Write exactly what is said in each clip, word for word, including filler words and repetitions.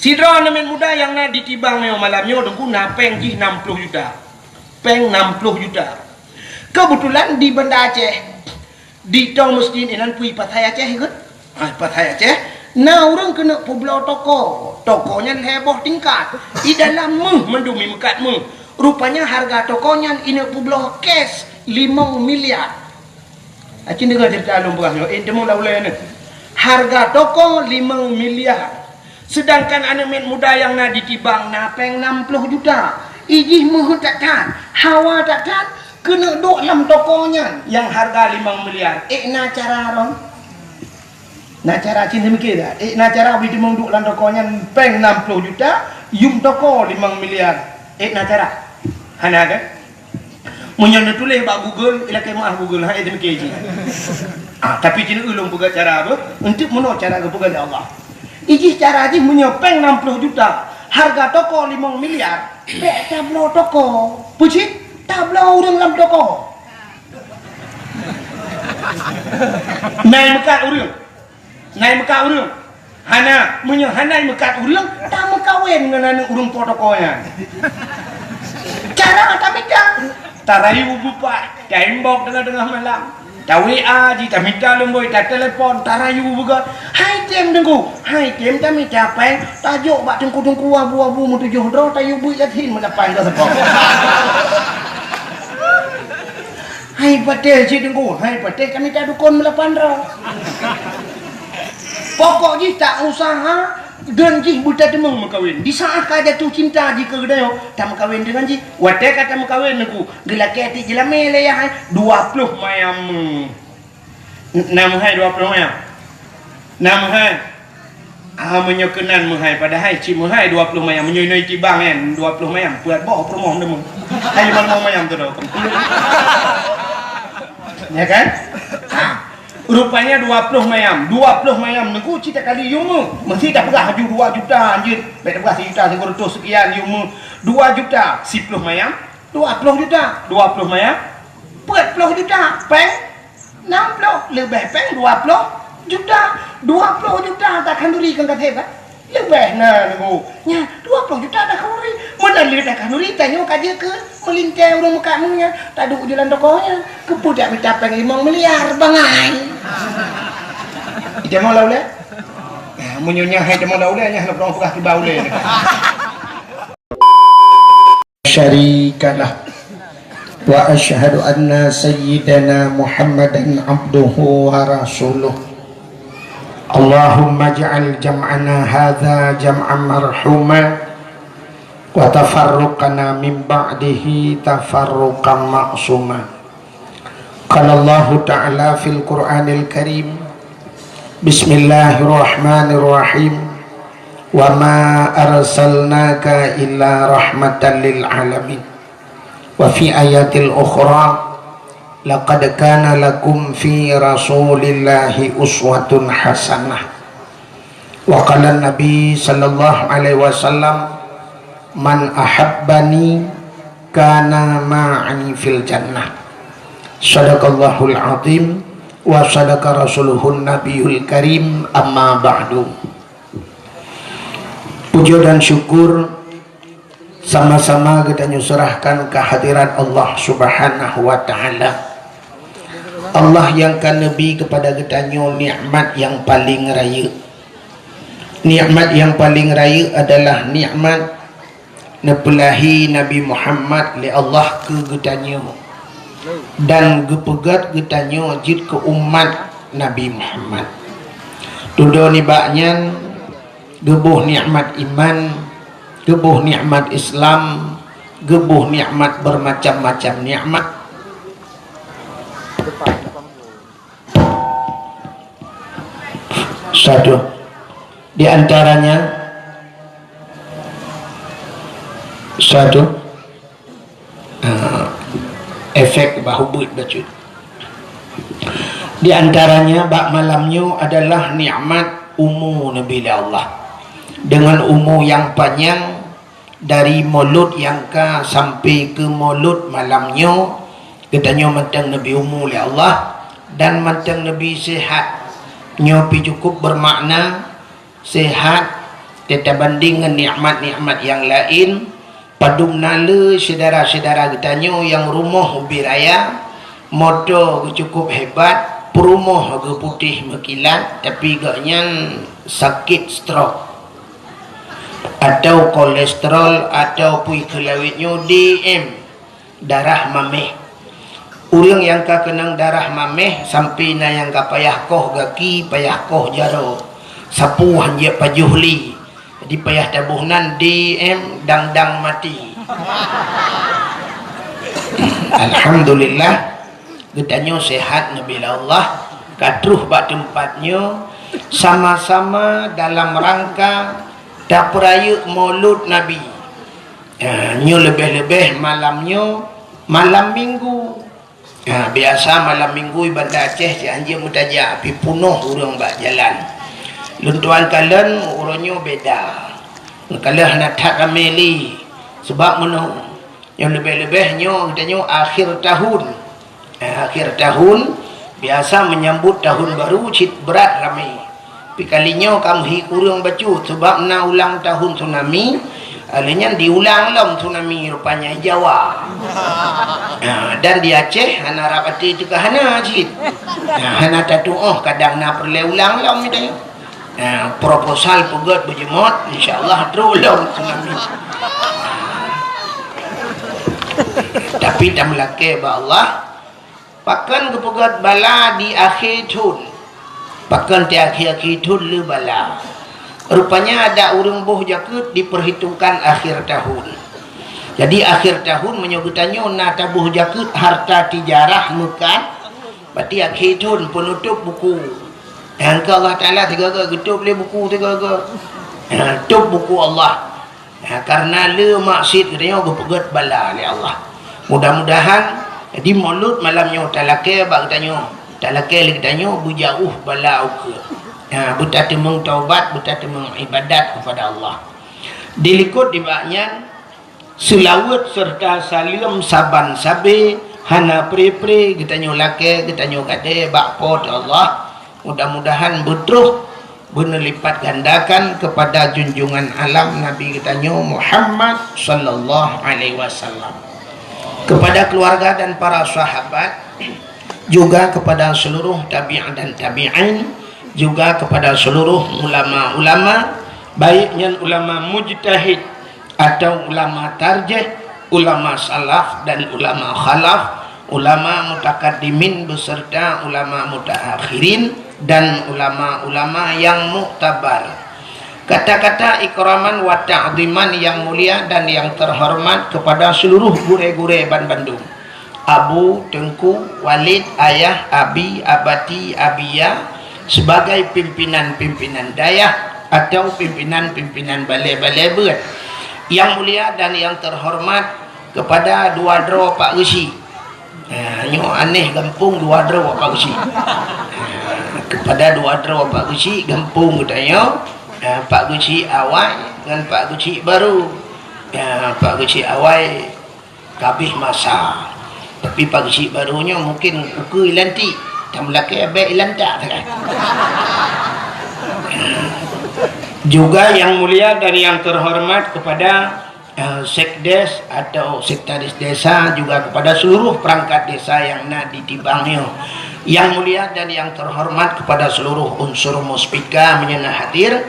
Sidroe aneuk muda nyang na di Tibang nyoe malam nyoe, Teungku, na péng jih nam ploh juta. Péng nam ploh juta. Keubeutulan di Banda Aceh, di Tong Mesjid inan pui Pasai Aceh, ikot? Ah, Pasai Aceh, na ureuëng keuneuk peubloe toko. Toko nyan lhée boh tingkat. Di dalam méuh mandum, imeukat méuh. Rupanya hareuga toko nyan ineuk peubloe cash limong miliar. Acin deungoe ceurita lôn peugah nyoe, eh, teumeung lam ulée nyoe. Hareuga toko limong miliar. Seudangkan aneuk miet muda nyang na di Tibang na péng nam ploh juta. Ijih meuheuet that-that, hawa that-that, keuneuk duek lam toko nyan nyang hareuga limong miliar. Ék na cara ron? Na cara cit, neumikir that? Ék na cara bri teumeung duek lam toko nyan péng nam ploh juta, yum toko limong miliar. Ék na cara? Hana kan? Meunyoe neutuléh bak Google, ilakée meu'ah Google, hai teumikir cit. Ah, tapi cit ulôn peugah cara apa? Untuk meunoe cara geupeugah lé Allah. Ijih cara jih meunyoe péng nam ploh juta, hareuga toko limong miliar, bék tabloe toko. Peue cit? Tabloe ureuëng lam toko. Nai meukat ureuëng. Nai meukat ureuëng. Hana, meunyoe hana meukat ureuëng, tameukawen ngon aneuk ureuëng po toko nyan. Cara tamita, tarayu bupat, taimbok teungoh-teungoh malam. Ta-W A jih, tamita lumboi, tatelepon, tarayu beugöt. Hai tem Teungku, hai tem tamita péng, tajok bak teungku-teungku abu-abu meutujoh droe, tayue beuet Yasin meulapan droe seupôt. Hai patéh cit Teungku, hai patéh tamita dukon meulapan droe. Pokok jih ta usaha, dan jih beutateumeung meukawen. Di saat ka jatuh cinta jih keu geutanyoe, tameukawen deungon jih. Watée ka tameukawen Teungku, geulakée tiek jeulamé lé yah hai, dua ploh mayam. N-, na meuhai dua ploh mayam? Na meuhai? Ah, meunyoe keunan meuhai, padahai cit meuhai dua ploh mayam. Meunyoe inoe Tibang nyan, dua ploh mayam, peuet boh peurumoh deungon. Hai lima mayam tu dah. Ya kan? Ha. Rupanya dua ploh mayam. Dua ploh mayam Teungku cit takali yume. Meusti tapeugah laju dua juta anjeut. Bék tapeugah sijuta sikureueng reutôh seukian yume. Dua juta siploh mayam, dua ploh juta. Dua ploh mayam, peuet ploh juta. Péng nam ploh, leubeh péng dua ploh juta. Dua ploh juta takhanduri kon ka theb, eh? Leubeh na Teungku. Nya, dua ploh juta takhanduri. Meunan lé takhanduri, tanyoe ka jeuet keu meulintée ureuëng meukat meuh nyan. Taduek jalan toko nyan. Keupeue jak mita péng limong miliar, bangai. Ita mau lau lé? Nah, meunyoe nyan hai ita mau lau lé, nyan hana peurong peugah kiba ulée. شريك له، وأشهد أن سيدنا محمدا عبده ورسوله. اللهم اجعل جمعنا هذا جمعا مرحوما، وتفرقنا من بعده تفرقا معصوما. قال الله تعالى في القرآن الكريم: بسم الله الرحمن الرحيم. وما أرسلناك إلا رحمة للعالمين. وفي آية أخرى: لقد كان لكم في رسول الله أسوة حسنة. وقال النبي صلى الله عليه وسلم: من أحبني كان معي في الجنة. صدق الله العظيم وصدق رسوله النبي الكريم. أما بعد. Puja dan syukur sama-sama geutanyoe seurahkan kehadirat Allah Subhanahu wa Ta'ala. Allah nyang ka neubri keupada geutanyoe nikmat nyang paleng rayeuk. Nikmat nyang paleng rayeuk adalah nikmat neupeulahé Nabi Muhammad lé Allah keu geutanyoe dan geupeugét geutanyoe jeuet keu umat Nabi Muhammad. Tudoe nibak nyan, geuboh nikmat iman, geuboh nikmat Islam, geuboh nikmat bermacam-macam nikmat. Satu. Di antaranya, satu, ah, efek bahu buet bacut. Di antaranya, bak malam nyoe adalah nikmat umu neubri lé Allah. Dengan umu nyang panyang, dari mulod nyang ka sampai keu mulod malam nyoe, geutanyoe mantong neubri umu lé Allah dan mantong neubri sihat. Nyoe pih cukup bermakna, sihat, Tabanding ngon nikmat-nikmat nyang laén, padum na le syedara-syedara geutanyoe nyang rumoh ubé raya, moto geucukôp hebat, peurumoh geuputéh meukilat, tapi gobnyan sakét stroke, atau kolesterol, atau peue kheun lawét nyoe, D M, darah maméh. Ureuëng nyang ka keunong darah maméh, sampai na nyang ka payah koh gaki, payah koh jaroe, sapeue han jeuet pajoh lé. Jadi payah taboh nan D M, dang-dang maté. Alhamdulillah, geutanyoe sehat neubri lé Allah, ka troh bak teumpat nyoe, sama-sama dalam rangka tapeurayeuk Maulud Nabi. Ya, nyoe leubeh-leubeh malam nyoe, malam Minggu. Ha, biasa malam Minggu di Banda Aceh, si anjeue meutajak, tapi peunoh ureuëng bak jalan. Lôn tuan kalon, uroe nyoe beda. Kalon hana that ramé lé. Sebab meunoe, nyoe leubeh-leubeh nyoe, geutanyoe akhir tahun. Ha, akhir tahun, biasa menyambut tahun baru cit brat ramé. Tapi kali nyoe ka meuhi kureueng bacut, sebab na ulang tahun tsunami, lheueh nyan diulang lom tsunami rupanya di Jawa. Ha, dan di Aceh hana rab até teuka hana cit. Ha, hana tatuoh kadang na peureulée ulang lom itu. Ha, proposal peugét beujeumot, insya Allah trok lom tsunami. Tapi tameulakée bak Allah, Pakon geupeugét bala di akhé thon? Pakon di akhé-akhé thon le bala? Rupanya adak ureuëng boh jakeuet diperhitungkan akhir tahun. Jadi akhir tahun meunyoe geutanyoe na taboh jakeuet harta tijarah meukat, berarti akhé thon peunutôb buku. Nyang keu Allah Taala sigoe-goe geutôb lé buku sigoe-goe. Ha, tôb buku Allah. Ha, karena le maksiet geutanyoe geupeugét bala lé Allah. Mudah-mudahan di Maulud malam nyoe talakée bak geutanyoe, talakée lé geutanyoe beujauh bala ukeue. Ha, beutateumeung taubat, beutateumeung ibadat kepada Allah. Dilikot dibak nyan, seulaweuet serta saleuem saban sabe hana pre-pre geutanyoe lakée, geutanyoe gadée bak Po teu Allah. Mudah-mudahan beutroh beuneulipat gandakan kepada junjungan alam Nabi geutanyoe Muhammad sallallahu alaihi wasallam. Kepada keluarga dan para sahabat, juga kepada seluruh tabi'in dan tabi'in, juga kepada seluruh ulama-ulama, baik nyan ulama mujtahid atau ulama tarjih, ulama salaf dan ulama khalaf, ulama mutakaddimin beserta ulama mutaakhirin, dan ulama-ulama yang muktabar. Kata-kata ikraman wa ta'ziman yang mulia dan yang terhormat kepada seluruh gurée-gurée banbandum. Abu, Teungku, Walid, Ayah, Abi, Abati, Abiya, sebagai pimpinan-pimpinan dayah atau pimpinan-pimpinan balée-balée beuet. Yang mulia dan yang terhormat kepada dua droe Pak Geuchik. Ha, nyoe aneh gampông dua droe Pak Geuchik. Ha, kepada dua droe Pak Geuchik gampông geutanyoe, ha, Pak Geuchik Awai ngon Pak Geuchik Barô. Ha, Pak Geuchik Awai ka abéh masa. Tapi Pak Geuchik Barô nyoe mungkin ukeue ilantik, tameulakée abéh ilantak sagai. Juga yang mulia dan yang terhormat kepada eh, sekdes atau sekretaris desa, juga kepada seluruh perangkat desa yang na di Tibang nyoe. Yang mulia dan yang terhormat kepada seluruh unsur Muspika meunyoe na hadir.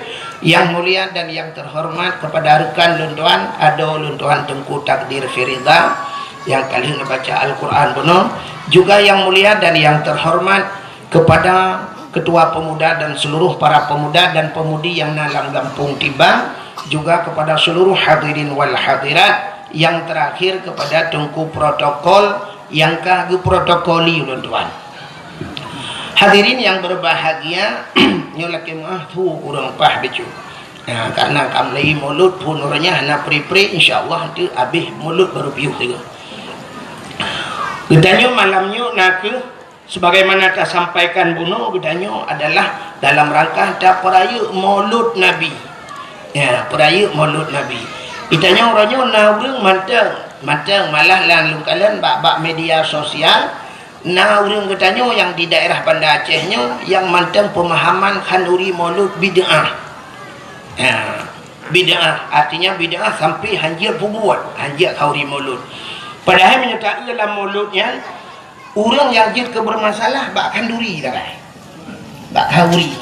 Yang mulia dan yang terhormat kepada rekan lôn tuan, adoe lôn tuan Teungku Takdir Firida yang ka lheueh neubaca Al-Quran bunoe. Juga yang mulia dan yang terhormat kepada Ketua Pemuda dan seluruh para pemuda dan pemudi yang na lam gampông Tibang, juga kepada seluruh hadirin wal hadirat, yang terakhir kepada Teungku Protokol yang ka geuprotokoli ulôn tuan. Hadirin yang berbahagia, nyoe lakée meuah thu kureueng paih bacut. Ha, karena ka mulai Maulud phon uroe nyan hana pre-pre, insya Allah nanti abéh Maulud baru piôh tiga. Geutanyoe malam nyoe na kheueh Sebagaimana tasampaikan bunoe, geutanyoe adalah dalam rangka tapeurayeuk Maulud Nabi. Ya, peurayeuk Maulud Nabi. Geutanyoe uroe nyoe na ureuëng mantong, mantong malah lam lungkalan bak-bak media sosial, na ureuëng geutanyoe nyang di daerah Banda Aceh nyoe nyang mantong peumahaman khanduri Maulud bid'ah. Ya. Bid'ah, artinya bid'ah sampai hanjeuet peubuet, hanjeuet khanduri mulod. Padahai meunyoe taeu lam mulod nyan, ureuëng nyang jeuet keu beureumasalah bak khanduri sagai. Bak khanduri.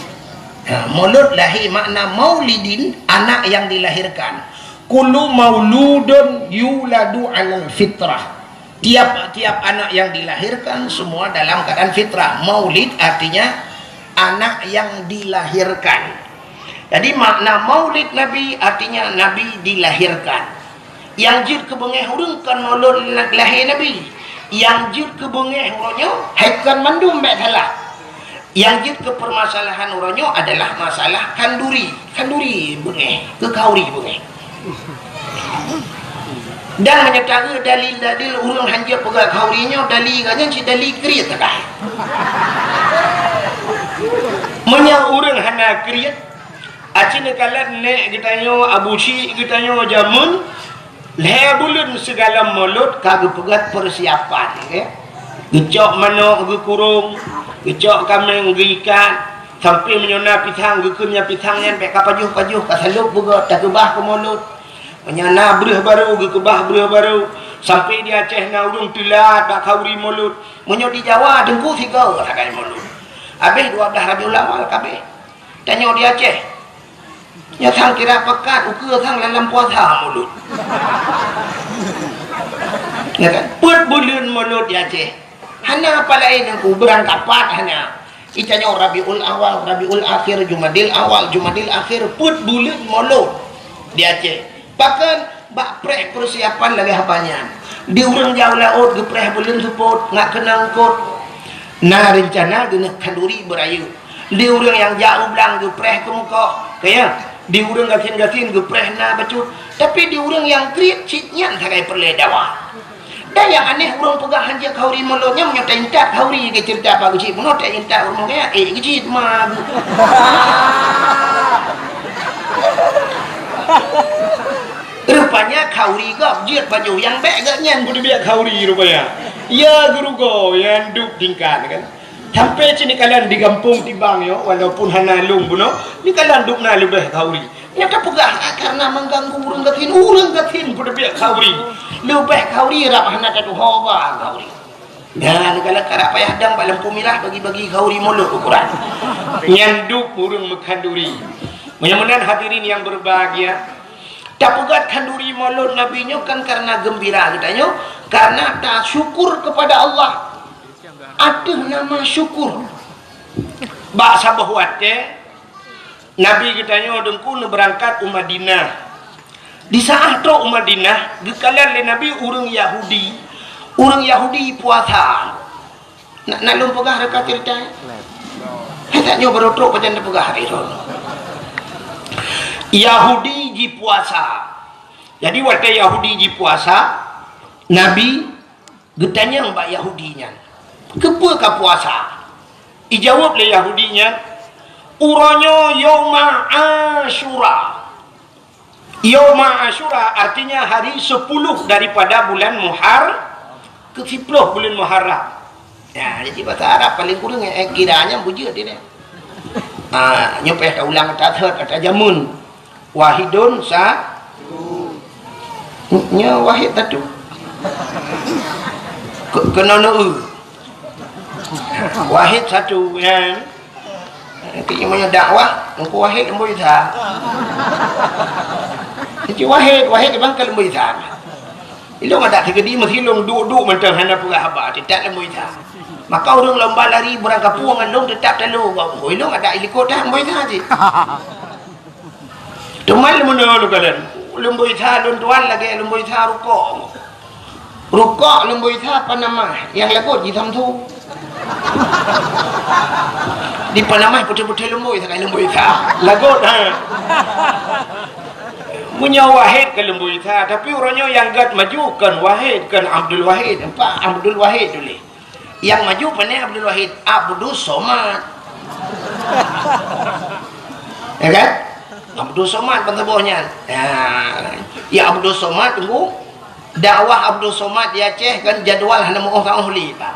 Ha, mulod lahé makna maulidin, anak yang dilahirkan. Kullu mauludun yuladu alal fitrah. Tiap-tiap anak yang dilahirkan semua dalam keadaan fitrah. Maulid artinya anak yang dilahirkan. Jadi makna maulid Nabi artinya Nabi dilahirkan. Yang jeuet keu beungéh ureuëng kon mulod lahé Nabi. Yang jeuet keu beungéh ureuëng nyoe hai kon mandum bék salah. Yang jeuet keu permasalahan uroe nyoe adalah masalah khanduri. Khanduri beungéh, keu khanduri beungéh. Dan meunyoe taeu dalil-dalil ureuëng hanjeuet peugah khanduri nyoe, dalil gobnyan cit dalil kriet sagai. Meunyoe ureuëng hana kriet, aci neukalon nék geutanyoe, abu syik geutanyoe jameun, lhée buleuen sigohlom mulod ka geupeugét peusiapan, ya. Geucok manok geukurong, geucok kaméng geuikat, sampoe meunyoe na pisang geukheun nyan pisang nyan bék ka pajoh-pajoh, ka salôb beugét, takeubah keu mulod. Meunyoe na breueh barô geukeubah breueh barô, sampoe di Aceh na ureuëng teulat bak khanduri mulod. Meunyoe di Jawa teungku sigoe sagai mulod. Habéh dua blah Rabiul Awal ka habéh. Tanyoe di Aceh. Nyoe sang kira pekat ukeue sang lam puasa mulod. Ya kan? Peuet buleuen mulod di Aceh. Hana apa laén teungku, beurangkapat hana. Itanyoe Rabiul Awal, Rabiul Akhir, Jumadil Awal, Jumadil Akhir, peuet buleuen mulod di Aceh. Bahkan bak preh peusiapan lagée haba nyan. Di ureuëng jak u laôt geupreh buleuen seupôt, ngat keunong eungkôt. Na reuncana geuneuk khanduri beurayeuk. Di ureuëng nyang jak u blang geupreh keumeukoh, ka ya. Di ureuëng gasien-gasien geupreh na bacut. Tapi di ureuëng nyang kriet cit nyan sagai peureulée dawa. Dan nyang aneh ureuëng peugah hanjeuet khanduri mulod nyan meunyoe taintat khanduri ke ceurita Pak Geuchik bunoe taintat ureuëng kaya, eh, Geuchik ma. Rupanya khanduri gob jeuet baju nyang bék gobnyan beuteubiet khanduri rupanya. Ya geurugoe nyang duek tingkat kan. Sampai cit neukalon di gampông tibang nyoe, walaupun hana lôn bunoe, neukalon dubna leubeh khanduri. Nyang tapeugah karena mengganggu ureuëng gasien, ureuëng gasien beuteubiet khanduri. Leubeh khanduri rab hana tatuho ba khanduri. Nyan neukalon karab payah dang bak lampôh mirah bagi-bagi khanduri mulod ukuran. Nyan duek ureuëng meukhanduri. Meunyoe meunan hadirin yang berbahagia, tapeugét khanduri mulod Nabi nyoe kan karena geumbira geutanyoe, karena tasyukur kepada Allah. Ateueh nama syukur. Bak saboh watée, Nabi geutanyoe teungku neubeurangkat u Madinah. Di saat trok u Madinah, geukalon lé Nabi ureuëng Yahudi, ureuëng Yahudi puasa. Nak, nak lôn peugah reuka ceurita? Hai, tanyoe barô trok pajan teupeugah hari nyoe. Yahudi jipuasa. Jadi watée Yahudi jipuasa, Nabi geutanyong bak Yahudi nyan, "Keupeue ka puasa?" Ijaweueb lé Yahudi nyan, "Uroe nyoe Yauma Asyura." Yauma Asyura artinya hari sepuluh daripada bulan Muhar-, keu siploh bulan Muharram. Ya, jadi bahasa Arab paling kurang, eh, kira nyan beujeuet dia. Ah, nyoe payah taulang ata thot, ata jameun. Wahidun sa-, nyoe wahid satu. Ke-, keunoe neu-eu. Wahid satu, ya. Tapi meunyoe dakwah, Teungku Wahid Lembu Isa. Teungku Wahid, Wahid bang keu Lembu Isa. Ilong adak sigeudi meusilong duek-duek mantong hana peugah haba, teutap Lembu Isa. Maka ureuëng lomba lari beurangkapeue ngon lôn teutap talo. Ilong adak ilikot dah Lembu Isa cit. Teuma leumono lôn kalon, Lembu Isa lôn tuan lagée Lembu Isa rukok. Rukok Lembu Isa Panama, nyang lagot ji Samsu. Di Panama putih-putih Lembu Isa, Lembu Isa. Lagot, ha. Meunyoe Wahid keu Lembu Isa, tapi uroe nyoe nyang gét maju kon Wahid, kon Abdul Wahid. Nampak Abdul Wahid tuléh. Nyang maju pane Abdul Wahid, Abdus Somad. Ya kan? Abdus Somad ban saboh nyan. Ya. Ya Abdus Somad tunggu. Dakwah Abdus Somad di Aceh kan jadual hana meuoh-oh lé, Pak.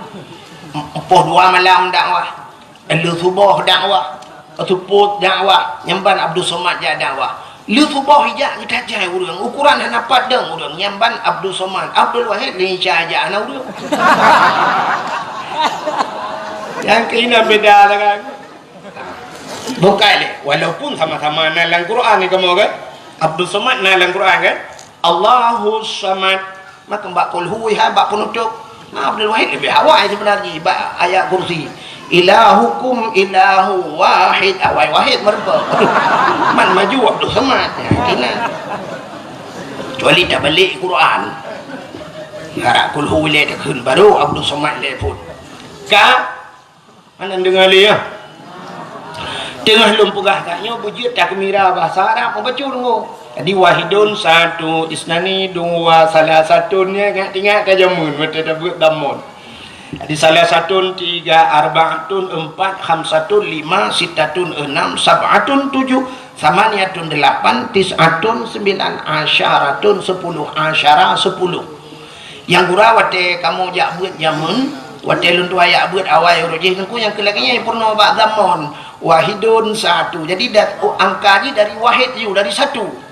Empoh dua malam dakwah. Lheueh suboh dakwah. Seupôt dakwah. Nyan ban Abdus Somad jak dakwah. Lheueh suboh ijak geutajai ureuëng, ukuran hana pat dong ureuëng, nyan ban Abdul Somad, Abdul Wahid lé Isa jak hana ureuëng. Nyang keunan beda lah kan. Bukai lé, walaupun sama-sama na lam Quran ni kamoe kan. Abdul Somad na lam Quran kan. Allahus Samad. Maka bak Qul Hu, ha, bak penutup. Ha, Abdul Wahid lebih awai sebenarnya bak ayat kursi. Ilahukum ilahu wahid, awai wahid meureumpok. Man maju Abdul Somad. Ya, kena. Kecuali tak balik Quran. Harap Qul Hu lé takheun baru Abdul Somad lé pun. Ka Hana deungoe lé, ya. Teungoh lôn peugah tanyoe beujeuet takmira bahasa Arab, mubacut deungoe. Jadi, wahidun satu, isnani dua, salasatun, ya, ingat-ingat ka jameun, watèe tabeuet damon. Jadi, salasatun tiga, arbaatun empat, khamsatun lima, sittatun enam, sab'atun tujuh, samaniyatun delapan, tis'atun sembilan, asyaratun sepuluh, asyara sepuluh. Nyang gura watèe kamoe jak beuet jameun, watèe lôn tuan jak beuet awai uroe jih teungku nyang keu lagèe nyan peurunoe bak zamon, wahidun satu. Jadi, da-, oh, angka jih dari wahid ju, dari satu.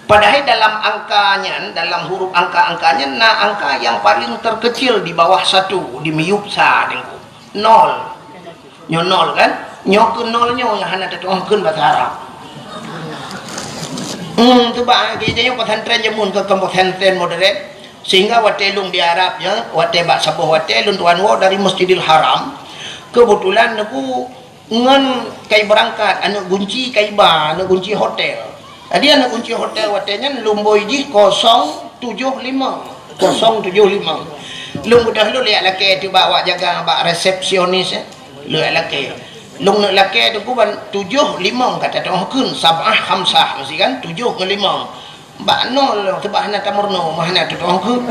Padahai dalam angka nyan, dalam huruf angka-angka nyan na angka nyang paleng terkecil di bawah satu, di miyueb sa teungku. Nol. Nyoe nol kan? Nyoe keu nol nyoe nyang hana tatu'oh kheun bahasa Arab. Hmm, tu bah, kita nyoe pesantren jameun keu pesantren modern. Sehingga watèe lôn di Arab nyoe, watèe bak saboh watèe lôn tuan woe dari Masjidil Haram. Kebetulan neuk ngon kai beurangkat, aneuk gunci kai ba, aneuk gunci hotel. Jadi aneuk gunci hotel watèe nyan lumbôi jih kosong tujoh limong. Kosong tujoh limong. Lôn beudôh lôn jak lakèe teuh bak awak jaga bak resepsionis, eh. Lôn jak lakèe. Lôn neuk lakèe teungku ban tujoh limong ka tatu'oh kheun, sab'ah khamsah, meusti kan? Tujoh ngon limong. Bak nol lôn seubab hana tameurunoe, meuhana tatu'oh kheun.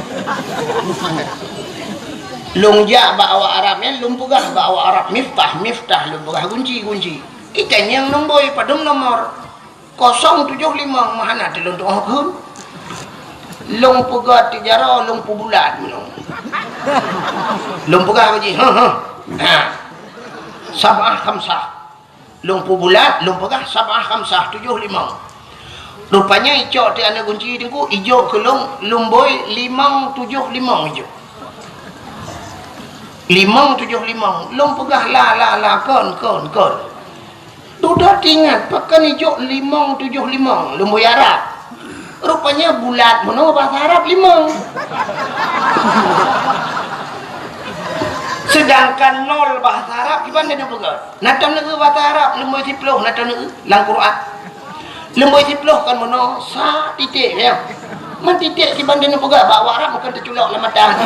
Lôn jak bak awak Arab nyan, lôn peugah bak awak Arab miftah, miftah, lôn peugah gunci, gunci. Itanyong lumbôi padum nomor. Kosong tujoh limong meuhana teuh lôn tu'oh kheun. Lôn peugah tiep jaroe lôn peubulat meunoe. Lôn peugah bak jih, "Heh, heh." Ha. Sab'ah khamsah. Lôn peubulat, lôn peugah sab'ah khamsah, tujoh limong. Rupanya icok teuh aneuk gunci teungku, ijok keu lôn lumbôi limong tujoh limong ijok. Limong tujoh limong. Lôn peugah la, la, la, kon, kon, kon. Dudoe teuingat, pakon ijok limong tujoh limong, lumbôi Arab. Rupanya bulat meunoe bahasa Arab limong. Sedangkan nol bahasa Arab kiban tapeugah. Na taneuk bahasa Arab lumbôi siplôh, na taneuk lam Quran. Lumbôi siplôh kon meunoe, sa titik, ya. Man titik kiban taneuk peugah bak awak Arab kon teuculok lam mata.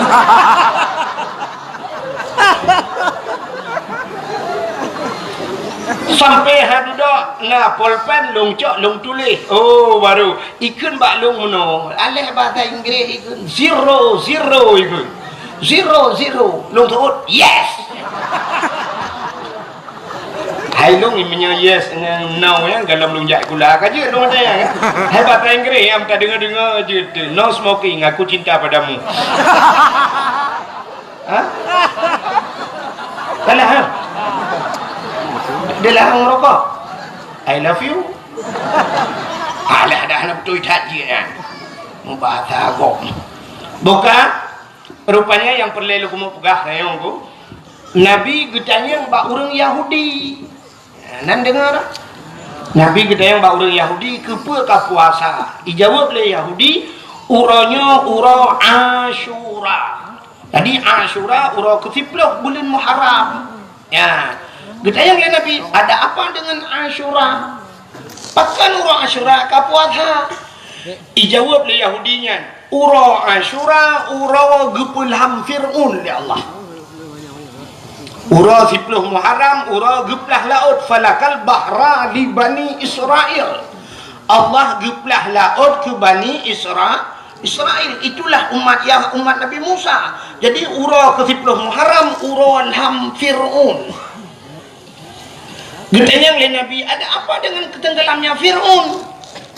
Sampai ha dudoe na polpen lôn cok lôn tuléh. Oh, baru ikheun bak lôn meunoe. Aléh bahasa Inggréh ikheun zero, zero ikheun. Zero, zero. Lôn seuôt, yes. Hai lôn meunyoe yes ngon no nyan, gohlom lôn jak sikula ka jeuet lôn ada nyan kan. Hai bahasa Inggréh nyang tadeungoe-deungoe jeuet tu, "No smoking, aku cinta padamu." Ha? Salah, ha? Dia larang merokok. "I love you." Alah, dah hana beutôi that jih nyan. Mubahasa agam. Buka. Rupanya nyang peureulée lôn keumeung peugah nyoe ku, Nabi geutanyong bak ureuëng Yahudi. Nan deungoe dak? Nabi geutanyong bak ureuëng Yahudi, "Keupeue ka puasa?" Ijaweueb lé Yahudi, "Uroe nyoe uroe Asyura." Jadi Asyura uroe keusiplôh buleuen Muharram. Ya. Geutanyong lé Nabi, "Ada apa dengan Asyura? Pakon uroe Asyura ka puasa?" Ijaweueb lé Yahudi nyan, "Uroe Asyura uroe geupeulham Fir'aun lé Allah." Uroe siplôh Muharram uroe geuplah laôt, "Falakal bahra li Bani Israil." Allah geuplah laôt keu Bani Isra-, Israil. Itulah umat Yah-, umat Nabi Musa. Jadi uroe keusiplôh Muharram uroe lham Fir'aun. Geutanyong lé Nabi, "Ada apa dengan keutenggelamnya Fir'aun?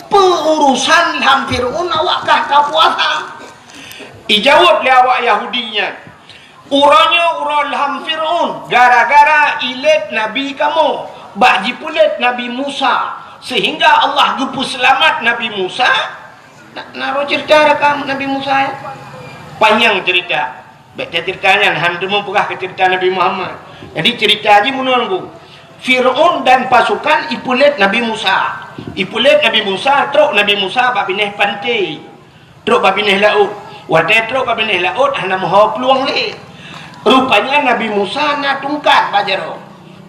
Peu urusan lham Fir'aun awak kah ka puasa?" Ijaweueb lé awak Yahudi nyan, "Uroe nyoe uroe lham Fir'aun, gara-gara ilét Nabi kamoe, bak jipeulét Nabi Musa, Sehingga Allah geupeuseulamat Nabi Musa. Na, na roh cerita rakam Nabi Musa, ya? Panyang cerita. Bèk tacerita nyan, han teumeupeugah keu cerita Nabi Muhammad. Jadi, cerita jih meunoe, Teungku. Fir'aun dan pasukan ipeulet Nabi Musa. Ipeulet Nabi Musa, trok Nabi Musa bak binéh panté. Trok bak binéh laôt. Watèe trok bak binéh laôt, hana meuho plueng lé. Rupanya Nabi Musa na tungkat bak jaroe.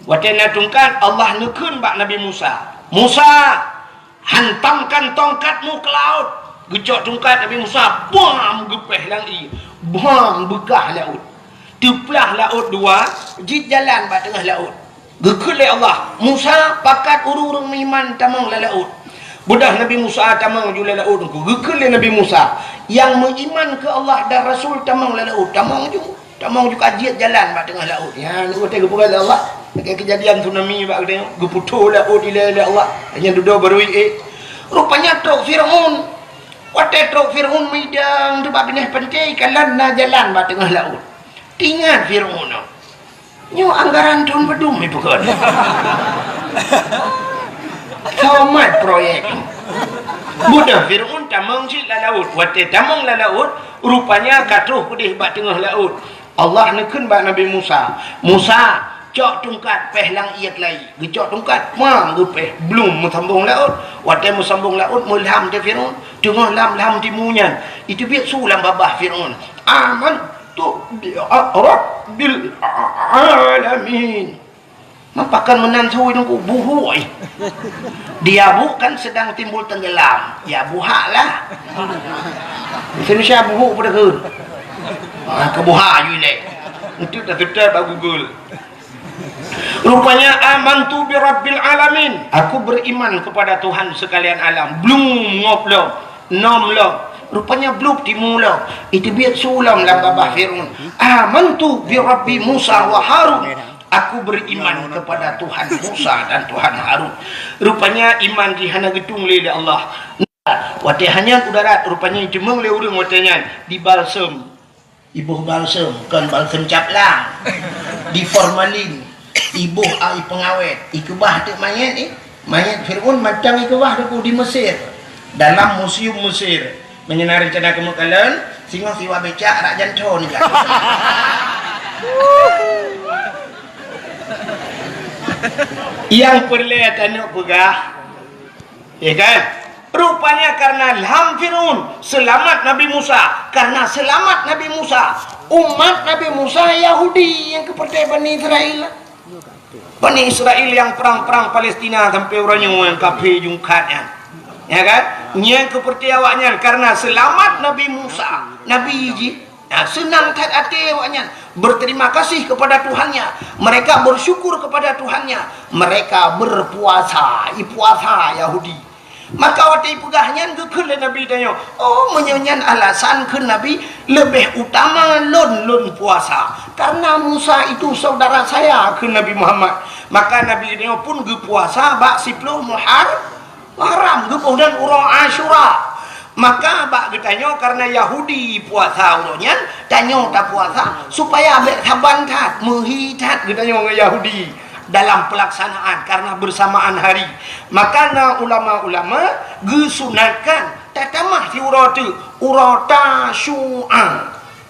Watèe na tungkat, Allah neukheun bak Nabi Musa, "Musa, hantamkan tongkatmu ke laut." Geucok tungkat Nabi Musa, bam, geupéh lam ié. Bam, beukah laôt. Teuplah laôt dua, jeuet jalan bak teungoh laôt. Geukheun lé Allah, "Musa, pakat ureuëng-ureuëng meuiman tamong lam laôt." Beudôh Nabi Musa tamong ju lam laôt, geukheun lé Nabi Musa, "Nyang meuiman keu Allah dan Rasul tamong lam laôt." Tamong ju, tamong ju ka jeuet jalan bak teungoh laôt. Nyan watèe geupeugah lé Allah, lagèe keujadian tsunami bak geutanyoe, geuputôh laôt ilèe lé Allah. Nyan dudoe barô ié. Rupanya trok Fir'aun. Watèe trok Fir'aun meudang teuk bak binéh panté, kalon na jalan bak teungoh laôt. Teuingat Fir'aun nyoe. Nyoe anggaran thôn padum ipeukon. Somat proyek. Beudôh Fir'aun tamong cit lam laôt. Watèe tamong lam laôt, rupanya ka troh keudéh bak teungoh laôt. Allah neukheun bak Nabi Musa, "Musa, cok tungkat péh lam ié keulayi." Geucok tungkat, pang, geupéh, blum meusambong laôt. Watèe meusambong laôt, meulam teuh Fir'aun. Teungoh lam, lam timu nyan, iteubiet su lam babah Fir'aun, "Amantu bi rabbil alamin." Meupakan meunan su, Teungku, buhôi. Di abu kan sedang timbul tenggelam, ya buhak lah. Indonesia buhuk pada ke? Ah, ke buhak ju lé. Itu dah tetap bak Google. Rupanya, "Amantu bi rabbil alamin." Aku beriman kepada Tuhan sekalian alam. Blum ngop lom, nom lom. Rupanya blub timu lom. Iteubiet su lom lam babah Fir'aun, "Amantu bi rabbi Musa wa Harun." Aku beriman kepada Tuhan Musa dan Tuhan Harun. Rupanya iman jih hana geutung lé, lé Allah. Watèe hana udara, rupanya jiteumeung lé ureuëng watèe nyan dibalsem. Iboh balsem, kon balsem caplang. Di formalin, iboh ai peungawét, ikeubah teuk manyét, eh. Manyét Fir'aun macam ikeubah Teungku di Mesir. Dalam museum Mesir. Meunyoe na rencana keumeuk kalon, singoh siwa becak rak janto ni, Kak. Nyang peureulèe tanyoe peugah, ya kan? Rupanya karena lam Fir'aun seulamat Nabi Musa, karena seulamat Nabi Musa, umat Nabi Musa Yahudi nyang keupeureuté Bani Israel. Bani Israel nyang prang-prang Palestina sampoe uroe nyoe nyang kafé jungkat nyan. Ya kan? Nyang keupeureuté awaknyan karena seulamat Nabi Musa, nabi jih. Nah, seunang that até awaknyan, berterima kasih kepada Tuhannya. Mereka bersyukur kepada Tuhannya. Mereka berpuasa, ipuasa Yahudi. Maka watèe ipeugah nyan geukheun lé Nabi tanyoe, "Oh, meunyoe nyan alasan," kheun Nabi, "leubeh utama lôn, lôn puasa. Karena Musa itu saudara saya," kheun Nabi Muhammad. Maka Nabi tanyoe pun geupuasa bak siploh Muhar-, Muharram, geuboh dan uroe Asyura. Maka bak geutanyoe karena Yahudi puasa uroe nyan, tanyoe tapuasa supaya bèk saban that, meuhi that geutanyoe ngon Yahudi dalam pelaksanaan karena bersamaan hari. Maka na ulama-ulama geusunatkan tatamah siuroe teuk, uroe Tasyu'a.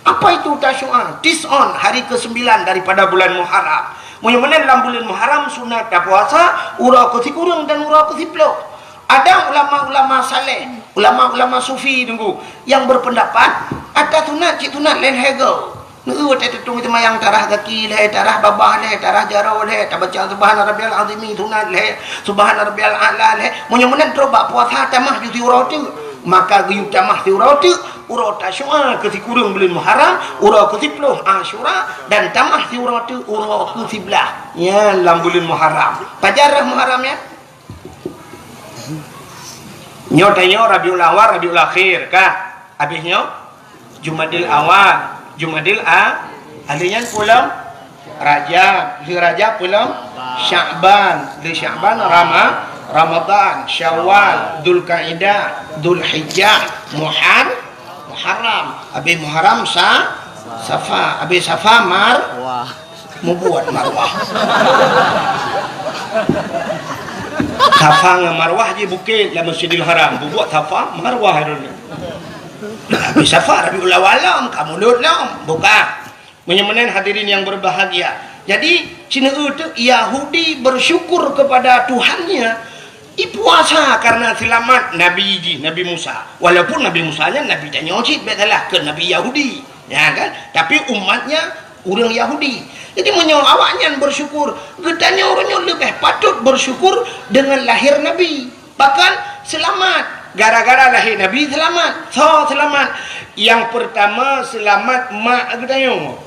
Apa itu Tasyu'a? Tis'on, hari kesembilan daripada bulan Muharram. Meunyoe meunan lam buleuen Muharram sunat tapuasa uroe keusikureueng dan uroe keusiploh. Ada ulama-ulama saleh, ulama-ulama sufi Teungku, nyang berpendapat ata sunat cit sunat lhèe-lhèe goe. Neu watèe teutung seumayang tarah gaki lhèe, tarah babah lhèe, tarah jaroe lhèe, tabaca Subhana Rabbiyal Azimi sunat lhèe, Subhana Rabbiyal A'la lhèe. Meunyoe meunan trok bak puasa tamah ju siuroe teuk, maka geuyue tamah siuroe teuk, uroe Tasyu'a keusikureueng buleuen Muharram, uroe keusiploh Asyura, dan tamah siuroe teuk uroe keusiblaih nyan lam buleuen Muharram. Pajan rhah Muharram nyan? Nyoe tanyoe Rabiul Awal, Rabiul Akhir, ka? Habéh nyoe Jumadil Awal, Jumadil A, lheuh nyan peue lom? Rajab, lheuh Rajab peue lom? Sya'ban, lheuh Sya'ban Rama-, Ramadan, Syawal, Dzulkaidah, Dzulhijjah, Muhar-, Muharram, habéh Muharram Sa-, Safa, habéh Safa Mar-, Mubuet Marwah. Safa ngon Marwah jih bukét lam Masjidil Haram. Bubuet Safa, Marwah droeneuh. Tapi Safa Rabiul Awal lom, ka Mulud lom. Buka. Meunyoe meunan hadirin yang berbahagia. Jadi, sineuk teuk Yahudi bersyukur kepada Tuhannya, ipuasa karena selamat Nabi jih, Nabi Musa. Walaupun Nabi Musa nyan Nabi tanyoe cit, bèk salah, keu Nabi Yahudi. Ya kan? Tapi umatnya ureuëng Yahudi. Jadi, meunyoe awaknyan bersyukur, geutanyoe uroe nyoe leubeh patut bersyukur dengan lahir Nabi. Bahkan selamat. Gara-gara lahé Nabi selamat. Soe selamat? Nyang peurtama selamat mak geutanyoe.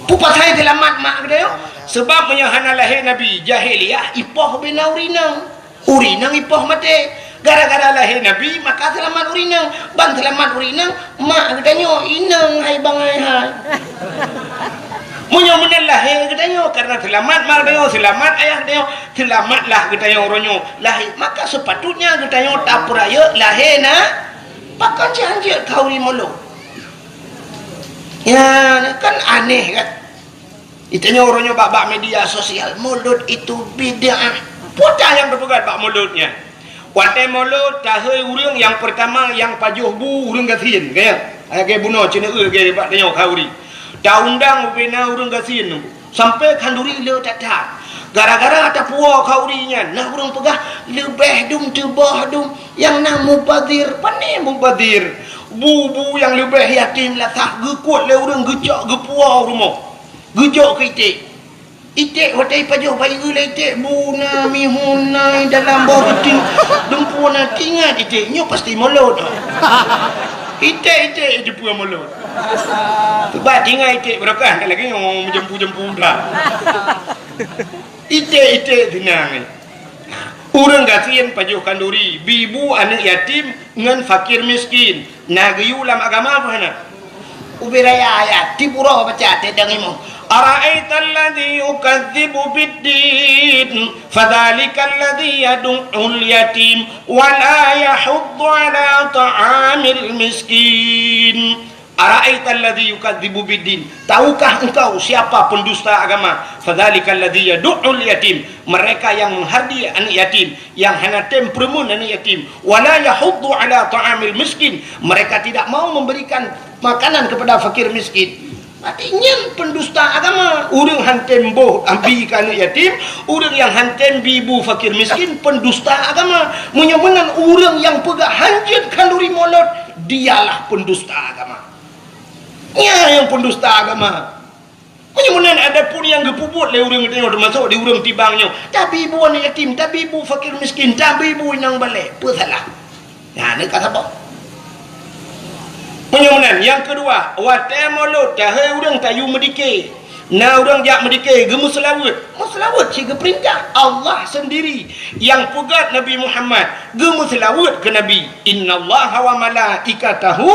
Peue pasai selamat mak geutanyoe? Sebab meunyoe hana lahé Nabi, jahiliyah ipoh bina ureuëng inong. Ureuëng inong ipoh maté. Gara-gara lahé Nabi, maka selamat ureuëng inong. Ban selamat ureuëng inong, mak geutanyoe inong hai bangai hai. Meunyoe meunan lahé geutanyoe, karena selamat mak geutanyoe, selamat ayah geutanyoe, selamatlah geutanyoe uroe nyoe lahé. Maka sepatutnya geutanyoe tapeurayeuk lahé na, pakon cit hanjeuet khauri Mulud. Ya, kan aneh kan? Geutanyoe uroe nyoe bak-bak media sosial, Mulud itu bid'ah. Peue nyang teupeugah bak Mulud nyan? Watèe Mulud, tahôi ureuëng nyang peurtama nyang pajoh bu ureuëng gasien, ka nyan? Lagèe bunoe cit na lagèe bak tanyoe khauri. Taundang ubena ureuëng gasien nyoe. Sampoe khanduri le that-that. Gara-gara tapuwoe khauri nyan, na ureuëng peugah, "Leubeh dum teuboh dum, nyang na mubazir." Pane mubazir? Bu-bu nyang leubeh yatim lasah geukuet lé ureuëng geucok geupuwoe u rumoh. Geujok keu iték. Iték watèe ipajoh bayeue lé iték, bu na mihun na dalam boh geuti. Dumpeue na teuingat iték, nyoe pasti Mulud. Iték-iték jumpa Mulud. Sebab teuingat iték barokah, lagèe nyoe meujampu-jampu dah. Iték-iték seunang. Ureuëng gasien pajoh khanduri, bi bu aneuëk yatim ngon fakir miskin. Na geuyue lam agama peue hana? Ubé raya ayat, tiep uroe baca teuh dang imoe. Ara'aital ladzi yukadzibu biddin, fadzalikal ladzi yadu'ul yatim, wa la yahuddu ala ta'amil miskin. Ara'aital ladzi yukadzibu biddin. Tahukah engkau siapa pendusta agama? Fadzalikal ladzi yadu'ul yatim. Mereka yang menghardi anak yatim, yang hana tem peureumeun anak yatim. Wa la yahuddu ala ta'amil miskin. Mereka tidak mau memberikan makanan kepada fakir miskin. Berarti nyan pendusta agama. Ureuëng han tem boh abi keu anak yatim, ureuëng nyang han tem bi bu fakir miskin, pendusta agama. Meunyoe meunan ureuëng nyang peugah hanjeuet khanduri Mulud, dialah pendusta agama. Nyan nyang pendusta agama. Meunyoe meunan, adapun nyang geupeubuet lé ureuëng geutanyoe, teumasok di ureuëng Tibang nyoe, tabi bu aneuk yatim, tabi bu fakir miskin, tabi bu inong balek, peue salah? Nyan ka saboh. Meunyoe meunan, nyang keudua, watèe Mulud, tahôi ureuëng tayue meudike. Na ureuëng jak meudike, geumeuseulaweuet. Meuseulaweuet cit geupeurintah. Allah seundiri nyang peugah Nabi Muhammad geumeuseulaweuet keu Nabi. "Innallaha wa malaikatahu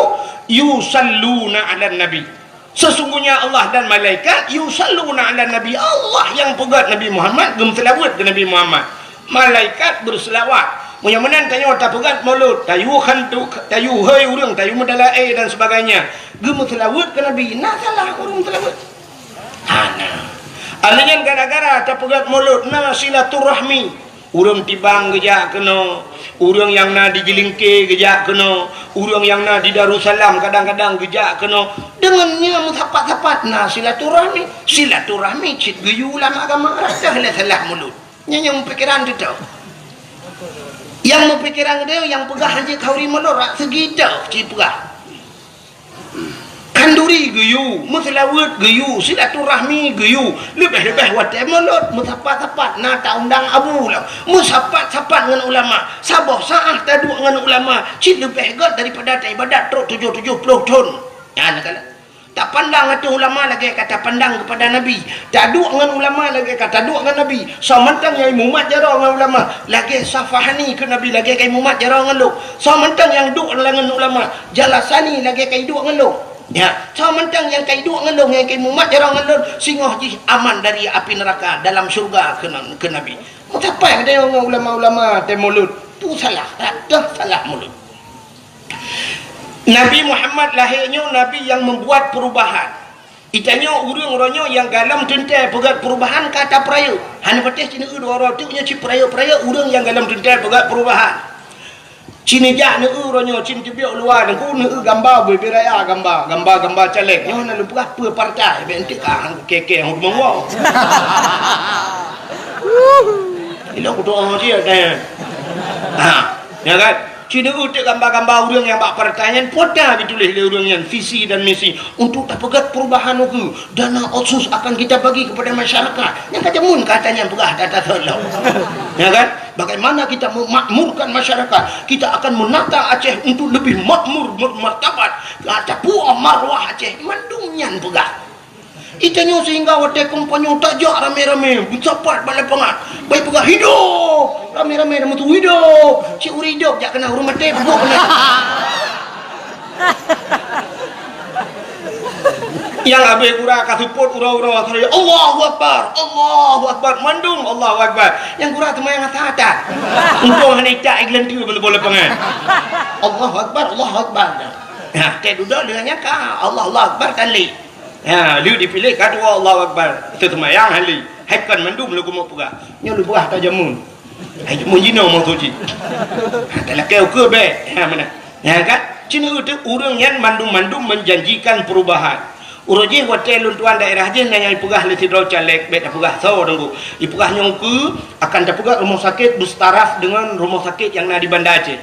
yusalluna 'alan nabi." Sesungguhnya Allah dan malaikat yusalluna 'alan nabi. Allah nyang peugah Nabi Muhammad, geumeuseulaweuet keu Nabi Muhammad. Malaikat beuseulaweuet. Meunyoe meunan tanyoe tapeugah Mulud, tayue khantu, tayue hôi ureuëng, tayue meudalaé dan sebagainya. Geumeuseulaweuet keu Nabi, na salah ureuëng seulaweuet? Hana. Alèh nyan gara-gara tapeugah Mulud na silaturahmi. Ureuëng Tibang geujak keunoe, ureuëng nyang na di Jeulingke geujak keunoe, ureuëng nyang na di Darussalam kadang-kadang geujak keunoe. Deungon nyan meusapat-sapat na silaturahmi. Silaturahmi cit geuyue lam agama, rasa lé salah Mulud. Nyan nyang meupikiran teuh. Nyang meupikiran teuh, nyang peugah hanjeuet khanduri Mulud, rak seugi teuh cit peugah. Khanduri geuyue, meuseulaweuet geuyue, silaturahmi geuyue, leubeh-leubeh watèe Mulud, meusapat-sapat na taundang abu lom, meusapat-sapat ngon ulama, saboh saát taduek ngon ulama, cit leubeh gèt daripada taibadat trok tujoh tujoh ploh thon. Nyan keuh. Tapandang ateueh ulama lagèe ka tapandang keupada Nabi. Taduek ngon ulama lagèe ka taduek ngon Nabi. Soe mantong nyang imumat jaroe ngon ulama, lagèe Safahani keu Nabi, lagèe ka imumat jaroe ngon lôn. Soe mantong nyang duek ngon ulama, Jalasani lagèe ka iduek ngon lôn. Ya, soe mantong nyang ka iduek ngon lôn, nyang ka imumat jaroe ngon lôn, singoh jih aman dari api neuraka, dalam syeuruga keu, keu Nabi. Meusapat geutanyoe ngon ulama-ulama teuh Mulud. Peue salah, rata salah Mulud. Nabi Muhammad lahé nyoe nabi nyang membuat perubahan. Itanyoe ureuëng uroe nyoe nyang galom teuntée peugét perubahan ka tapeurayeuk. Hana patéh ci neueu dua uroe teuk nyoe ci peurayeuk-peurayeuk ureuëng nyang galom teuntée peugét perubahan. Ci neujak neueu uroe nyoe, ci teubiet luwa Teungku, neueu gamba bubé raya, gamba, gamba-gamba caleg. Nyoe na lôn peugah peue partai, bék enteuk ka keu-keu hong rumoh. Ilong kudoa dia, kan? Ha, ya kan? Ci neueu teuk gamba-gamba ureuëng nyang bak partai nyan, pota geutuléh lé ureuëng nyan visi dan misi untuk tapeugét perubahan ukeue. Dana otsus akan kita bagi kepada masyarakat. Nyang ka jameun kata nyan peugah data seulo. Ya kan? Bagaimana kita memakmurkan masyarakat? Kita akan menata Aceh untuk lebih makmur, bermartabat. Tapuwoe marwah Aceh, mandum nyan peugah. Itanyoe sehingga watée kampanye tajak ramé-ramé, meusapat bak lapangan. Bai peugah, "Hidup!" Ramé-ramé dah meutu, "Hidup!" Cit ureuëng hidup jak keunan, ureuëng maté bubuk keunan. Nyang habéh gura ka seupôt uroe-uroe, "Allahu Akbar, Allahu Akbar," mandum Allahu Akbar. Nyang gura teuma nyang hata-hata. Untông hana itak igeuleunteu bak lapangan. "Allahu Akbar, Allahu Akbar." Nah, teuh dudoe lheueh nyan ka Allah, Allahu Akbar, tali. Ha, lheueh dipiléh ka dua Allahu Akbar. Teuseumayang hali. Hai kon mandum lôn keumeung peugah. Nyoe lôn peugah tajameun. Hai jameun jinoe maksud jih. Ha, talakée ukeue bék. Ha, meunan. Nyan kan? Ci neueu teuk ureuëng nyan mandum-mandum menjanjikan perubahan. Uroe jih watée lôn tuan daerah jih na nyang ipeugah lé sidroe caleg, bék tapeugah soe Teungku. Ipeugah nyoe ukeue akan tapeugét rumoh sakét beustaraf deungon rumoh sakét nyang na di Banda Aceh.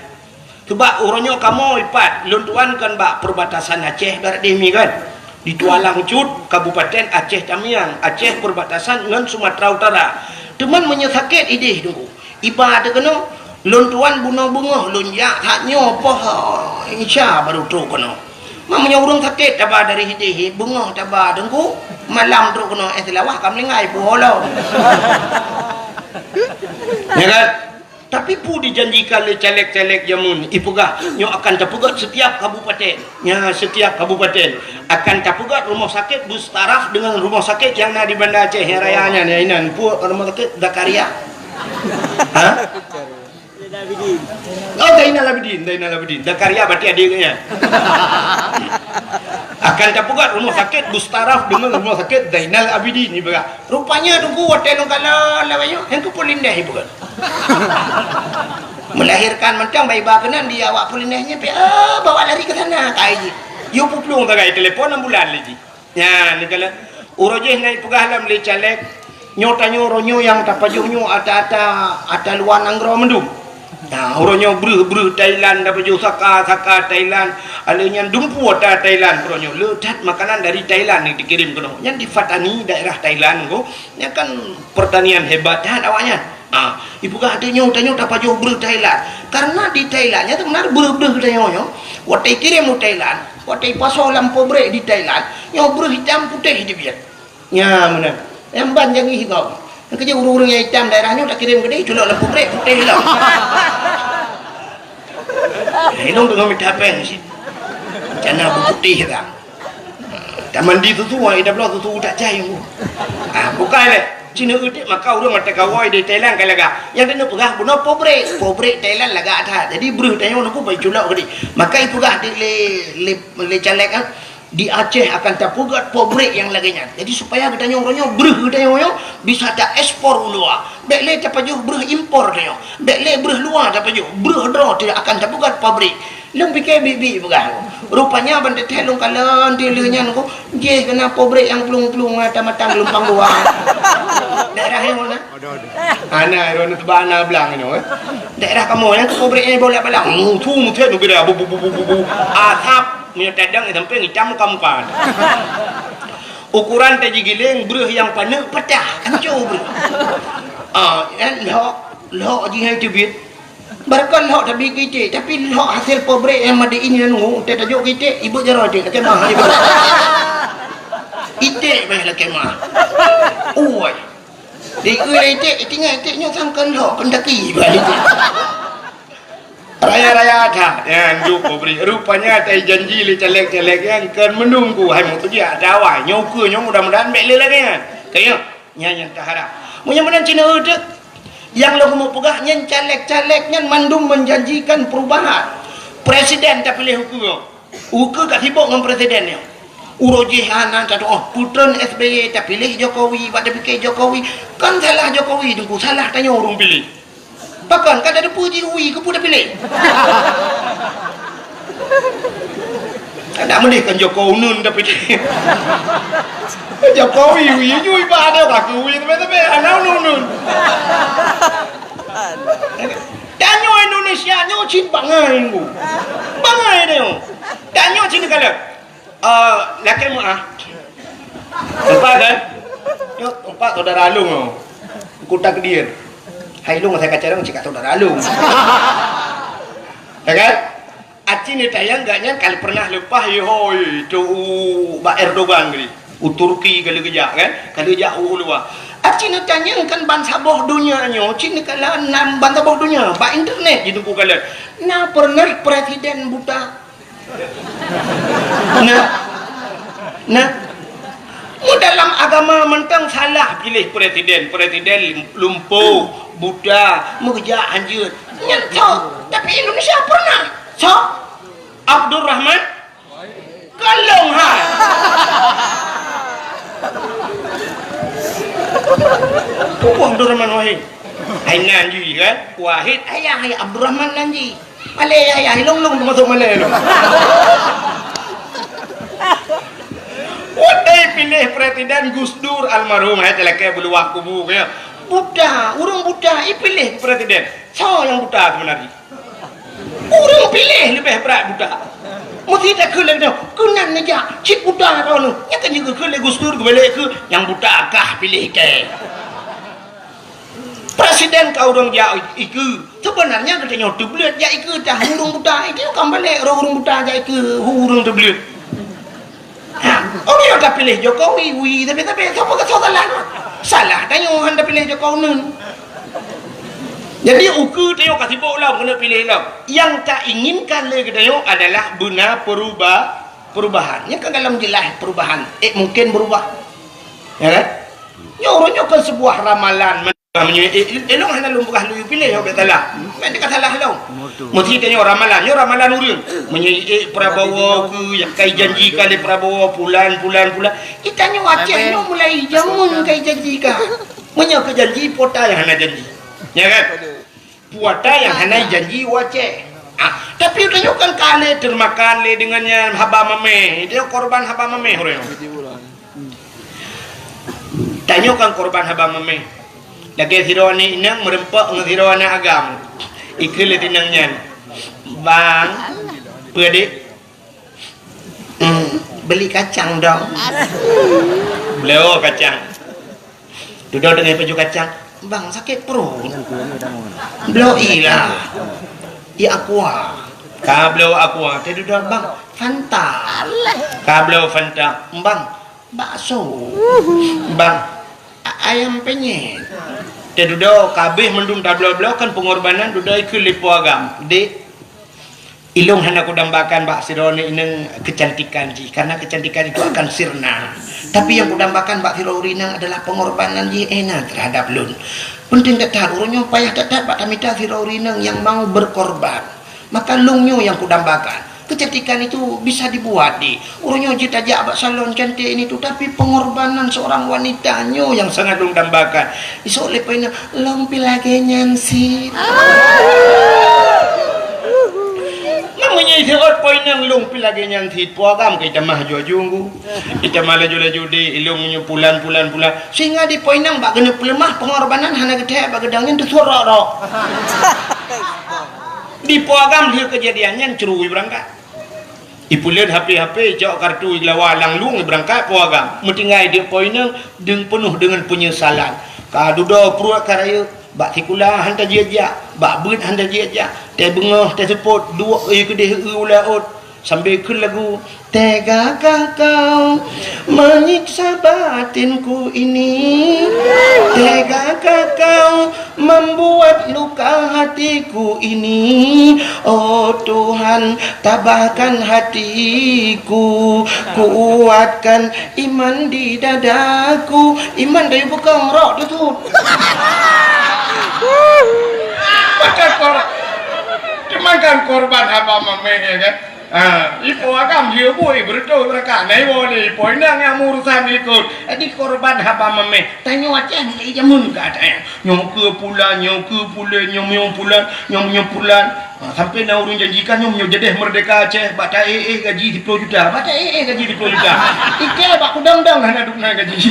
Sabab uroe nyoe kamoe ipat, lôn tuan kan bak perbatasan Aceh barat deh mi kan. Di Tualang Cut, Kabupaten Aceh Tamiang, Aceh perbatasan ngon Sumatera Utara. Teuma meunyoe sakét ideh Teungku, iba teuh keunoe, lôn tuan bunoe beungoh lôn jak that nyoe poh Isya baru trok keunoe. Ma meunyoe ureuëng sakét taba dari ideh, beungoh taba Teungku, malam trok keunoe, eh, Seulawah ka meuninggai puholo. Ya kan? Tapi peue dijanjikan lé caleg-caleg jameun, ipeugah nyoe akan tapeugét setiap kabupaten. Nya, setiap kabupaten akan tapeugét rumoh sakét beustaraf deungon rumoh sakét nyang na di Banda Aceh nyang raya nyan, ya inan. Peue rumoh sakét Zakaria? Ha? Oh, Zainal Abidin, Zainal Abidin. Zakaria berarti adik nyan. Akan tapeugét rumoh sakét beustaraf deungon rumoh sakét Zainal Abidin, ipeugah. Rupanya Teungku watée lôn kalon lawét nyoe, nyang keu Polindeh ipeugah. Melahirkan mantong bai ba keunan di awak Polindeh nyan, pi, "Ah, bawa lari ke sana," kai jih. Yue peuplueng sagai telepon ambulan lé jih. Nyan, ni kala uroe jih na ipeugah lom lé caleg, nyoe tanyoe uroe nyoe nyang tapajoh nyoe ata-ata, ata luwa nanggroe mandum. Nah, uroe nyoe breuh-breuh Thailand, tapajoh saka-saka Thailand, alé nyan dumpeue ata Thailand uroe nyoe. Le that makanan dari Thailand ni dikirim keunoe. Nyan di Pattani, daerah Thailand ko. Nyan kan pertanian hebat that awaknyan. Ah, ipeugah tanyoe, tanyoe tapajoh breuh Thailand. Karena di Thailand nyan teumeunang breuh-breuh tanyoe nyoe. Watée ikirim u Thailand, watée ipasoe lam pabrik di Thailand, nyoe breuh itam putéh dibiet. Nya meunan. Nyang ban jangi higoe. Nyang keujeuet ureuëng-ureuëng nyang itam daerah nyoe takirim keudeh, culok lam pabrik, putéh lom. Ilong teungoh mita péng cit. Cana beuputéh ka. Tamandi susu, ah, ida bloe susu tak cai. Ah, bukai lé. Cina utik maka ureuëng mata kawai di Thailand ka lagak. Nyang keuneuk peugah bunoe pabrik. Pabrik Thailand lagak that. Jadi breuh tanyoe nungku bai culok keudeh. Maka ipeugah di lé, lé, lé caleg, ah. Di Aceh akan tapeugét pabrik nyang lagée nyan. Jadi, supaya geutanyoe uroe nyoe, breuh geutanyoe nyoe bisa taekspor u luwa. Bék lé tapajoh breuh impor tanyoe. Bék lé breuh luwa tapajoh. Breuh droe teuh akan tapeugét pabrik. Lôn pike biet-biet peugah. Rupanya ban teuntée lôn kalon teuh lheueh nyan ko, jih keunan pabrik nyang plueng-plueng mata-mata geulumpang dua. Daerah nyang mana? Ada, ada. Ana, irôn teuba ana blang nyoe, eh. Daerah kamoe nyang keu pabrik nyan bolak-balik. Mutu, mutu, mutu, bu, bu, bu, bu, bu. Asap. Meunyoe tadang, eh, sampai itam muka-muka. Ukuran taji giléng, breuh nyang paneuk patah, hancô breuh. Ah, kan lhok, lhok jih hai teubiet. Barangkon lhok tabi keu iték, tapi lhok hasil pabrik nyang made in nyan ngu, teuh tajok keu iték, ibeuet jaroe iték, lakée mah, ibeuet. Iték mah lakée mah. Ui. Di ui iték, iték nyan iték nyoe sangkon lhok, pendaki bak iték. Raya-raya that, nyan juk pabrik. Rupanya tai janji lé caleg-caleg nyan kon meununggu. Hai meutujiak dawai. Nyoe ukeue nyoe mudah-mudahan bék lé lagée nyan. Kayeuh, nyan nyang taharap. Meunyoe meunan Cina uteuk, nyang lôn meupeugah nyan caleg-caleg nyan mandum menjanjikan perubahan. Presiden tapiléh ukeue. Ukeue ka sibok ngon presiden nyoe. Uroe jih hana tatu'oh, peutreun S B Y tapiléh Jokowi, bak tapike Jokowi. Kan salah Jokowi, Teungku, salah tanyoe ureuëng piléh. Pakon ka tateupeue jih wie, keupeue tapiléh? Kada meuleh kan Jokowi uneun tapiléh. Jokowi wie, yue bak ada kaki wie, tapi-tapi hana uneun-uneun. Tanyoe Indonesia nyoe cit bangai, Bu. Bangai tanyoe. Tanyoe cit kalon. Eh, lakée meu'ah. Empat, kan? Nyoe empat saudara along nyoe. Kota Kediri. Hai lôn saya kacang cit kat saudara along. Ya kan? Aci neutanyong gobnyan ka pernah leupah, yehoi, tu u bak Erdogan tadi. U Turki ka lheueh geujak, kan? Ka lheueh jak u luwa. Aci neutanyong kan bansaboh donya nyoe, cit neukalon nan bansaboh donya, bak internet jiteupeue kalon. Na pernah presiden buta? Nah. Nah. Mu dalam agama mantong salah piléh presiden. Presiden lumpuh, buta, meukeujak hanjeuet. Nyan cok. Tapi Indonesia pernah. Cok. Abdurrahman Kalong hai. Pupuh Abdurrahman Wahid. Hai nan jih, kan? Wahid ayah, hai Abdurrahman nan jih. Malée ayah, hai lôn-lôn teumasok malée lôn. Watée piléh presiden Gus Dur almarhum, hai talakée beuluwah kubu, kan? Buta, ureuëng buta, ipiléh presiden. Soe nyang buta sebenarnya? Ureuëng piléh leubeh brat buta. Meusti takheun lagée nyoe, keunan neujak cit buta droeneuh. Nyan kan jikheun lé Gus Dur geubalek keu nyang buta kah piléh kée. Presiden ka ureuëng jak ikeue. Sebenarnya geutanyoe teubleuet jak ikeue tah ureuëng buta. Itu kan balek ureuëng buta jak ikeue ureuëng teubleuet. Ha, ureuëng nyang tapiléh Jokowi, wi, tapi, tapi, sapa ka salah? Salah tanyoe han tapiléh Jokowi nun. Jadi, ukeue tanyoe ka sibok lom keuneuk piléh lom. Nyang tainginkan lé geutanyoe adalah beuna peruba-, perubahan. Nyan kan dalam jeulaih perubahan. Eh, mungkin berubah. Ya kan? Nyoe ureuëng nyoe kan sebuah ramalan. Meunyoe, eh, eh, lôn hana lôn peugah lôn piléh, nyoe bèk salah. Bèk teuka salah lôn. Meusti tanyoe ramalan, nyoe ramalan ureuëng. Meunyoe, eh, Prabowo keu nyang kai janji ka lé Prabowo, pulan, pulan, pulan. Itanyoe Aceh nyoe mulai jameun kai janji ka. Meunyoe keu janji, pota nyang hana janji. Ya kan? Pota nyang hana janji u Aceh. Ah, tapi tanyoe kan ka lé teumakan lé deungon nyan haba mamèh. Tanyoe korban haba mamèh ureuëng nyoe. Tanyoe kan korban haba mamèh. Lagèe sidroe aneuk inong meureumpok ngon sidroe aneuk agam. Ikheun lé inong nyan, "Bang, peue, Dek?" "Hmm, beli kacang dong." Bloe kacang. Dudoe teungoh pajoh kacang, "Bang, sakét pruet." "Bloe ilah. Ié aqua." Ka bloe aqua, teududoe, "Bang, Fanta." Ka bloe Fanta, "Bang, bakso." "Bang, a-, ayam penyet." Teududoe, ka abéh mandum tabloe-bloe kan peungorbanan, dudoe ikheun lé po agam, "Dek, ilôn hana kudambakan bak sidroe aneuk inong keucantikan jih, karena keucantikan itu akan sirna. Tapi nyang kudambakan bak sidroe ureuëng inong adalah peungorbanan jih Ena terhadap lôn." Peunteng that-that, ureuëng nyoe payah that-that bak tamita sidroe ureuëng inong nyang mau berkorban. Maka lôn nyoe nyang kudambakan. Keucantikan itu bisa dibuat, Dek. Ureuëng nyoe jeuet tajak bak salon cantik ini tu, tapi pengorbanan seorang wanita nyoe nyang sangat lôn dambakan. Isok lé po inong, "Lôn pih lagèe nyan cit." Meunyoe isok po inong, "Lôn pih lagèe nyan cit," po agam ka itamah aju-aju. Itamah laju-laju, "Dek, ilôn meunyoe pulan, pulan, pulan." Sehingga di po inong bak keuneuk peuleumah, pengorbanan hana geuthèe bak geudong nyan teusurok-rok. Di po agam lheueh keujadian nyan, cru ibeurangkat. Ipeuleuet H P-H P, icok kartu, igelawa lam lueng, ibeurangkat po agam. Meutinggai di po inong, deung peunoh deungon peunyesalan. Ka dudoe pruet ka rayeuk, bak sikula han tajak-jak, bak beuet han tajak-jak, teubeungoh teuseupôt, duek ie keudeh eu u laôt, sambil kheun lagu, "Tega kah kau menyiksa batinku ini? Tega kah kau membuat luka hatiku ini? Oh Tuhan, tabahkan hatiku, kuatkan iman di dadaku." Iman dari bukong rok tu tu. Makan kor-, cuman kan korban haba mameh, ya kan? Ha, ipo agam jeuet bui beureutoh beurakat. Na iwoe lé ipo inong nyang meurusan likot. Jadi korban haba mameh. Tanyoe Aceh meujameun keu Aceh. Nyoe keu pulan, nyoe keu pulan, nyoe meunyoe pulan, nyoe meunyoe pulan. Ha, sampai na ureueng janjikan nyoe meunyoe jadeh merdeka Aceh, bak taéh-éh gaji siploh juta. Bak taéh-éh gaji siploh juta. Ike bak kudong-dong hana dum na gaji.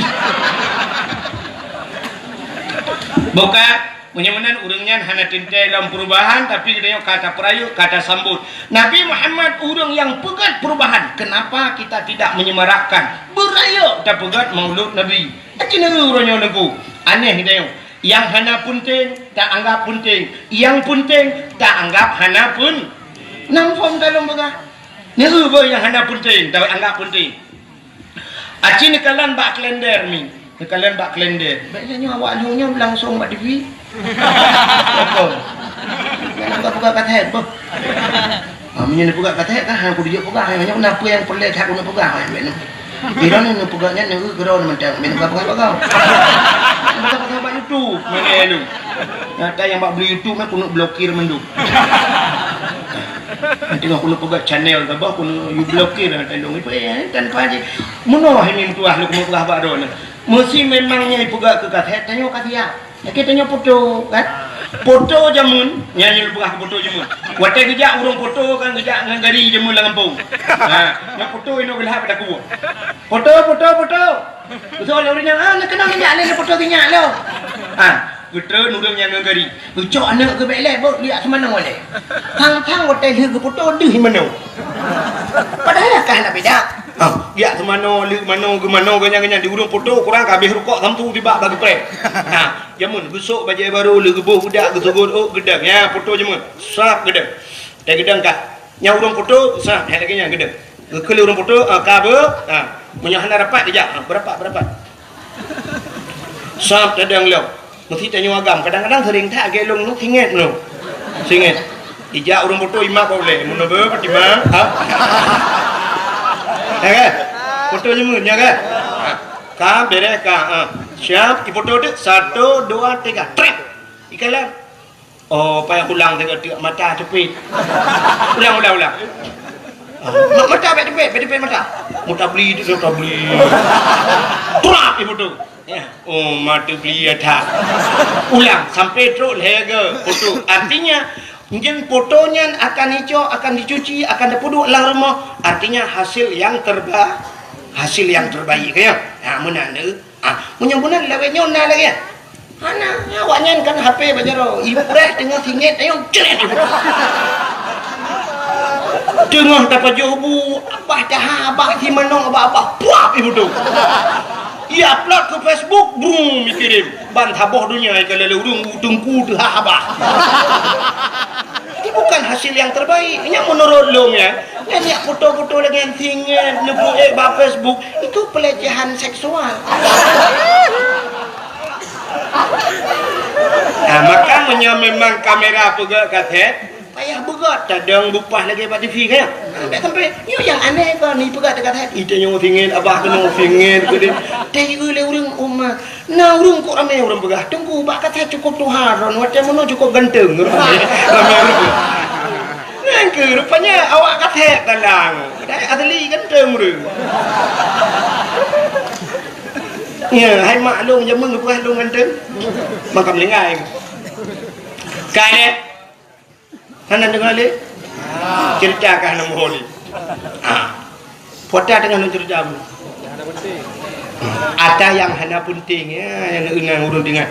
Bukan. Meunyoe meunan ureueng nyan hana teuntèe lom peurubahan, tapi geutanyoe ka tapeurayeuk, ka tasambot. Nabi Muhammad ureueng nyang peugöt peurubahan. Kenapa kita tidak menyemarakkan? Beurayeuk tapeugöt Maulud Nabi. Aci neu uroe nyoe Teungku. Aneh geutanyoe. Nyang hana peunteng, ta anggap peunteng. Nyang peunteng, ta anggap hana peun-, nam phom ta lôn peugah. Neu beuh nyang hana peunteng, ta anggap peunteng. Aci neukalon bak kalender mi. Neukalon bak kalender. Bèk nyoe awak lheueh nyoe langsong bak T V. Betul. Nyan ka peugah kaset boh. Ha, meunyoe neupeugah kaset kan, ha, kudu jeuet peugah. Nyoe na peue nyang peureulèe that keuneuk peugah, ha, bèk nyoe. Di droeneuh neupeugah nyan, neu keudroe mantong. Bèk neupeugah-peugah bak YouTube. Peugah-peugah bak YouTube. Mana lu? Nyata nyang bak beli YouTube nyan keuneuk blokir mandum. Nanti keuneuk peugah channel saboh keuneuk you blokir, nyata lôn ipe, eh, tan paji. Meunoe hai meutuah lôn keuneuk peugah bak droeneuh. Meusi memang nyan ipeugah keu kaset, tanyoe ka siap. Lakèe tanyoe poto, kan? Poto jameun, nyan lôn peugah keu poto jameun. Watèe geujak ureueng poto kan geujak ngon gari jameun lam gampông. Ha, nyan poto inoe geulhah pada kuwoe. Poto, poto, poto. Beutôi lé ureueng nyan, ah, neukeunong nyan jak lé, neupoto sinyak lé. Ah, geutreun ureueng nyan ngon gari. Geucok aneuk geuh bèk lé, beuh, liak seumanoe lé. Thang-thang watèe lheueh geupoto deuh manoe. Padahai ka hana beda. Ah, liak seumanoe, lheueh manoe, geumanoe, ganyan-ganyan di ureueng poto, kurang ka abéh rukok sampoe tibak bak geupreh. Ah, jameun geusok bajèe barô, lheueh geuboh budak, geusogôt ôk, geudong. Nyan poto jameun. Sab geudong. Watèe geudong ka. Nyang ureueng poto, sa, hai lagèe nyan geudong. Geukheun lé ureueng poto, ah, ka beuh, ah, meunyoe hana rapat, geujak, ah, beurapat, beurapat. Sab tadong lom. Meusi tanyoe agam, kadang-kadang sering that lagèe lôn nyoe, singet nyoe. Singet. Ijak ureueng poto imat bak ulèe, meunoe beuh, Fatimah, ha? Ya kan? Poto jameun, ya kan? Ha. Ka, bèrèh, ka, ha. Siap, ipoto teuk, satu, dua, tiga, trép. Ikalon. Oh, payah ulang sigoe teuk mata teupit. Ulang, ulang, ulang. Ah, ma-, mata bèk teupit, bèk teupit mata. Meutabli tu, meutabli. Turap ibu tu. Ya. Oh, mata beli ya tak. Ulang sampai trok lhèe go poto. Artinya, nyan poto nyan akan icok, akan dicuci, akan dipeuduek lam rumoh. Artinya, hasil yang terba-, hasil yang terbaik, ya. Ha, meunan tu. Ah, meunyoe meunan lawét nyoe na lagèe nyan. Hana, awak nyan kan H P bak jaroe. Ipreh teungoh singet, ayo, cret ibu. Teungoh tapajoh bu, abah taha, abah si manong, abah, abah, puap ibu tu. Ia upload ke Facebook, brum, ikirim. Ban saboh dunia ikalon lé ureueng, teungku teuha abah. Ini bukan hasil yang terbaik. Ini menurut lôn ya. Nyan jak foto-foto lagèe nyan singet, neubuet bak Facebook, itu pelecehan seksual. Nah, maka meunyoe memang kamera peugöt kaset, payah beugöt, tadong bupah lagèe bak T V kan. Sampai, sampai, nyoe nyang aneh kon, ipeugöt kaset. Ite nyoe singet, abah keunoe singet, keudeh. Teuh lé ureueng umat. Na ureueng kok ramé ureueng peugah, "Teungku, bak kaset cukôp tuha droen, watèe meunoe cukôp ganteng." Ramé, ramé ureueng. Nyan keuh rupanya awak kaset talang. Padahai asli ganteng ureueng. Ya, hai mak lôn jameun geupeugah lôn ganteng. Maka meulinggai. Ka lé. Hana deungoe lé? Ceurita ka hana muphom lé. Ha. Peue ata teungoh lôn ceurita bunoe? Ata nyang hana peunteng, ya, nyang ureueng deungoe.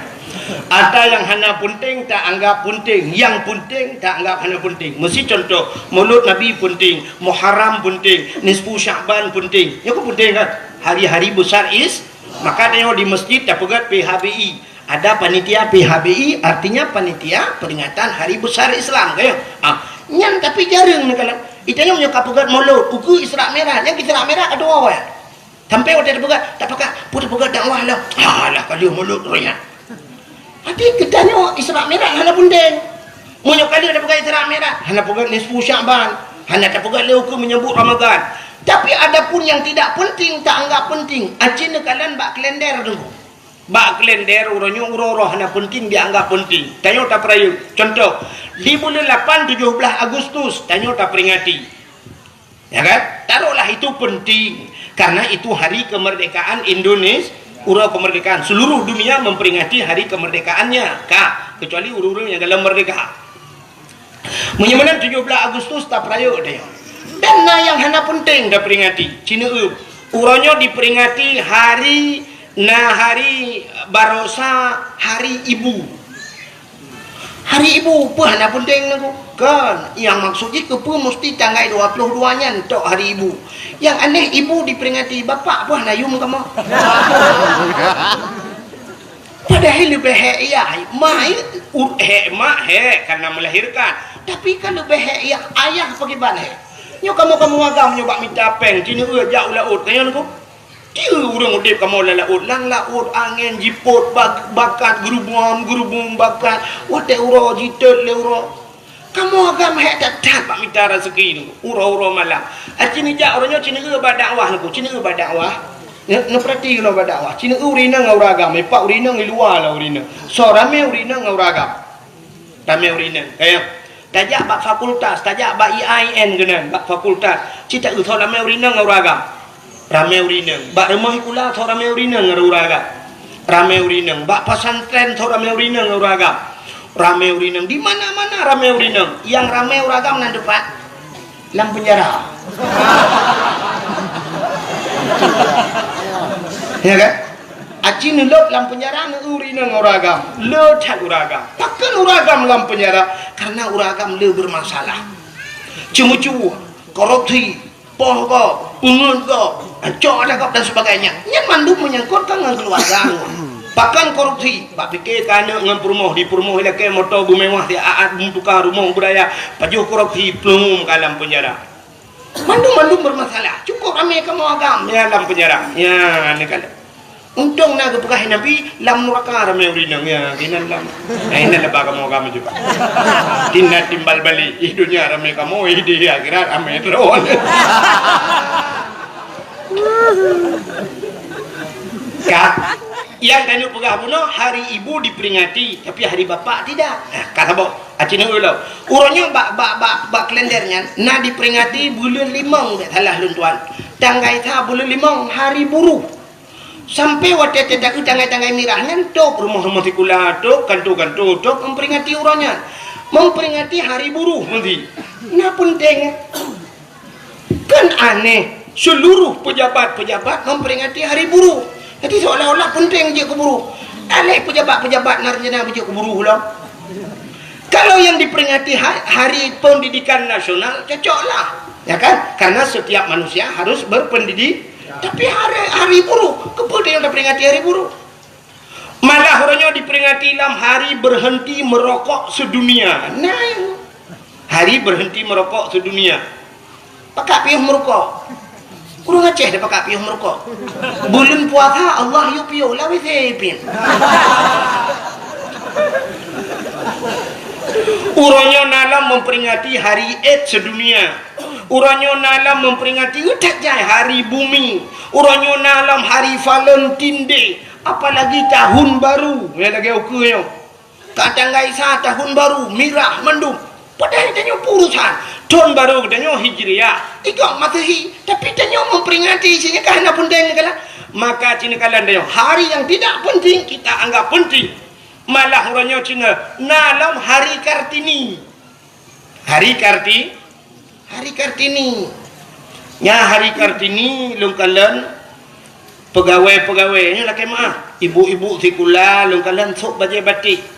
Ata nyang hana peunteng ta anggap peunteng, nyang peunteng ta anggap hana peunteng. Meusi contoh, Maulud Nabi peunteng, Muharram peunteng, Nisfu Sya'ban peunteng. Nyoe kan peunteng kan? Hari-hari besar Is-, maka tanyoe di masjid tapeugöt P H B I. Ada panitia P H B I, artinya panitia peringatan hari besar Islam, kan? Ah, nyan tapi jareueng neukalon. Itanyoe meunyoe ka peugöt Maulud, ukeue Isra Mi'raj, nyan Isra Mi'raj ka tuwoe, ya. Sampai watèe tapeugöt, tapakat, peue tapeugöt dakwah lah. Alah, ka lheueh Maulud roh nyan. Tapi geutanyoe Isra Mi'raj hana peunteng. Meunyoe ka lheueh tapeugöt Isra Mi'raj, hana peugöt nisfu Sya'ban, hana tapeugöt lé ukeue meunyeubut Ramadan. Tapi adapun yang tidak penting, ta anggap penting. Aci neukalon bak kalender tu. Bak kalender uroe nyoe uroe-uroe hana peunteng dianggap peunteng. Tanyoe tapeurayeuk. Contoh, di buleuen lapan tujoh blaih Agustus, tanyoe taperingati. Ya kan? Taruhlah itu penting, karena itu hari kemerdekaan Indonesia, uroe kemerdekaan. Seluruh dunia memperingati hari kemerdekaannya, ka, kecuali ureuëng-ureuëng nyang galom merdeka. Meunyoe meunan tujoh blaih Agustus tapeurayeuk deh. Dan na nyang hana penting taperingati. Cina eu, uroe nyoe diperingati hari, na hari barosa hari ibu. Hari ibu peue hana penting nangku? Kan, nyang maksud jih keupeue musti tanggai dua puluh dua nyan tok hari ibu. Nyang aneh ibu diperingati, bapak peue hana yum kamoe? Padahai leubeh hék yah, mak, u-, hék mak hék karena melahirkan. Tapi kan leubeh hék yah ayah pakriban hék. Nyoe kamoe-kamoe agam nyoe bak mita péng, cina eu jak u laôt, nyan nangku. Tiep ureuëng udeb kamoe lam laôt, lam laôt angén jipot bak-, bakat, geurubum-geurubum bakat, watée uroe jitot lé uroe. Kamoe agam hék that-that bak mita raseuki nyoe, uroe-uroe malam. Aci neujak uroe nyoe cina eu bak dakwah nangku, cina eu bak dakwah. Neu-, neupeurati lom bak dakwah. Cina eu ureuëng inong ngon ureuëng agam, ipak ureuëng inong, i luwa lah ureuëng inong. Soe ramé ureuëng inong ngon ureuëng agam. Ramé ureuëng inong. Kayang. Tajak bak fakultas, tajak bak I A I N keunan, bak fakultas. Cit taeu soe ramé ureuëng inong ngon ureuëng agam. Ramé ureuëng inong. Bak rumoh sikula soe ramé ureuëng inong ngon ureuëng agam. Ramé ureuëng inong. Bak pesantren soe ramé ureuëng inong ngon ureuëng agam. Ramé ureuëng inong. Di mana-mana ramé ureuëng inong. Nyang ramé ureuëng agam nan teumpat? Lam penjara. Ya kan? Aci neulôb lam penjara neu ureuëng inong ngon ureuëng agam. Le that ureuëng agam. Pakon ureuëng agam lam penjara? Karena ureuëng agam le bermasalah. Ceumeucue, korupsi, poh gob, peungeut gob, cok ata gob dan sebagainya. Nyan mandum menyangkut ka ngon keuluwarga. Pakon korupsi? Bak pike ka aneuk ngon peurumoh, di peurumoh ilakée moto beumewah, di aat beutuka rumoh beuraya, pajoh korupsi, plueng ka lam penjara. Mandum-mandum bermasalah. Cukup ramé kamoe agam, ya, lam penjara. Ya, ni kan. Untông na geupeugah Nabi, lam nuraka ramé ureuëng inong, ya, keunan lam. Nah, inan leubeh kamoe agam juga. Tina timbal balik, ih dunia ramé kamoe, ih di akhirat ramé droe. Ka. Nyang tanyoe peugah bunoe, hari ibu diperingati, tapi hari bapak tidak. Nah, ka saboh. Aci neu ulo. Uroe nyoe bak, bak, bak, bak kalender nyan na diperingati buleuen limong, bék salah lôn tuan. Tanggai sa buleuen limong, hari buruh. Sampai watée teudaku tanggai-tanggai mirah nyan, top rumoh-rumoh sikula, top kanto-kanto, top memperingati uroe nyan. Memperingati hari buruh meusti. Na penting. Kan aneh, seluruh pejabat-pejabat memperingati hari buruh. Jadi seolah-olah penting jeuet keu buruh. Aleh pejabat-pejabat na rencana beujeuet keu buruh lom. Kalau yang diperingati ha-, Hari Pendidikan Nasional, cocoklah. Ya kan? Karena setiap manusia harus berpendidik. Tapi hari, hari buruh, keupeue yang diperingati hari buruh? Malah uroe nyoe diperingati lam hari berhenti merokok sedunia. Nah, hari berhenti merokok sedunia. Pakak piôh meurukok. Ureuëng Aceh dah pakak piôh meurukok. Buleuen puasa Allah yue piôh lah W C pih. Uroe nyoe na lom memperingati hari AIDS sedunia. Uroe nyoe na lom memperingati, eh, that jai hari bumi. Uroe nyoe na lom hari Valentine Day. Apalagi tahun baru, ya, lagée ukeue nyoe. Ka tanggai sa tahun baru, mirah mandum. Padahai tanyoe peurusan. Tahun baru tanyoe Hijriah, ikot Masehi, tapi tanyoe memperingati, cit nyan ka hana penting kala. Maka cit nyan kala tanyoe, hari yang tidak penting kita anggap penting. Malah uroe nyoe cit nyan na lom hari Kartini. Hari Karti-, hari Kartini. Nya hari Kartini lôn kalon peugawée-peugawée nyoe lakée meuah. Ibu-ibu sikula lôn kalon sôk bajée batik.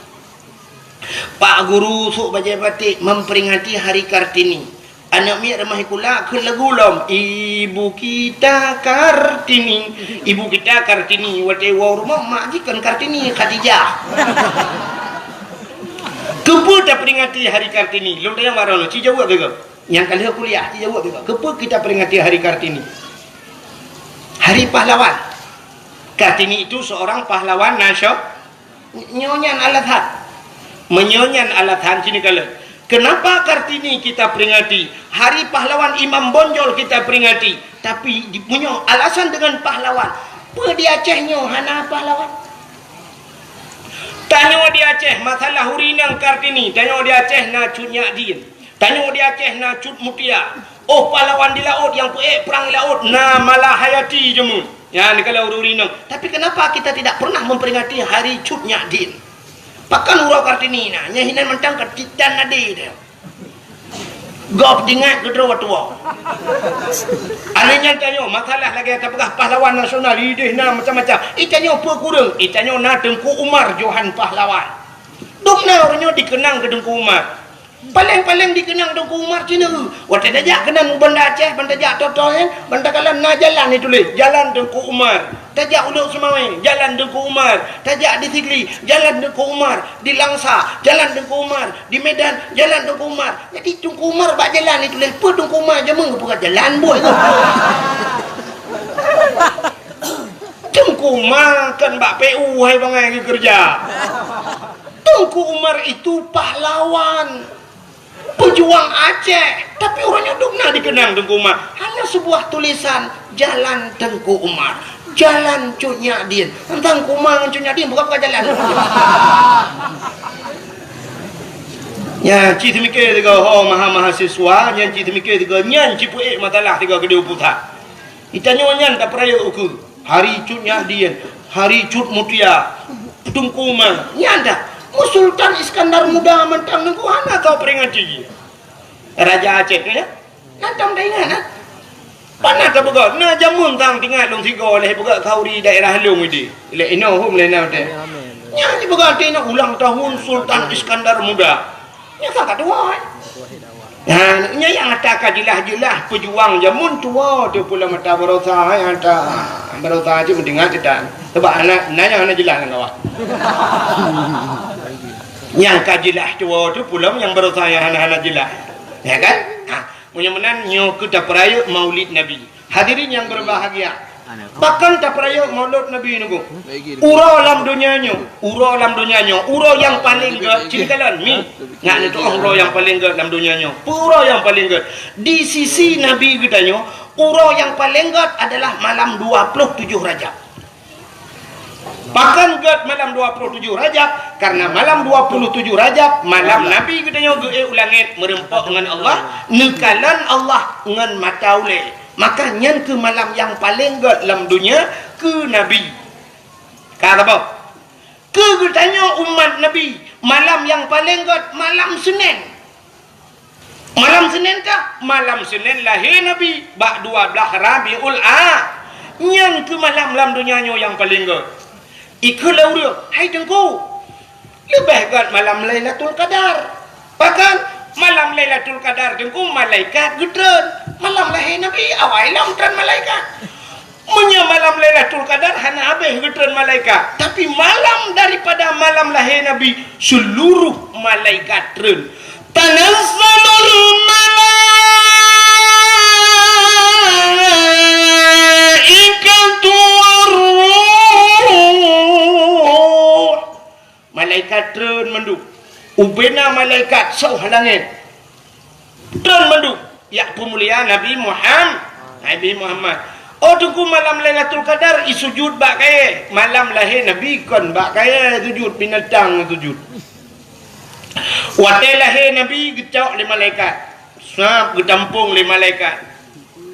Pak guru sôk bajée batik memperingati hari Kartini. Aneuk miet rumoh sikula kheun lagu lom, "Ibu kita Kartini, ibu kita Kartini." Watée woe rumoh mak jih kon Kartini, Khadijah. Keupeue taperingati hari Kartini? Lôn tanyong baroe nyoe, ci jaweueb lé gob. Nyang ka lheueh kuliah, ci jaweueb lé gob. Keupeue kita peringati hari Kartini? Hari pahlawan. Kartini itu seorang pahlawan nasio-, nyoe nyan alasan. Meunyoe nyan alasan, ci neukalon. Kenapa Kartini kita peringati? Hari pahlawan Imam Bonjol kita peringati. Tapi di, meunyoe alasan dengan pahlawan, peue di Aceh nyoe hana pahlawan? Tanyoe di Aceh, masalah ureuëng inong Kartini, tanyoe di Aceh na Cut Nyak Dien. Tanyoe di Aceh na Cut Mutia. Oh, pahlawan di laôt nyang peuék prang di laôt na Malahayati jameun. Nyan kalau ureuëng inong. Tapi kenapa kita tidak pernah memperingati hari Cut Nyak Dien? Pakon uroe Kartini na, nyan hinan mantong ka titan nadi dia. Gob dingat keudroe tuwoe. Aneh nyan tanyoe, masalah lagée tapeugah pahlawan nasional, ideh na macam-macam. Itanyoe peue kureueng, itanyoe na Teungku Umar Johan Pahlawan. Dum na ureuëng nyoe dikeunang keu Teungku Umar. Paleng-paleng dikeunang Teungku Umar cina. Watée tajak keunan u Banda Aceh, ban tajak Totoe, ban takalon na jalan ituléh, Jalan Teungku Umar. Tajak Ulok Seumawé, Jalan Teungku Umar. Tajak di Sigli, Jalan Teungku Umar. Di Langsa, Jalan Teungku Umar. Di Medan, Jalan Teungku Umar. Jadi Teungku Umar bak jalan ituléh, peue Teungku Umar jameun geupeugah jalan buet tu. Teungku Umar kan bak P U hai bangai geukeureuja. Teungku Umar itu pahlawan, pejuang Aceh, tapi ureuëng nyoe dum na dikeunang Teungku Umar. Hanya sebuah tulisan, Jalan Teungku Umar, Jalan Cut Nyak Dien. Teuntang Teungku Umar ngon Cut Nyak Dien bukan, bukan jalan. Nyan cit teumikir tiga ho maha mahasiswa, nyan cit teumikir tiga nyan cit peuék masalah tiga keudeh pusat. Itanyoe nyan tapeurayeuk ukeue. Hari Cut Nyak Dien, Hari Cut Mutia, Teungku Umar. Nyan dah. Mu Sultan Iskandar Muda mantong Teungku hana tau peringati. Raja Aceh tu ya. Nyan tom dah ingat ah. Panas ka peugah, na jameun tang tingat lôn sigoe leh peugah khauri daerah lôn idi. Lé inoe hom lé na teh. Nyan jipeugah teh na ulang tahun Sultan Iskandar Muda. Nyan sang ka tuwoe. Nah, nyan nyang ata ka jeulaih-jeulaih peujuang jameun tuwoe teuh pulang mata barosa nyang ata barosa cit meudeungat teuh tan. Sebab aneuk na nyang hana jeulaih lam kawan. Nyang ka jeulaih tuwoe teuh pulang nyang barosa nyang hana-hana jeulaih. Ya kan? Ha, meunyoe meunan nyoe keu tapeurayeuk Maulid Nabi. Hadirin yang berbahagia, pakon tapeurayeuk Maulid Nabi nunggu? Uroe lam donya nyoe, uroe lam donya nyoe, uroe nyang paleng gét, cit kalon mi. Ngat neutuoh uroe nyang paleng gét lam donya nyoe. Peue uroe nyang paleng gét? Di sisi Nabi geutanyoe, uroe nyang paleng gét adalah malam dua puluh tujoh Rajab. Pakon gét malam dua puluh tujoh Rajab? Karena malam dua puluh tujoh Rajab, malam Nabi geutanyoe geuék u langét meureumpok ngon Allah, neukalon Allah ngon mata ulée. Maka nyan keuh malam nyang paleng gét lam donya keu Nabi. Ka saboh. Keu geutanyoe umat Nabi, malam nyang paleng gét malam Senin. Malam Senin kah? Malam Senin lahé Nabi bak dua blaih Rabiul A. Nyan keuh malam lam donya nyoe nyang paleng gét. Ikheun lé ureuëng, "Hai Teungku, leubeh gét malam Lailatul Qadar." Pakon? Malam Lailatul Qadar Teungku malaikat geutreun. Malam lahé Nabi awai lom treun malaikat. Meunyoe malam Lailatul Qadar hana habéh geutreun malaikat, tapi malam daripada malam lahé Nabi, seluruh malaikat treun. Tanazzalul malaikatu war ruh. Malaikat treun mandum. Ubena malaikat soh langét. Treun mandum. Jak peumulia Nabi Muham-, Nabi Muhammad. Oh Teungku, malam Lailatul Qadar isujud bak kayée. Malam lahé Nabi kon bak kayée sujud, binatang sujud. Watée lahé Nabi geucok lé malaikat. Sab geutampong lé malaikat.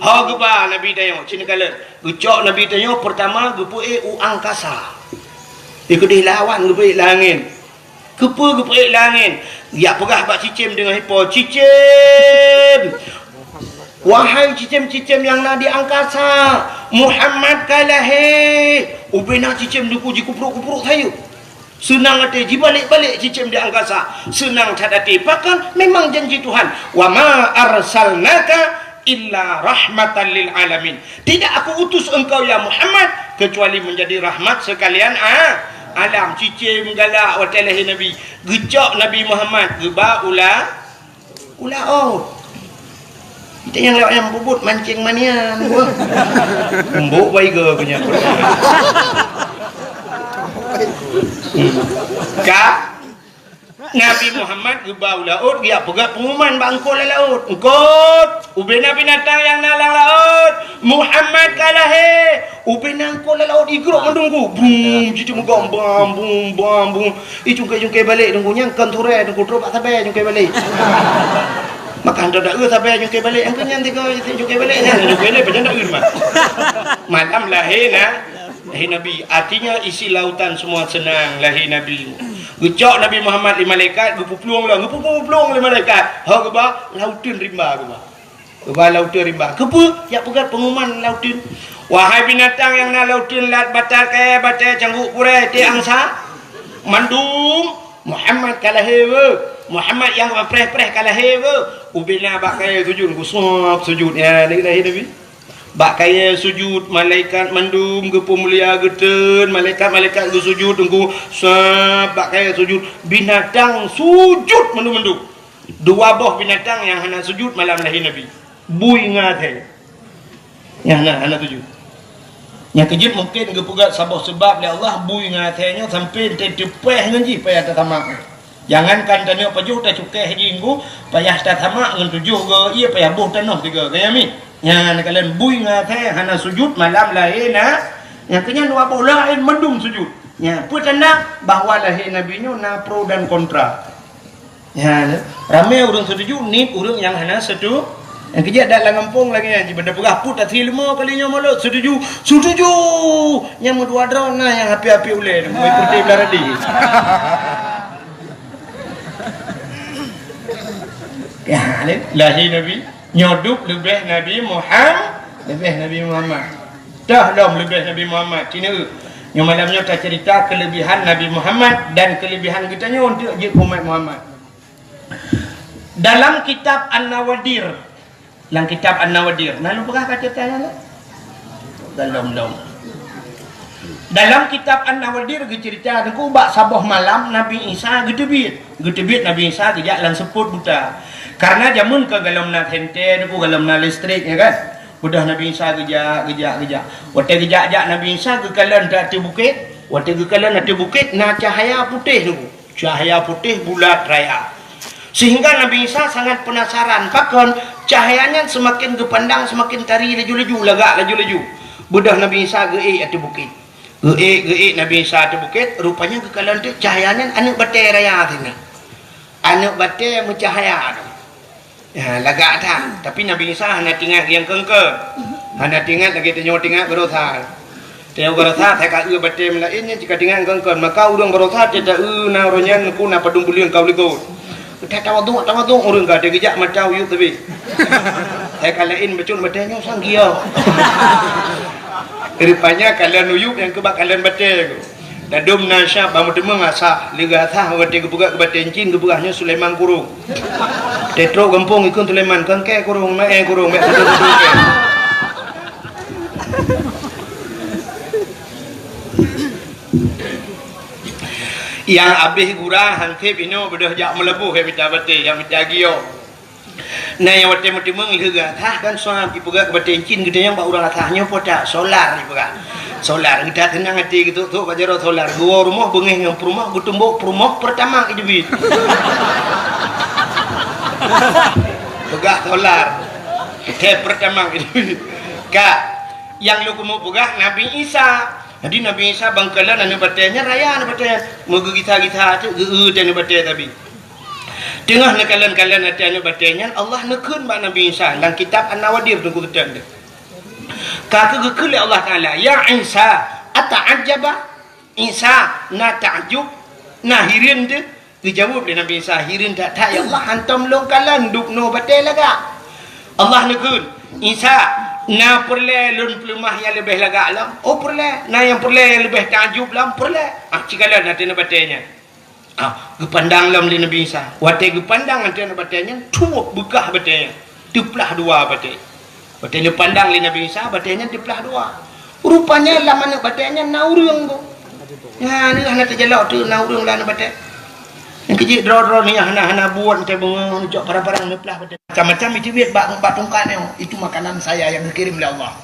Ho geuba Nabi tanyoe, cit neukalon. Geucok Nabi tanyoe peurtama geupeuék u angkasa. Di keudeh lawan geupeuék langét. Keupeue geupeuék langét? Jak peugah bak cicém deungon ipo, "Cicém! Wahai cicém-cicém nyang na di angkasa, Muhammad ka lahé!" Ubena cicém Teungku jikuprok-kuprok sayeuep. Seunang até jibalek-balek cicém di angkasa. Seunang that até. Pakon? Memang janji Tuhan. "Wa ma arsalnaka illa rahmatan lil alamin." Tidak Aku utus engkau, ya Muhammad, kecuali menjadi rahmat sekalian a-, alam. Cicém galak watée lahé Nabi. Geucok Nabi Muhammad, geuba u la-, u laôt. Kita nyang lewat nyang bubut mancing manian. Embok baiga punya. Ka? Nabi Muhammad geuba u laôt, geujak peugah pengumuman bak eungkôt lam laôt. "Eungkôt, ubena binatang nyang na lam laôt, Muhammad ka lahé." Ubena eungkôt lam laôt igrok mandum Teungku. Brum, jiteumeugang bam, bum, bam, bum. Icungkai-cungkai balek Teungku, nyang kon turée Teungku, trok bak sabai cungkai balek. Maka hantom taeu sabe nyang keu balek, nyang keu nyan tiga nyang keu balek nyan, nyang keu balek pajan taeu mah. Malam lahé na, lahé Nabi. Artinya isi lautan semua senang lahé Nabi. Geucok Nabi Muhammad lé malaikat, geupuplueng lom, geupuplueng lé malaikat. Ho geuba, lauteun rimba geuba. Geuba lauteun rimba. Keupeue? Jak peugah pengumuman lauteun. Wahai binatang nyang na lauteun, lat, batat, kayèe, batèe, cangguek, gurèe, tiek, angsa, mandum, Muhammad ka lahé weuh. Muhammad nyang preh-preh ka lahé weuh. Ubena bak kayèe sujud, geusuab sujud. Ya, lahé Nabi. Bak kayèe sujud, malaikat mandum geupeumulia geuteun, malaikat-malaikat geusujud, teungku, sab, bak kayèe sujud, binatang sujud mandum-mandum. Dua boh binatang nyang hana sujud malam lahé Nabi. Bui ngon asèe. Nyang hana, hana sujud. Nyang keujeuet mungken geupeugah saboh seubab lé Allah, bui ngon asèe nyoe sampoe teupeue ngon jih payah tasamak. Jangankan taneuk pajoh, tacukéh jih ngon payah tasamak ngon tujoh goe ié, payah boh tanoh tiga goe, ya mi. Nyan kalon bui ngon asèe hana sujud malam lahé na. Nyang keu nyan dua boh laén mandum sujud. Nyan peue tanda bahwa lahé Nabi nyoe na pro dan kontra. Nyan, ramé ureueng setuju, nit ureueng nyang hana setu-, nyang keujeuet dak lam gampông lagèe nyan, jiban peugah put asri leumo kali nyoe mulod, setuju, setuju. Nyang meudua droe na nyang api-api ulèe, meuikurti belah radi. Ya, lahé Nabi. Nyoe dub leubeh Nabi Muham-, leubeh Nabi Muhammad. Toh lom leubeh Nabi Muhammad. Cina, nyoe malam nyoe tacerita kelebihan Nabi Muhammad dan kelebihan geutanyoe untuk jeuet umat Muhammad. Dalam kitab An-Nawadir, lam kitab An-Nawadir, na lôn peugah ka ceritanya, lom-lom. Dalam kitab An-Nawadir geucerita, teungku, bak saboh malam Nabi Isa geuteubiet. Geuteubiet Nabi Isa geujak lam seupôt buta. Karena jameun ka golom na senter, teungku, golom na listrik, ya kan? Beudôh Nabi Isa geujak, geujak, geujak. Watèe geujak-jak Nabi Isa geukalon ateueh bukét. Watèe geukalon ateueh bukét na cahya putéh, teungku. Cahya putéh bulat raya. Sehingga Nabi Isa sangat penasaran, pakon cahya nyan seumaken geupandang seumaken tari laju-laju, lagak laju-laju. Beudôh Nabi Isa geuék ateueh bukét. Geuék, geuék Nabi Isa ateueh bukét, rupanya geukalon teuk cahya nyan aneuk batèe raya sinan. Aneuk batèe meucahya tu. Ya, lagak that. Tapi Nabi Isa hana teuingat nyang keungkeuen. Hana teuingat lagèe tanyoe teuingat baroesa. Tanyoe baroesa, hai ka eu batèe meulaén nyan cit ka teuingat keungkeuen. Maka ureueng baroesa, teuta eu na uroe nyan, teungku, na padum buleuen ka u likot. Teuta tawaduk, tawaduk ureueng ka, teugeujak mata uyueb teubiet. Hai ka laén bacut batèe nyoe sang giok. Rupanya kalon uyueb nyang keubah kalon batèe. Ladôm na syab bak meuteumeung asah, lé geuasah watèe geupeugah keu batèe cit geupeugah nyoe Sulaiman Kurong. Teutrok gampông ikheun Sulaiman, "Kangkè kurong, maé kurong, bèk beutôi-beutôi kèe." Nyang abéh gura hansép inoe beudôh jak meulaboh, jak mita batèe, jak mita giok. Na nyang watèe meuteumeung lheueh geuasah kan suab jipeugah keu batèe cit geutanyoe bak ureueng asah nyoe po that solar jipeugah. Solar geutanyoe seunang até geutok-tok bak jaroe solar geuwoe rumoh beungéh ngon peurumoh geutumbok peurumoh Pertamax jiteubiet. Peugah solar. Teuh Pertamax jiteubiet. Ka nyang lôn keumeung peugah Nabi Isa. Jadi Nabi Isa ban kalon aneuk batèe nyan raya aneuk batèe nyan. Meugeugisa-gisa teuk geu-eu aneuk batèe tabi. Teungoh neukalon-kalon até aneuk batèe nyan, Allah neukheun bak Nabi Isa lam kitab An-Nawadir teungku teuntèe. Ka keuh geukheun lé Allah Taala, "Ya Isa, ata'ajjaba?" Isa na takjub, na hireuen teuh? Geujaweueb lé Nabi Isa, "Hireuen that-that ya Allah, hantom lôn kalon dub noe batèe lagak." Allah neukheun, "Isa, na peureulèe lôn peuleumah nyang leubeh lagak lom?" "Oh peureulèe." "Na nyang peureulèe nyang leubeh takjub lom?" "Peureulèe." Ah, ci kalon até aneuk batèe nyan. Ah, geupandang lom lé Nabi Isa. Watèe geupandang até aneuk batèe nyan, tuwoe beukah batèe nyan. Teuplah dua batèe. Watèe geupandang lé Nabi Isa, batèe nyan teuplah dua. Rupanya lam aneuk batèe nyan na ureueng ko. Nyan hana teujalok teuk na ureueng lam aneuk batèe. Nyang keujeuet droe-droe nyan hana, hana buet teuh beungoh neucok parang-parang neuplah batèe. Macam-macam iteubiet bak, bak tungkat nyoe. Itu makanan saya yang dikirim oleh Allah.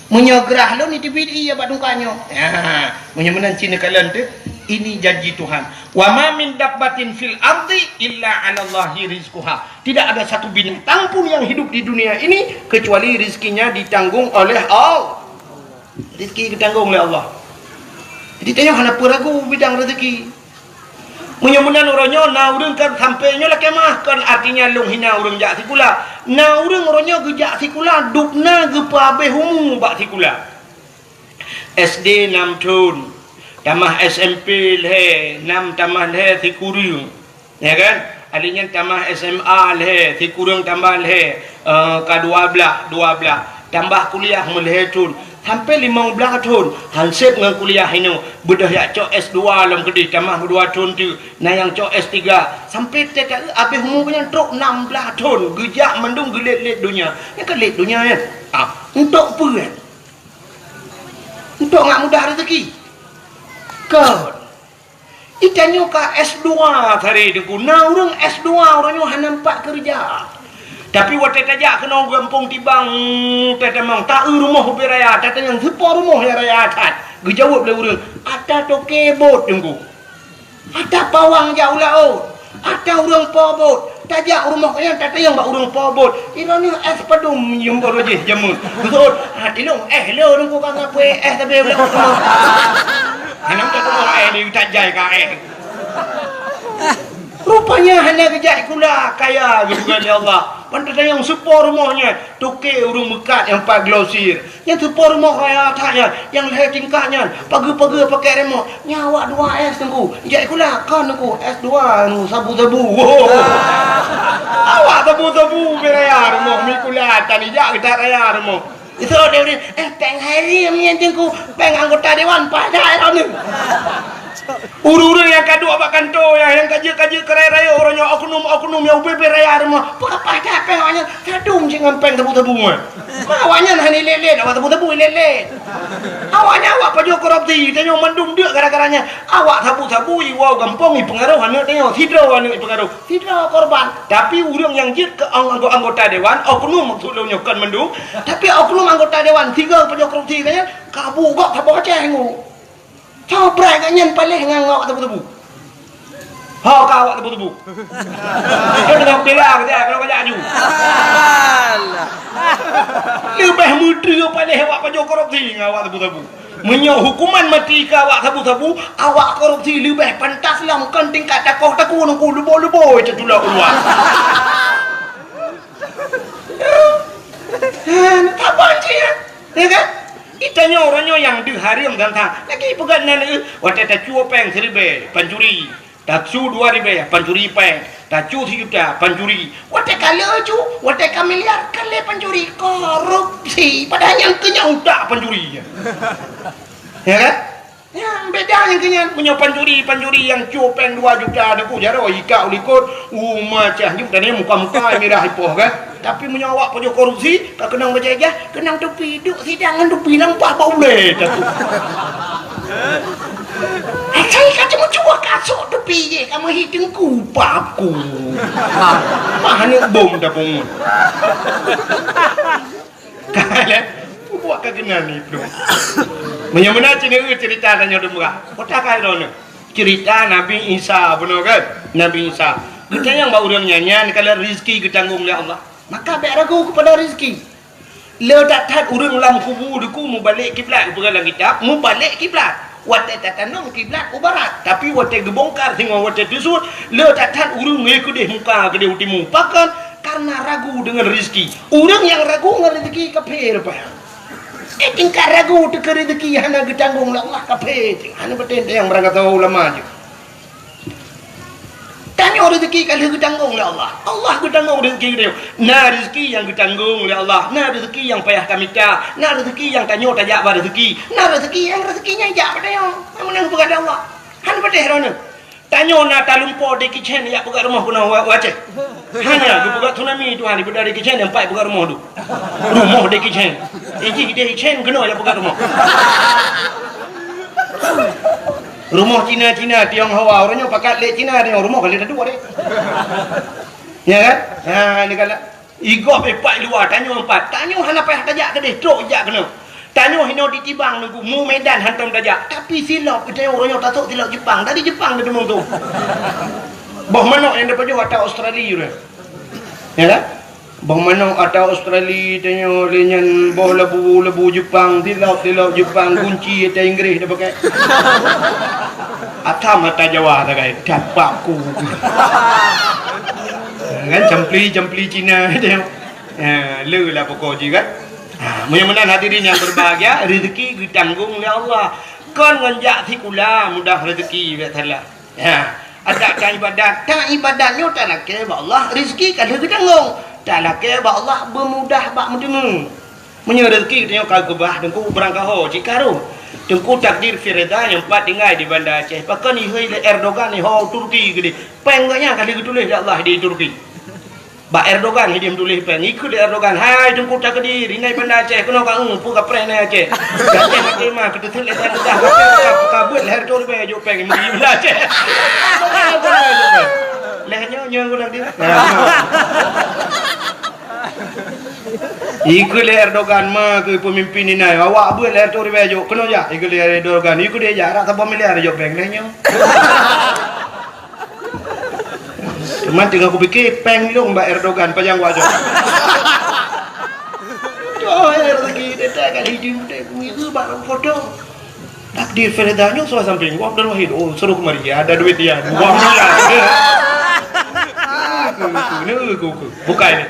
Meunyoe grah lôn iteubiet ié bak tungkat nyoe. Ya, meunyoe meunan cit neukalon teuh, ini janji Tuhan. "Wa ma min dabbatin fil ardi illa 'alallahi rizquha." Tidak ada satu binatang pun yang hidup di dunia ini kecuali rizkinya ditanggung oleh Allah. Rezeki ditanggung oleh Allah. Jadi tanyoe hana peue ragu bidang rezeki. Meunyoe meunan uroe nyoe na ureuëng kan sampai nyoe lakée meuah, kon artinya lôn hina ureuëng jak sikula. Na ureuëng uroe nyoe geujak sikula, dubna geupeuhabéh umu bak sikula. S D nam thon, tamah S M P lhée, nam tamah lhée sikureueng. Ya kan? Ahli nyan tamah S M A lhée, sikureueng tambah lhée, eh, ka dua blaih, dua blaih. Tambah kuliah meulhée thon, sampai limong blaih thon, han sép ngon kuliah inoe, beudôh jak cok S dua lom keudeh, tamah dua thon teuk, na nyang cok S tiga. Sampai teuka habéh umu nyan trok nam blaih thon, geujak mandum geulét-lét donya. Nyan ka lét donya nyan. Ah, untuk peue nyan? Untuk ngak mudah rezeki. Kon. Itanyoe ka S dua tadi Teungku. Na ureuëng S dua, ureuëng nyoe hana nampak keureuja. Tapi watée tajak keunoe gampông Tibang, tatamong, ta-eu rumoh ubé raya, tatanyong, "Soe po rumoh nyang raya that?" Geujaweueb lé ureuëng, "Ata toke bot, Teungku. Ata pawang jak u laôt. Ata ureuëng po bot." Tajak u rumoh nyan, tatanyong bak ureuëng po bot, "Droeneuh éh padum nyoe baroe jih jameun?" Geuseuôt, "Ah, tilông éh lôn, Teungku, ka ngapui éh sabe u laôt." Hana meutuah éh, di utak jai ka éh. Rupanya hana geujak sikula, kaya geupeugah lé Allah. Ban tatanyong, "Soe po rumoh nyan?" Toke ureuëng meukat nyang pat glosir. Nyan soe po rumoh raya that nyan, nyang lhée tingkat nyan, pageue-pageue pakai remot. Nyan awak dua S Teungku. Jak sikula, kon Teungku, S dua Teungku, sabu-sabu. Awak sabu-sabu ubé raya rumoh, mi kula tan ijak geutak raya rumoh. Itu ada ureuëng, "Eh, péng harim nyan Teungku, péng anggota dewan paih that droeneuh." Ureuëng-ureuëng nyang ka duek bak kantô, nyang, nyang ka jeuet-ka jeuet keu raya-raya uroe nyoe, oknum-oknum nyang ubé-bé raya rumoh, peue ka paih that péng awaknyan, sadum cit ngon péng sabu-sabu nyan. Ma awaknyan hana ilét-lét, awak sabu-sabu ilét-lét. Awaknyan awak pajoh korupsi, tanyoe mandum deuk gara-gara nyan. Awak sabu-sabu iwoe gampông ipeungaroh aneuëk tanyoe, sidroe aneuëk ipeungaroh, sidroe korban. Tapi ureuëng nyang jeuet keu ang-, anggo-, anggota dewan, oknum maksud lôn nyoe kon mandum, tapi oknum anggota dewan sigoe pajoh korupsi nyan, ka bu gok saboh Aceh ngu. Soe brat gobnyan paléh ngon awak tebu-tebu. Ho ka awak tebu-tebu. Dia tengah bela ke dia kalau kajak aju. Alah. Leubeh meuteue paléh awak pajoh korupsi ngon awak tebu-tebu. Meunyoe hukuman mati keu awak sabu-sabu, awak korupsi leubeh pantas lom kon tingkat takoh taku nungku luboi-luboi teutulak u luwa. Hana saban cit, ya kan? Itanyoe uroe nyoe nyang deuh hareuem tantang. Lagi peugah nan, eh, watée tacue péng siribée, pancuri. Tacue dua ribée, pancuri péng. Tacue sijuta, pancuri. Watée ka leucu, watée ka miliar, ka lé pancuri. Korupsi. Padahai nyang keu nyan utak pancuri. Ya kan? Nyan, beda nyang keu nyan. Meunyoe pancuri, pancuri nyang cue péng dua juta, Teungku, jaroe ikak u likot, u macah nyoe, dan muka-muka mirah ipoh, kan? Tapi meunyoe awak pajoh korupsi, ka keunong bajée-jah, keunong tupi, duek sidang ngon tupi, nampak bak ulée, Teungku. Asai ka cuma cuba kasok tupi jih, ka meuhi Teungku, paku. Mah ni bom dah pungut. Ka lé, bubuak ka keunan iplôh. Meunyoe meunan cit nyoe ceurita tanyoe dum bra. Kota ka droeneuh. Ceurita Nabi Isa bunoe kan? Nabi Isa. Geutanyong bak ureuëng nyan, nyan kalau rezeki geutanggong lé Allah. Maka bék ragu keupada rezeki. Le that-that ureuëng lam kubu Teungku mubalek kiblat, geupeugah lam kitab, mubalek kiblat. Watée tatanom kiblat u barat, tapi watée geubongkar singoh watée teusut, le that-that ureuëng ngieng keudeh muka keudeh u timu. Pakon? Karena ragu deungon rezeki. Ureuëng nyang ragu ngon rezeki kafé rupanya. Eh, tingkat ragu teuh keu rezeki hana geutanggong lé Allah, kafé teuh. Hana beutôi nyang beurangkat sama ulama jih. Tanyoe rezeki ka lheueh geutanggong lé Allah. Allah geutanggong rezeki geutanyoe. Na rezeki nyang geutanggong lé Allah, na rezeki nyang payah tamita, na rezeki nyang tanyoe tajak bak rezeki, na rezeki nyang rezeki nyan jak bak tanyoe. Nyang meunan geupeugah lé Allah. Hana peudeh droeneuh. Tanyoe na talumpo Jackie Chan jak peugah rumoh keunoe wa-, u Aceh. Hana geupeugah tsunami Tuhan, daripada Jackie Chan sampai peugah rumoh tu. Rumoh Jackie Chan. Iji Jackie Chan keunoe jak peugah rumoh. Rumoh Cina-Cina, Tionghoa, ureuëng nyoe pakat lé Cina, tanyoe rumoh ka lé taduek deh. Ya kan? Ha, ni kan. Igob ipat luwa, tanyoe empat. Tanyoe hana payah tajak keudeh, trok jak keunoe. Tanyoe hinoe di Tibang Teungku, mu Medan hantom tajak. Tapi silop, tanyoe ureuëng nyoe tasok silop Jepang. Dari Jepang dia teumong tu. Boh manok nyang dipajoh ata Australia tu. Ya kan? Boh manok ata Australia, tanyoe lé nyan boh labu, labu Jepang, silop, silop Jepang, gunci ata Inggris dah pakai. Atam ata Jawa sagai, dapat ku. Kan campli-campli Cina dia. Ha, le lah pokok ji kan. Ha, meunyo meunan hadirin yang berbahagia, rezeki geutanggong lé Allah. Kon ngon jak sikula mudah rezeki, biasalah. Ha, adak ka ibadat, ka ibadat nyoe talakée bak Allah, rezeki ka lheueh geutanggong. Talakée bak Allah beumudah bak meudeungoe. Meunyoe rezeki geutanyoe ka geubah, Teungku, beurangkaho cit ka rhot. Teungku, takdir firida nyang pat tinggai di Banda Aceh. Pakon ihôi lé Erdogan iho Turki keudeh. Péng gobnyan ka lheueh geutuléh lé Allah di Turki. Bak Erdogan hidiem tuléh péng. Ikheun lé Erdogan, "Hai Teungku takdir, inan Banda Aceh keunoe ka eu, peue ka preh inan Aceh." Aceh maté mah, keuteuseut lé péng udah, ka, ka beuet lhèe reutôh ribèe jok péng, meuri Banda Aceh. Lhèe nyoe, nyoe guna dia. Ikheun lé Erdogan ma keu peumimpin inan, awak beuet lhèe reutôh ribèe jok, keunoe jak. Ikheun lé Erdogan, ikheun dia jak, rata saboh miliar jok péng lhèe nyoe. Cuman teungoh kupike, péng lôn bak Erdogan, pajan wajok. Tuh, rezeki dia tak kat hidung, tak kuih ke bak foto. Takdir Firda nyoe suah samping, "Wah, Abdul Wahid, oh, suruh kemari, ada duit dia, dua miliar." Aku, aku, ni, aku, aku. Bukai ni.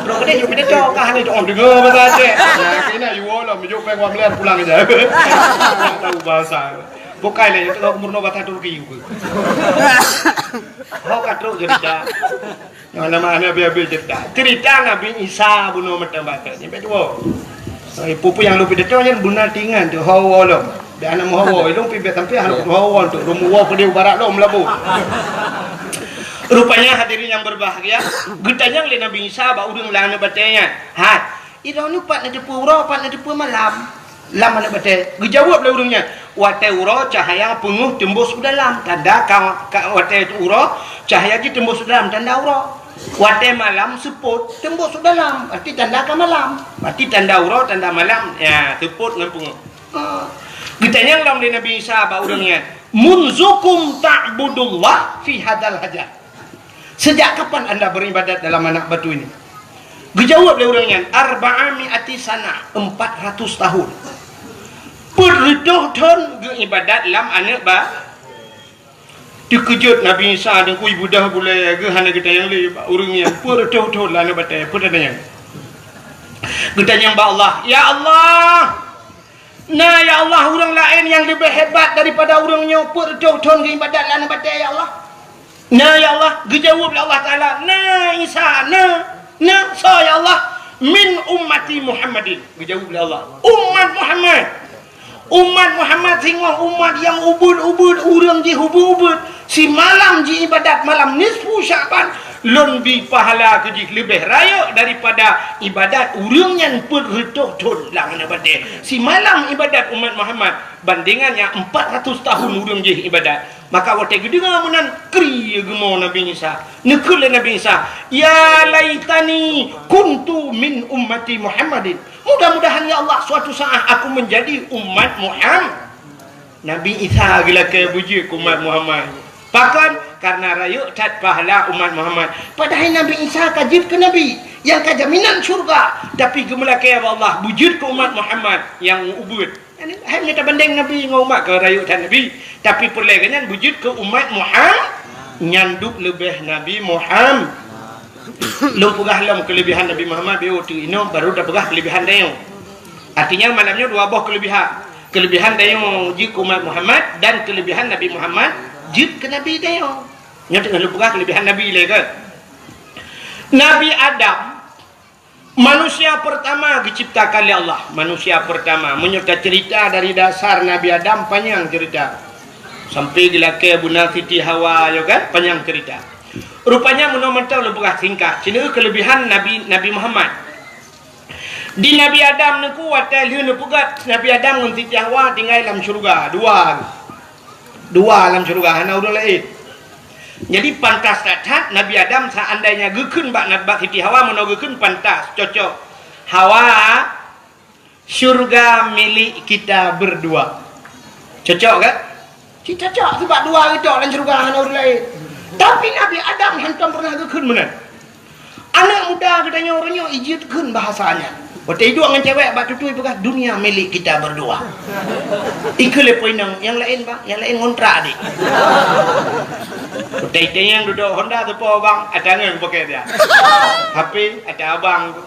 Bro, kena jumpa dia, cok, kah ni, cok, oh, dengar bahasa Aceh. Nah, kena, you all, lah, mejuk peng wang miliar pulang aja. Tak tahu bahasa. Bukai lah, itu kau kemurno bahasa Turki, aku. Kau kat truk jadi dah. Nyang nama aneuk habéh-habéh cerita. Cerita Nabi Isa bunoe mantong bacut. Nyang dua. Eh, pupu nyang lôn pidato nyan beuna tingan tu, hawa lom. Dan aneuk hawa, lôn pi bet sampai aneuk hawa tu, lôn muwa pedih barat lom labu. Rupanya hadirin yang berbahagia, geutanyong lé Nabi Isa bak ureueng lam aneuk batée nyan. Hai, Ilôn nyoe pat neuteupeue uroe, pat neuteupeue malam lam aneuk batée. Geujaweueb lé ureueng nyan, "Watée uroe cahya peungeuh teumbôh u dalam, tanda ka, ka, watée uroe cahya jih teumbôh u dalam, tanda uroe. Watée malam seupôt teumbôh u dalam, berarti tanda ka malam. Berarti tanda uroe, tanda malam, ya, seupôt ngon peungeuh." Ha. Geutanyong lom lé Nabi Isa bak ureueng nyan, "Munzukum ta'budullah fi hadzal hajar?" Sejak kapan anda beribadat dalam anak batu ini? Geujaweueb lé ureueng nyan, "Arba'a mi'ati sanah, empat ratus tahun." Peuet reutôh thon geuibadat lam aneuk ba-, teukeujot Nabi Isa deungkui beudah gulée geuh hana geutanyong lé bak ureueng nyan, peuet reutôh thon lam aneuk batée, peue tanyong? Geutanyong bak Allah, "Ya Allah, na, ya Allah, ureueng laén nyang leubeh hebat daripada ureueng nyoe peuet reutôh thon geuibadat lam aneuk batée, ya Allah?" "Na, ya Allah." Geujaweueb lé Allah Taala, "Na, Isa, na, na, soe, ya Allah?" "Min ummati Muhammadin." Geujaweueb lé Allah, "Umat Muhammad. Umat Muhammad singoh umat nyang ubeuet-ubeuet, ureueng jih ubeuet-ubeuet. Simalam jiibadat malam nisfu Sya'ban, lôn bi pahala keu jih leubeh rayeuk daripada ibadat ureueng nyan peuet reutôh thon lam aneuk batée. Simalam ibadat umat Muhammad, bandingan nyang empat ratus tahun ureueng jih ibadat." Maka watée geudeungoe meunan, kri geumo Nabi Isa. Neukheun lé Nabi Isa, "Ya laitani kuntu min ummati Muhammadin." Mudah-mudahan, ya Allah, suatu saat aku menjadi umat Muhammad. Nabi Isa geulakée beujeuet keu umat Muhammad. Pakon? Karena rayeuk that pahala umat Muhammad. Padahai Nabi Isa ka jeuet keu nabi nyang ka jaminan syurga, tapi geumeulakée bak Allah beujeuet keu umat Muhammad nyang ubeuet. Hai, mita bandeng Nabi ngon umat ka rayeuk that Nabi, tapi peureulée geuh nyan beujeuet keu umat Muhammad, nyan duek leubeh Nabi Muhammad. Lôn peugah lom keuleubihan Nabi Muhammad, beu teuk inoe baru tapeugah keuleubihan tanyoe. Artinya malam nyoe dua boh keuleubihan. Keuleubihan tanyoe jeuet keu umat Muhammad dan keuleubihan Nabi Muhammad jeuet keu Nabi tanyoe. Nyoe teungoh lôn peugah keuleubihan Nabi lé kan. Nabi Adam Manusia pertama geuciptakan lé Allah. Manusia pertama. Meunyoe taceurita dari dasar Nabi Adam, panyang ceurita. Sampai geulakée beuna Siti Hawa, yo kan? Panyang ceurita. Rupanya meunoe mantong lôn peugah singkat. Sineuk keuleubihan Nabi, Nabi Muhammad. Di Nabi Adam neuku watée lheueh neupeugét Nabi Adam ngon Siti Hawa tinggai lam syeuruga. Dua. Dua lam syeuruga, hana ureuëng laén. Jadi pantas that-that Nabi Adam seandainya geukheun bak, bak Siti Hawa, meunoe geukheun pantas, cocok. "Hawa, syurga milik kita berdua." Cocok kan? Cit cocok, sebab dua geutok lam syeuruga, hana ureuëng laén. Tapi Nabi Adam hantom pernah geukheun meunan. Aneuk muda geutanyoe uroe nyoe ijeuet kheun bahasa nyan. Watèe iduek ngon cewek bak tutui peugah, "Dunia milik kita berdua." Ikheun lé po inong, "Nyang laén, Bang, nyang laén ngontrak, Dik." Watèe itanyong dudoe Honda teupo, Bang, ata ngon pakai dia. H P ata abang tu.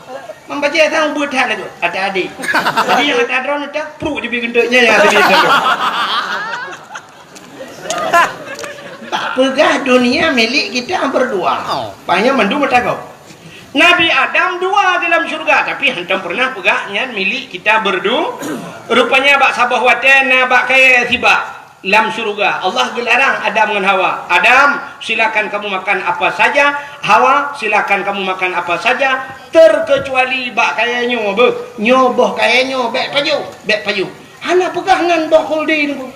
Membajèe sang beuet that lagoe, ata adik. Jadi nyang ata droeneuh ata, pruek jibi geunteuk nyan nyang adik. Bak peugah dunia milik kita berdua. Oh. Paih nyan mandum ata gob. Nabi Adam dua di lam syurga, tapi hantom pernah peugah nyan milik kita berdu-, rupanya bak saboh watèe na bak kayèe sibak lam syurga. Allah geularang Adam ngon Hawa, "Adam, silakan kamu makan apa saja. Hawa, silakan kamu makan apa saja, terkecuali bak kayèe nyoe." Beuh, nyoe boh kayèe nyoe, bèk pajoh, bèk pajoh. Hana peugah nan boh khuldi nyoe.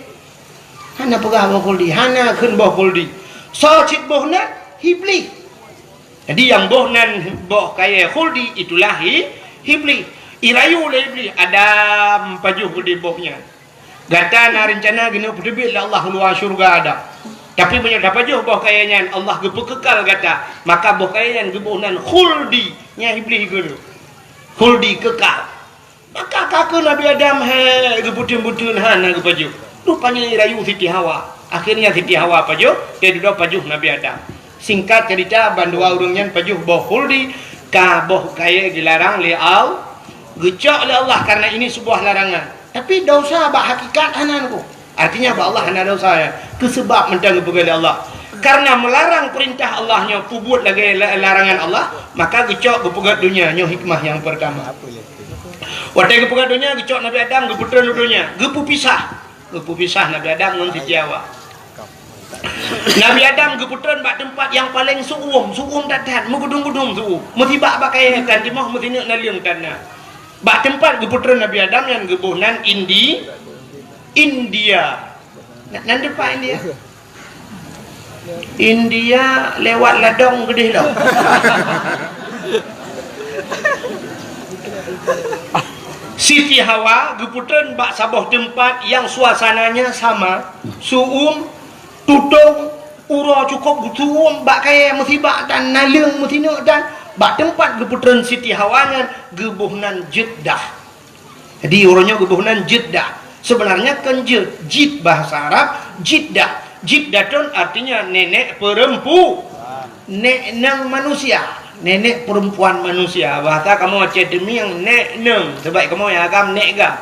Hana peugah boh khuldi, hana kheun boh khuldi. Soe cit boh nan? Iblih. Jadi nyang boh nan boh kayèe khuldi itulah i-, Iblih. Irayu lé Iblih, "Adam, pajoh keudéh boh nyan. Gata na reuncana keuneuk peuteubiet lé Allah u luwa syeuruga Adam. Tapi meunyoe tapajoh boh kayèe nyan, Allah geupeukekal gata, maka boh kayèe nyan geuboh nan khuldi." Nyan Iblih geukheun, "Khuldi, kekal." Maka ka kheun Nabi Adam, "Hai, geubeuteun-beuteun hana geupajoh." Rupanya irayu Siti Hawa. Akhirnya Siti Hawa pajoh, lheuh dudoe pajoh Nabi Adam. Singkat cerita, bandua ureueng nyan pajoh boh khuldi, ka boh kayèe geularang lé Al-, geucok lé Allah karena ini sebuah larangan. Tapi dosa bak hakikat hana nyoe. Artinya bak Allah hana dosa, ya. Keu seubab mantong geupeugah lé Allah. Karena melarang perintah Allah nyoe peubuet lagèe la-, larangan Allah, maka geucok geupeugöt donya. Nyoe hikmah nyang pertama. Watèe geupeugöt donya, geucok Nabi Adam geupeutreun u donya, geupeupisah. Geupeupisah Nabi Adam ngon Siti Hawa. Nabi Adam geupeutreun bak teumpat nyang paleng su'uem, su'uem that-that, meugudum-gudum su'uem. Meusibak bak kayèe tan timoh, meusineuk naleueng tan na. Bak teumpat geupeutreun Nabi Adam nyan geuboh nan Indi-, India. Na-, nan teumpat India? India lewat ladông keudéh lom. Siti Hawa geupeutreun bak saboh teumpat nyang suasananya sama, su'uem, tutong, uroe cukôp geusu'uem bak kayèe meusibak tan naleueng meusineuk tan. Bak teumpat geupeutreun Siti Hawa nyan geuboh nan Jeddah. Jadi, uroe nyoe geuboh nan Jeddah. Sebenarnya kon Jed-, Jid bahasa Arab, Jiddah. Jiddatun artinya nenek perempu-, nek neng manusia, nenek perempuan manusia. Bahasa kamoe Aceh Teumieng, nek neng. Sebab kamoe nyang agam nek gam.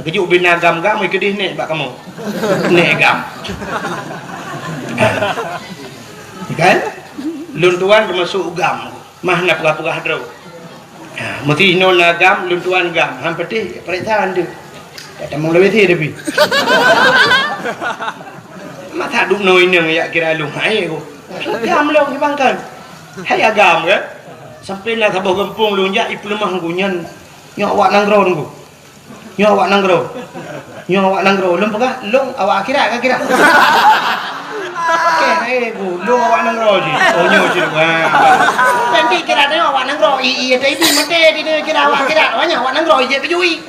Keujeuet ubé na gam-gam, keudéh nek bak kamoe. Nek gam. Kan? Lôn tuan teumasuk gam. Mah na peugah-peugah droe. Ha, meusti inoe na gam, lôn tuan gam. Han patéh, pareksa han deuh. Tak tamong lawét he tapi. Masa duek noe inong jak kira lôn hai ko. Gam lôn di bangkan. Hai agam ke? Sampai na saboh gampông lôn jak ipeuleumah ngku nyan. Nyoe awak nanggroe ngku. Nyoe awak nanggroe. Nyoe awak nanggroe. Lôn peugah, lôn awak akhirat ka kira. Oke, eh, bu, lôn awak nanggroe jih. Oh, nyoe jih. Ha. Nanti kira tengok awak nanggroe. I, i, tapi mate di dia kira awak akhirat. Awak nyan awak nanggroe, ijak keujui.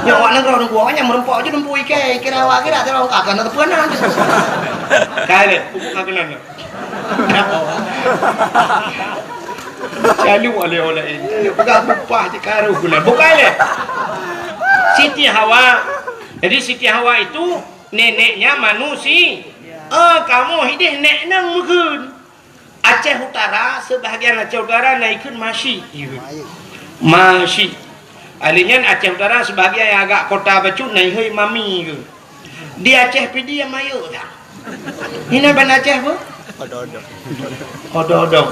Nyoe awak nanggroe nunggu. Awak nyan meureumpok je nunggu ikai. Kira awak akhirat, tengok awak akan ada peunan. Kai le, buku ka keunan. Caluk oleh-oleh ini. Caluk pegang bupah je karu gula. Bukan le. Siti Hawa. Jadi Siti Hawa itu neneknya manusia. Eh, kamoe hideh nek nang meukeun. Aceh Utara, sebahagian Aceh Utara na ikheun Masyik. Masyik. Ahli nyan Aceh Utara sebahagian nyang agak kota bacut na ihôi Mami ke. Di Aceh Pidie mayok dah. Hina ban Aceh apa? Odo-odo. Odo-odo.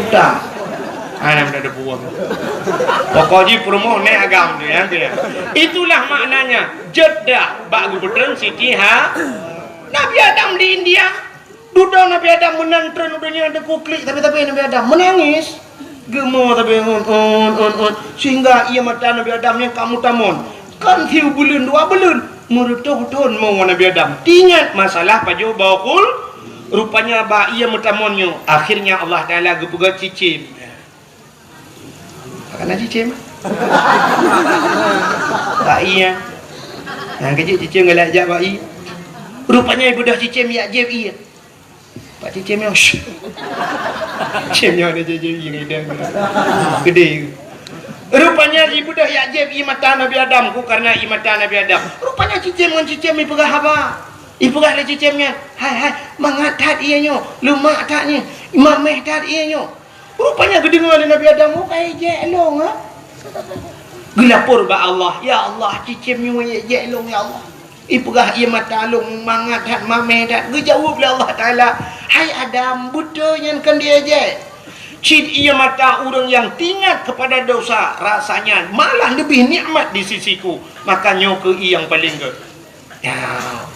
Dah. Anak dah ada buah. Pokok ji perumoh nek agam tu ya, tu ya. Itulah maknanya Jeddah bak gubernur Siti Ha. Nabi Adam di India. Dudoe Nabi Adam meunan treun u donya, teukuklik sabe-sabe Nabi Adam, meunangis. Geumo sabe, un, un, un, un, sehingga ié mata Nabi Adam nyang ka meutamon. Kan siubeuleueng dua beuleueng, meureutoh thon mo Nabi Adam. Teuingat masalah pajoh boh khul, rupanya bak ié meutamon nyoe, akhirnya Allah Taala geupeugah cicém. Ka na cicém. Bak ié. Nah, keujeuet cicém galak jak bak ié. Rupanya ibeudôh cicém yak jieb ié. Bak cicém nyoe. Cicém nyoe ada cicém nyoe. Gede. Rupanya ibeudôh yak jieb ié mata Nabi Adam, ku karena ié mata Nabi Adam. Rupanya cicém ngon cicém ipeugah haba. Ipeugah lé cicém nyan, "Hai, hai, mangat that ié nyoe, leumak that nyoe, mamèh that ié nyoe." Rupanya geudeungoe lé Nabi Adam, "Oh, ka ijék lôn, ha?" Geulapor bak Allah, "Ya Allah, cicém nyoe ijék lôn, ya Allah." Ipeugah ié mata lôn mangat that, mamèh that. Geujaweueb lé Allah Taala, "Hai Adam, beutôi nyan kon diéjék. Cit ié mata ureuëng nyang teuingat keupada dosa, rasanya malah leubeh nikmat di sisi-Ku. Maka nyoe keuh ié nyang paleng gét." Ya,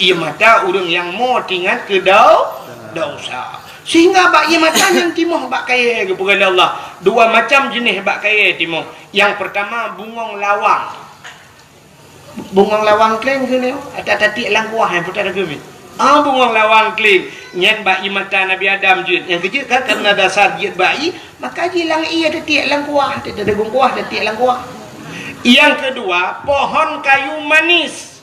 ié mata ureuëng nyang mo teuingat keu do-, dosa. Sehingga bak ié mata nyan timoh bak kayèe geupeugah lé Allah. Dua macam jeunèh bak kayèe timoh. Nyang peurtama bungöng lawang. Bungöng lawang kléng keuh nyoe, ata tatiek lam kuah nyang putar keuh mi. Ah, bungöng lawang kléng. Nyan bak ié mata Nabi Adam jeuet. Nyang keujeuet kan karena dasar jeuet bak ié, maka jilang ié tatiek lam kuah, tatiek lam kuah, tatiek lam kuah. Nyang keudua, pohon kayu manis.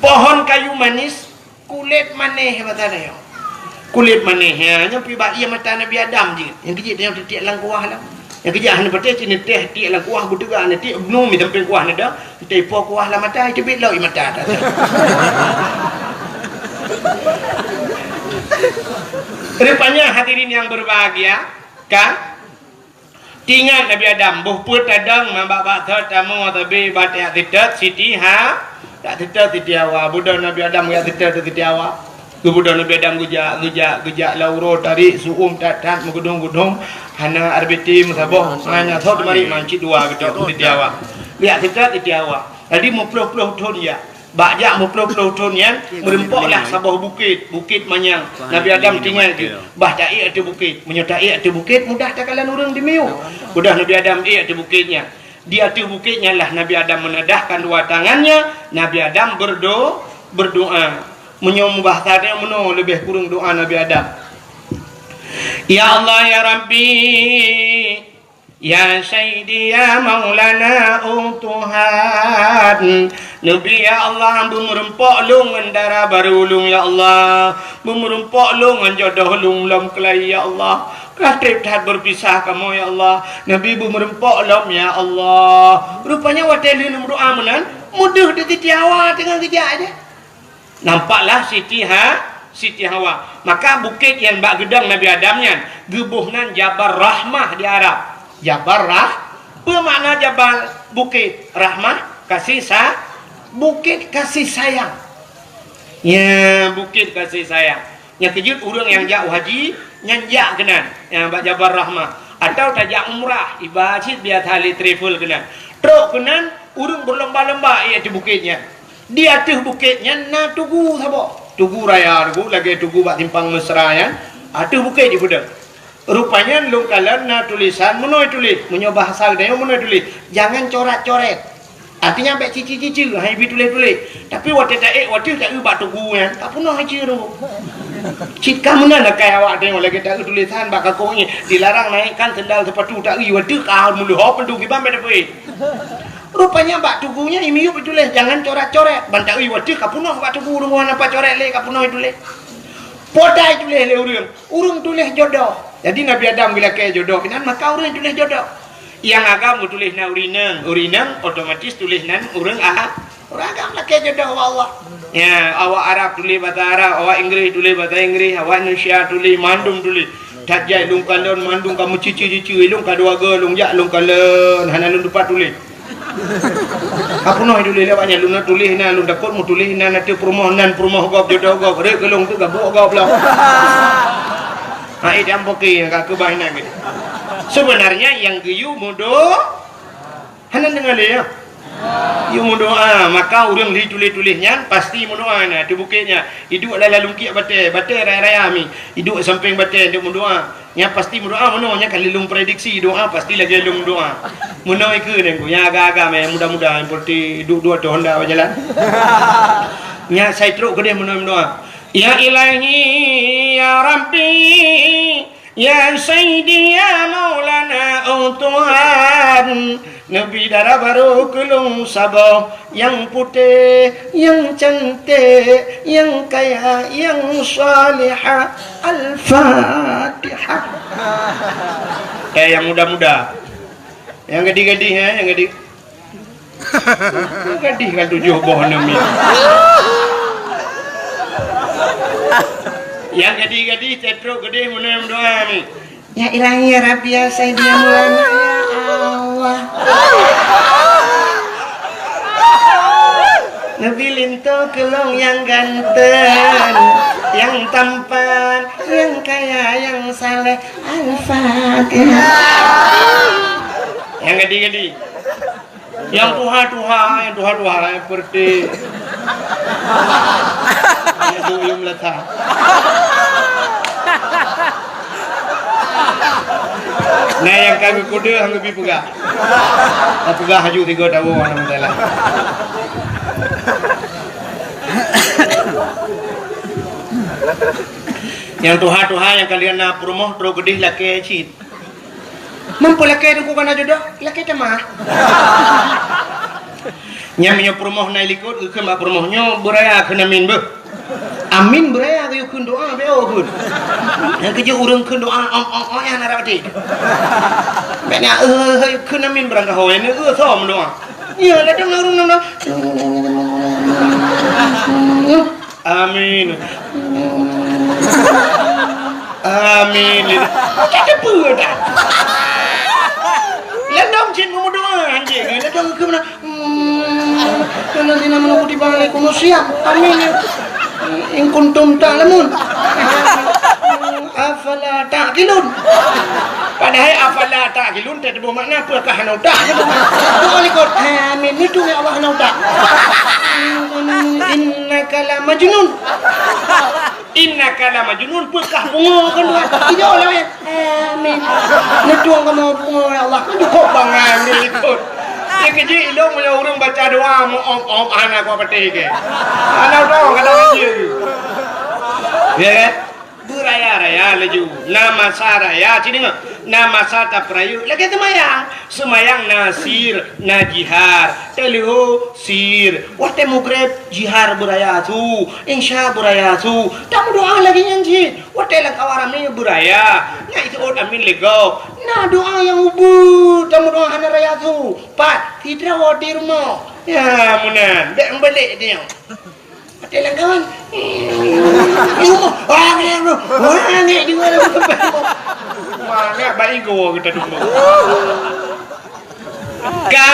Pohon kayu manis, kulét manéh mata nyoe. Kulét manéh, ya, nyoe pi bak ié mata Nabi Adam jeuet. Nyang keujeuet nyoe tatiek lam kuah lah. Nyang keujeuet hana patéh cit neutéh tiek lam kuah, beuteuga neutéh, bnu mi sampéng kuah neuda, teupo kuah lam mata, teubiet lom ié mata. Rupanya hadirin yang berbahagia, kan? Teuingat Nabi Adam, boh peuet tadong, man bak-bak thot tamu, tapi bak tiek sitet Siti Ha-, tak sitet Siti Hawa. Beudôh Nabi Adam jak sitet Siti Hawa. Geubeudôh Nabi Adam geujak, geujak, geujak lam uroe tarék, su'um that-that, meugeudong-geudong, hana R B T meusaboh, hana thot mari mancit dua geutok Siti Hawa. Jak sitet Siti Hawa. Jadi meuploh-ploh thon jak. Bak jak meuploh-ploh thon nyan, meurumpoklah saboh bukét, Bukét Manyang. Nabi Adam tinggai di, bah taék ateueh bukét. Meunyoe taék ateueh bukét, mudah takalon ureuëng di miyueb. Mudah Nabi Adam ék ateueh bukét nyan. Di ateueh bukét nyan lah Nabi Adam menadahkan dua tangannya, Nabi Adam berdo-, berdoa. Meunyoe mubahasa nyan meunoe leubeh kureueng doa Nabi Adam. Ya Allah, ya Rabbi, ya Sayyidi, ya Maulana, oh Tuhan, neubi ya Allah, beumeurumpok lôn ngon dara barô lôn ya Allah, beumeurumpok lôn ngon jodoh lôn lom keulai ya Allah. Ka trép that beupisah kamoe ya Allah, neubi beumeurumpok lom ya Allah. Rupanya watée lheueh meudoa meunan, meudeuh di Siti Hawa teungoh geujak aja. Nampaklah Siti Ha-, Siti Hawa. Maka bukét nyang bak geudong Nabi Adam nyan geuboh nan Jabal Rahmah di Arab. Jabal Rah-, peue makna jabal? Bukét. Rahmah, kasih sa-, bukét kasih sayang. Ya, bukét kasih sayang. Nyang keujeuet ureuëng nyang jak haji, nyan jak keunan, ya, bak Jabal Rahmah. Atau tajak umrah, iba cit biasa lé travel keunan. Trok keunan, ureuëng beulomba-lomba ék ateueh bukét nyan. Di ateueh bukét nyan na tugu saboh. Tugu raya tugu, lagée tugu bak simpang Mesra nyan, ateueh bukét jipeudong. Rupanya lôn kalon na tulisan meunoe tuléh, meunyoe bahasa geutanyoe meunoe tuléh, "Jangan corat-coret." Artinya bék cici-cici, hai bi tuléh-tuléh. Tapi watée taék, watée taeu bak tugu nyan, ka peunoh ici tu. Cit ka meunan akai awak tanyoe lagée taeu tulisan bak kakoe nyan, "Dilarang naikkan sendal sepatu." Taeu watée ka meuleuhop pintoe kiban bék tapeuék. Rupanya bak tugu nyan imiyueb tuléh, "Jangan coret-coret." Ban taeu watée ka peunoh bak tugu, ureuëng hana pat coret lé, ka peunoh tuléh. Potai tuléh lé ureuëng, ureuëng tuléh jodoh. Jadi Nabi Adam geulakée jodoh keunan, maka ureuëng tuléh jodoh. Nyang agam geutuléh nan ureuëng inong, ureuëng inong otomatis tuléh nan ureuëng a-, ureuëng agam lakée jodoh bak Allah. Ya, awak Arab tuléh bahasa Arab, awak Inggris tuléh bahasa Inggris, awak Indonesia tuléh, mandum tuléh. That jai lôn kalon mandum ka meucici-cici, lôn ka dua go lôn jak lôn kalon, hana lôn tupat tuléh. Ka peunoh tuléh lé awak nyan, lôn na tuléh na, lôn takot meutuléh na, na teuh peurumoh nan, peurumoh gob, jodoh gob, rek keu lôn tu gabuk gob lom. Hai dan poke ka keubah inan geuh. Sebenarnya nyang geuyue meudo-, hana deungoe lé ya. Yue meudoa, maka ureuëng li tuléh-tuléh nyan pasti meudoa na, teuh bukét nyan. Iduek lam lalungkiek batée, batée raya-raya mi. Iduek sampéng batée, iduek meudoa. Nyan pasti meudoa meunoe, nyan ka lheueh lôn prediksi doa pasti lagée lôn doa. Meunoe ikeue nyan ku, nyang agam-agam nyang muda-muda nyang peureute duek dua ateueh honda bak jalan. Nyan sai trok keudeh meunoe meudoa. Ya Ilahi, ya Rabbi, ya Sayyidi, ya Maulana, oh Tuhan, Neubi dara barô keu lôn saboh, nyang putéh, nyang canték, nyang kaya, nyang salihah. Al-Fatihah. Eh, nyang muda-muda. Nyang gadih-gadih, eh, nyang gadih. Gadih kan tujoh boh aneuk miet. Nyang gadih-gadih, trok gadih, meunoe meudoa ni. Ya Ilahi, ya Rabbi, ya Sayyidi, ya Maulana, ya Allah. Neubi linto keu lôn nyang ganteng, nyang tampan, nyang kaya, nyang saleh. Al-Fatihah. Nyang gadih-gadih. Nyang tuha-tuha, nyang tuha-tuha, nyang peureuteh. Nyang duyum lata. Nah, nyang ka geukudeuh, han geubi peugah. Tapeugah laju tiga tahun, alhamdulillah. Nyang tuha-tuha, nyang kalian na peurumoh, trok gadih lakée cit. Meunyoe lakée teungku kana jodoh, lakée tamah. Nyan meunyoe peurumoh na i likot, geukheun bak peurumoh nyoe beuraya kheun amin beuh. Amin beuraya geuyue kheun doa beu kheun. Nyang keujeuet ureuëng kheun doa ong ong ong nyang na rati. Bèk na eh kheun amin beurangkaho, nyang eh som doa. Iya, ladang ureuëng nang. Amin. Amin. Bukan teupeu dah. Ladang cit meumeudoa anjing. Ladang ke mana? Hmm. Alladzina amanu kutiba alaikumus siyam. Amin. In kuntum ta'lamun. Afala ta'qilun. Padahai afala ta'qilun teutuboh makna peue kah hana utak. Doa likot. Amin. Itu ya Allah hana utak. Innaka la majnun. Innaka la majnun, peue kah pungo kan doa. Tidak oleh. Amin. Neutueng kamoe pungo ya Allah. Cukup bangai udah likot. Dia kejik ilong punya urang baca doa mu om om hana kuat petik ke. Hana udah kata dia. Ya kan? Beuraya-raya laju. Na masa raya, ci deungoe. Na masa tapeurayeuk lagée seumayang. Seumayang na sir, na jihar. Teuleuho sir. Watée mugreb jihar beuraya su. Insya beuraya su. Tameudoa lagée nyan cit. Watée lam kawan ramé beuraya. Na iseuôt amin lé gob. Na doa nyang ubeut tameudoa hana raya su. Pat sidroe di rumoh. Ya meunan. Bék meubalek dia. Watée lam kawan. Di rumoh. Wah, angék, bro. Wah, angék di mana? Mana baik gua kita dulu. Ka.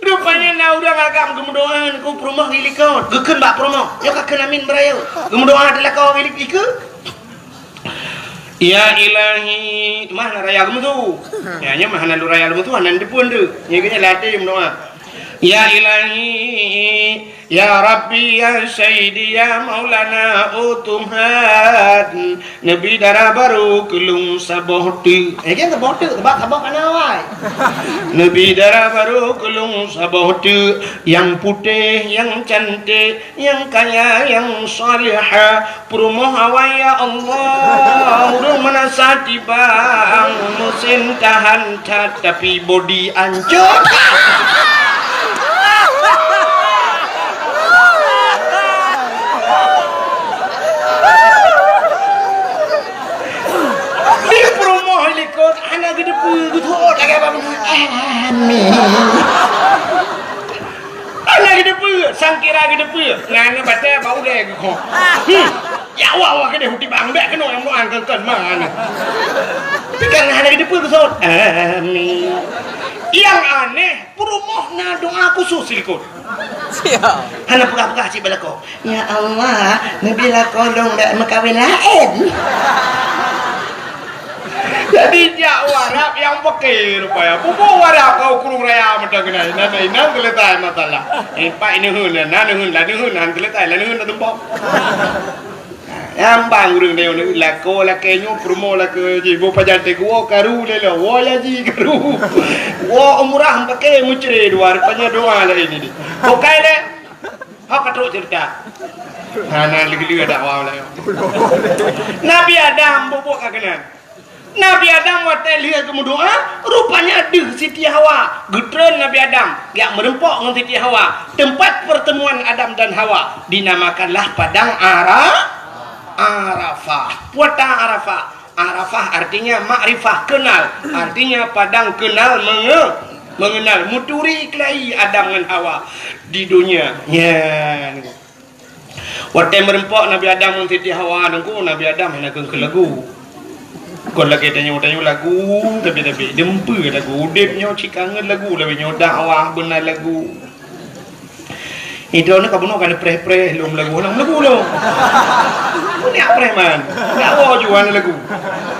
Rupanya na urang agam geumeudoa keu peurumoh di likot. Geukheun bak peurumoh. Nyoe ka kheun amin beuraya. Geumeudoa di lakoe di likot. Ya Ilahi, mah na raya geumeusu. Ya, nyoe mah hana lôn raya geumeusu, hana neuteupeue deuh. Nyoe geuhnyan lam até meudoa. Ya Ilahi, ya Rabbi, ya Sayyidi, ya Maulana, oh Tuhan, neubi dara barô keu lôn saboh teuk. Eh, jangan saboh teuk, sebab saboh kana awai. Neubi dara barô keu lôn saboh teuk, nyang putéh, nyang canték, nyang kaya, nyang salihah, peurumoh awai, ya Allah. Ureuëng meunasah tibang, meusén tahan that, tapi bodi ancot. Di peurumoh likot, hana geuteupeue, geuteuôt lagée bak. Amin. Hana geuteupeue, sangkira geuteupeue. Ngan batée bak ulée geukoh. Hmm. Ya Allah, wah keudeh huti bang, bék keunoe nyang meudoa keu kon mana. Tapi kan hana geuteupeue geusot. Amin. Nyang aneh, peurumoh na doa khusos silikot. Hana peugah-peugah cit bak lakoe. Ya Allah, neubi lakoe lôn bék meukawen laén. Jadi jak u Arab nyang peuke rupaya. Pupu u Arab ka u Krueng Raya mantong keunan. Inan, inan seuleusai masalah. Eh, pak ineuen, na neuheun, la neuheun, han seuleusai, la neuheun tatumpok. Nyang bang ureuëng nyoe lakoe lakée nyoe peurumoh lakée jih, boh pajan teuh woe karu lé lo, woe ya jih karu. Woe umrah pake meucre dua, rupanya doa laén ini. Bukai lé. Hok ka trok ceurita. Hana leugeuleu dakwah laén. Nabi Adam bubuk ka keunan. Nabi Adam watée lheueh geumeudoá, rupanya deuh Siti Hawa. Geutreun Nabi Adam, jak meureumpok ngon Siti Hawa. Teumpat pertemuan Adam dan Hawa dinamakanlah Padang Ara-, Arafah. Puata Arafah. Arafah artinya makrifah, kenal. Artinya padang kenal menge-, mengenal. Meuturi keulayi Adam ngon Hawa di donya. Nyan. Watée meureumpok Nabi Adam ngon Siti Hawa nungku, Nabi Adam hana keuneuk lagu. Kon lagée tanyoe-tanyoe lagu, tapi-tapi deumpeu lagu. Udeb nyoe cit kangen lagu, lagée nyoe dakwah beuna lagu. Idroe nyoe ka bunoe ka neupreh-preh lom lagu, lom lagu lom. Bunoe preh man. Dakwah juan lagu.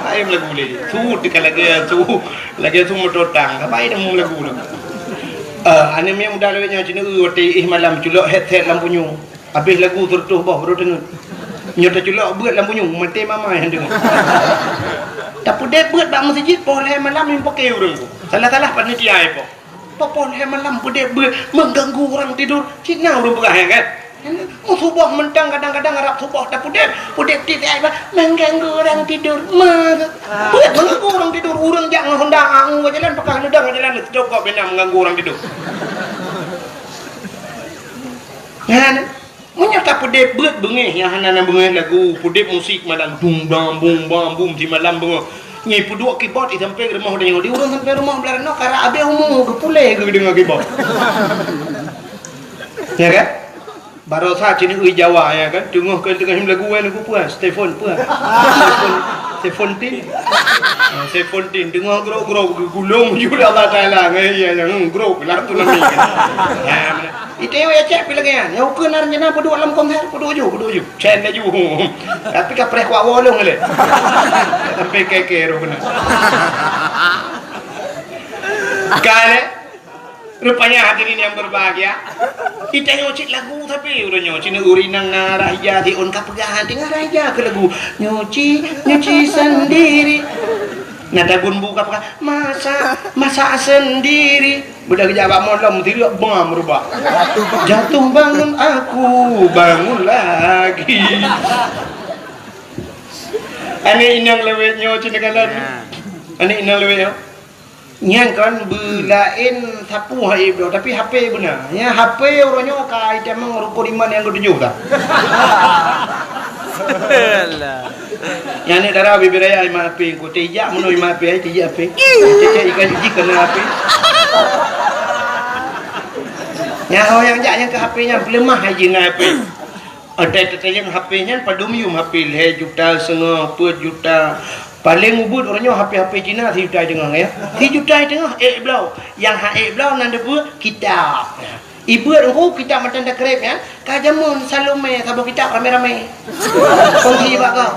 Laén lagu lé. Su teuka lagée su, lagée su mototang. Apa idam lagu lom. Eh, aneuk miet muda lagée nyoe cit neu watée éh malam culok headset lam punyueng. Habéh lagu sireutoh boh baru teungeut. Nyoe teuculok beuet lam punyueng, maté mama nyang deungoe. Tapeudeb beuet bak meuseujid poh lhée malam nyang paké ureuëng tu. Salah-salah panitia ipo. Poh lhée malam peudeb beuet mengganggu orang tidur. Cit na ureuëng peugah nyan kan? Meusuboh mantong kadang-kadang arab suboh tapeudeb, peudeb tieb ai bah mengganggu orang tidur. Meusuboh mengganggu orang tidur, ureuëng jak ngon honda angu jalan pakah neudang jalan teuka bina mengganggu orang tidur. Nyan. Meunyoe tapeudeb beuet beungéh nyang hana na beungéh lagu, peudeb musik malam dung dang bung bang bum simalam beungoh. Nyoe peuduek keyboard i sampéng rumoh tanyoe. Di ureuëng sampéng rumoh blah ranoe karab habéh umu geupuléh geudeungoe keyboard. Ya kan? Barosa cit neu Jawa ya kan? Teungoh keu teungoh lagu wan lagu puan, Stefan puan. Stefan, Seventeen. Ah, Seventeen teungoh grok-grok geugulong ju Allah Taala ngai ya yang grok lah tu nami. Ya, Ite yo ya cek pih lagée nyan. Nyang ukeue na rencana peuduek lam konser, peuduek ju, peuduek ju. Cen laju. Tapi ka preh kuak wolong le. Sampai keke roh kena. Kale. Rupanya hadirin yang berbahagia. Ite yo cit lagu tapi udah nyo cina uri nang na raja di on ka peugah hati ngan raja ke lagu. Nyuci, nyuci sendiri. Nah, dagun buka peugah, masak, masak sendiri. Beudah geujak bak molom, tiruek bang meurubah. Jatuh bangun aku, bangun lagi. Aneuk inong lewet nyoe cina kalan. Aneuk inong lewet nyoe. Nyan kan beulaén sapu hai bloe, tapi H P beuna. Nya H P uroe nyoe ka itamong rukun iman nyang ketujoh dah. Alah. Nyan ni dara bibir raya iman H P, ku tijak meunoe iman H P, tijak H P. Tijak ikan jiji kena H P. Nyan ho nyang jak nyang ke H P nyan peuleumah hai jih ngon H P. Ada tetayang H P nyan padum yum H P lhée juta seungoh, peuet juta. Paléng ubeuet uroe nyoe H P-H P Cina sijuta teungoh ya. Sijuta teungoh ék bloe. Nyang ha ék bloe nan deubeuet kitab. Ibeuet engku kitab matan takreb nyan, ka jameun Salome saboh kitab ramé-ramé. Kongsi bak kau.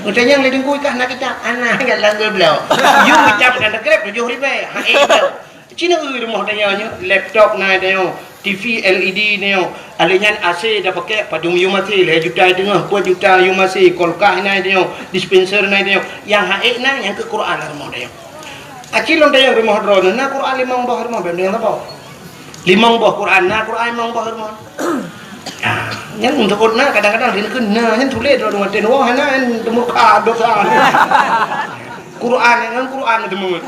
Utanyang lé dengku ikah na kitab, ana nyan langgeue bloe. Yum kitab matan takreb tujoh ribée, ha ék bloe. Cina ui rumoh tanyoe nyoe, laptop na tanyoe, T V L E D na nyoe, alé nyan A C da pakai padum yum A C lhée juta teungoh, peuet juta yum A C, kulkas na tanyoe, dispenser na tanyoe, nyang ha ék na nyang keu Quran lam rumoh tanyoe. Aci lôn tanyoe rumoh droeneuh na Quran limong boh rumoh, bèk deungoe saboh. Limong boh Quran na Quran limong boh rumoh. Nah, nyan untuk na kadang-kadang dikeue na nyan tuléh droeneuh watée nyoe hana nyan teumurka dosa. Quran nyan Quran teumeuet.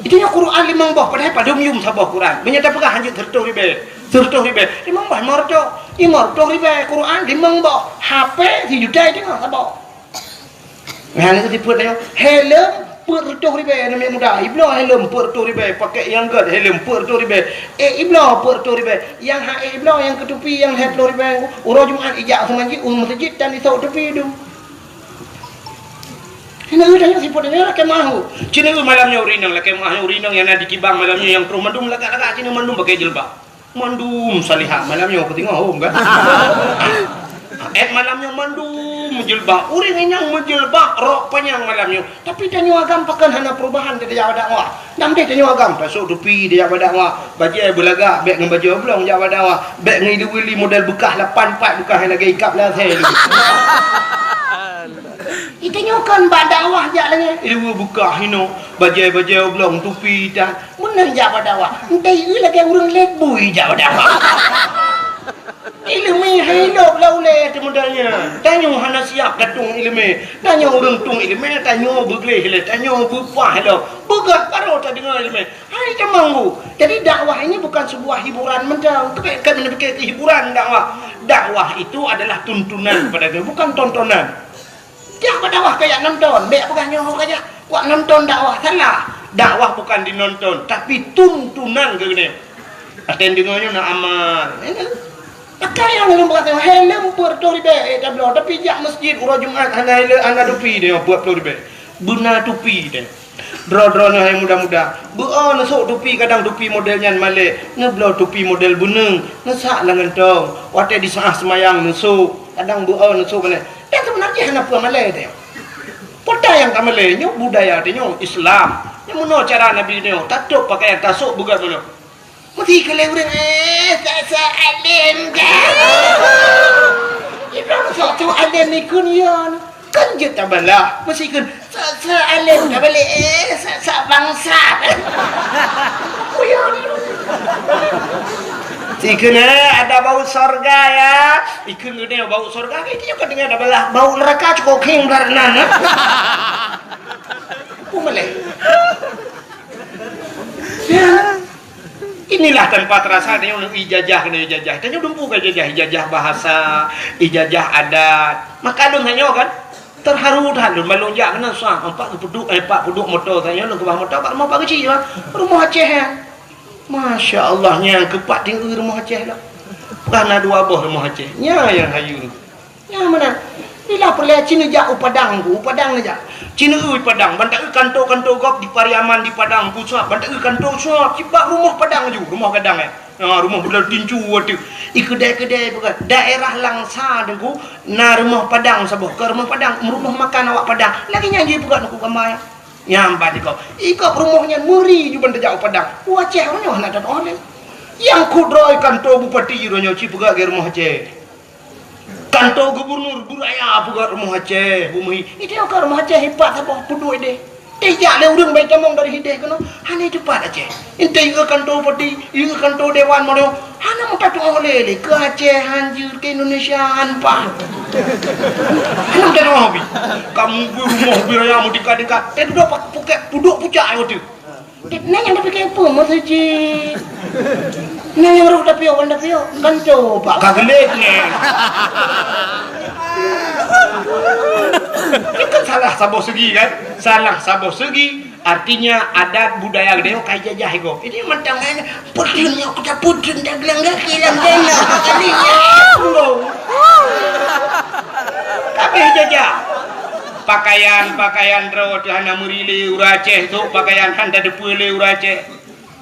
Itu nyoe Quran limong boh, padahai padum yum saboh Quran. Meunyoe tapeugah hanjeuet seureutôh ribée, seureutôh ribée, limong boh lima reutôh, lima reutôh ribée Quran limong boh, H P sijuta teungoh saboh. Nyan keuh sifeuet nyoe, helm peuet reutôh ribée aneuk muda, ibloe helm peuet reutôh ribée, pakai nyang gét helm peuet reutôh ribée, ék ibloe peuet reutôh ribée, nyang ha ék ibloe nyang keu tupi nyang lhée ploh ribée, uroe Jumat ijak seumanjit u meuseujid dan isok tupi dum. Cina eu tanyoe sifeuet nyoe lakée meuahu. Cina eu malam nyoe ureueng inong lakée meuahu ureueng inong nyang na di kibang malam nyoe nyang troh mandum lagak-lagak cina mandum pakai jilbab. Mandum salihah malam nyoe keu teungoh hom kan. Et malam nyoe mandum meujilbab. Ureueng inong meujilbab rok panyang malam nyoe. Tapi tanyoe agam pakon hana perubahan di dakwah. Nam deh tanyoe agam tasok tupi di dakwah. Bajée beulagak bèk ngon bajée oblong jak bak dakwah. Bèk ngon ilu-ilu model beukah lapan pat beukah lagée ikab lasai. Itanyoe kon bak dakwah jak lagée. Ileue beukah inoe, bajée-bajée oblong, tupi itan. Meunan jak bak dakwah. Entah ieu lagée ureueng lét bui jak bak dakwah. Ileumé hai lom lam ulée teuh modalnya. Tanyoe hana siap tatueng ileumé. Tanyoe ureuëng tueng ileumé, tanyoe beugleh lé, tanyoe beupah lom. Beugah baroe tadeungoe ileumé. Hai tamong bu. Jadi dakwah ini bukan sebuah hiburan mantong. Kami kami pikir hiburan dakwah. Dakwah itu adalah tuntunan kepada kita, bukan tontonan. Tiap dakwah kayak nonton, bèk peugah nyoe kayak kuat nonton dakwah, salah. Dakwah bukan dinonton, tapi tuntunan keu geutanyoe. Aten deungoe nyoe na amal. Maka nyang lôn peugah, helm peuet ploh ribèe, eh, tabloe, tapi jak masjid uroe Jumat hana helm, hana tupi dia, peuet ploh ribèe. Beuna tupi dia. Droe-droe nyoe hai muda-muda, beu-o neusok tupi, kadang tupi model nyan malèe, neubloe tupi model beuneueng, neusak lam gantong, watèe disaah seumayang neusok, kadang beu-o neusok malèe. Dan seubeuna jih hana peue malèe teuh. Peue nyang ka malèe nyoe budaya teuh nyoe Islam. Nyoe meunoe cara Nabi nyoe, tatôp pakaian, tasok beugöt meunoe. Meusti keu lé ureuëng, eh, sa-sa além dah. Ibrahim sok tu além ikun ya. Kan jeuet tabalah, meusti keu sa-sa além tabalek, eh, sa-sa bangsa. Kuyon. Sikheun, eh, ada bau sorga ya. Ikheun geude bau sorga, itu juga dengan tabalah. Bau neraka cukup king belah nan, eh. Peue malèe? Ya. Inilah tanpa terasa tanyoe ijazah keuneuk ijazah. Tanyoe dumpeue ka ijazah, ijazah bahasa, ijazah adat. Maka lôn tanyoe kan terharu that lôn, ban lôn jak keunan suah, empat geupeuduk, eh, empat peuduk moto tanyoe lôn keubah moto bak rumoh Pak Geuchik bah. Rumoh Aceh nyan. Masya Allah, nyan keupat tinggi rumoh Aceh lah. Peugah na dua boh rumoh Aceh. Nyan nyang hayeu. Nyang meunan, bila peureulèe ci neujak u Padang ku, u Padang neujak. Ci neueu Padang, ban taeu kanto-kanto gob di Pariaman di Padang ku suab, ban taeu kanto suab, cit bak rumoh Padang laju, rumoh gadang, eh. Ha, rumoh beudôh tincu ateueh. I keudè-keudè peugah, daerah Langsa Teungku, na rumoh Padang saboh, keu rumoh Padang, rumoh makan awak Padang. Lagèe nyan jih peugah Teungku gamba nyan. Nyan ban ikob. Ikob rumoh nyan meuri ju ban teujak u Padang. U Aceh uroe nyoe hana tatu'oh lé. Nyang kudroe kanto bupati uroe nyoe ci peugah lagèe rumoh Aceh. Kanto gubernur beuraya peugah rumoh Aceh, beumeuri. Itu ka rumoh Aceh ipat saboh peuduek deh. Teuh jak lé ureueng bai tamong dari hideh keunoe, hana teupat Aceh. Entah ieu kanto bupati, ieu kanto dewan mono, hana meutatong oleh lé keu Aceh hanjeuet keu Indonesia han pah. Hana meutatong hobi. Kamu rumoh beuraya meutingkat-tingkat. Teuh dudoe pak puket puduk pucak ayô teuh. Nyan nyang tapike peue meuseujid? Nyan nyang roh tapiôh, wan tapiôh, kan coba ka geulék nyan. Itu kan salah saboh segi kan? Salah saboh segi. Artinya adat budaya geutanyoe ka ijajah igob. Ini mantong kan putun nyok kita putun dah gelang kaki lam dana. Kali nyan. Kabeh ijajah. Pakaian-pakaian droe teuh hana meuri lé ureueng Aceh, sôk pakaian han tateupeue lé ureueng Aceh.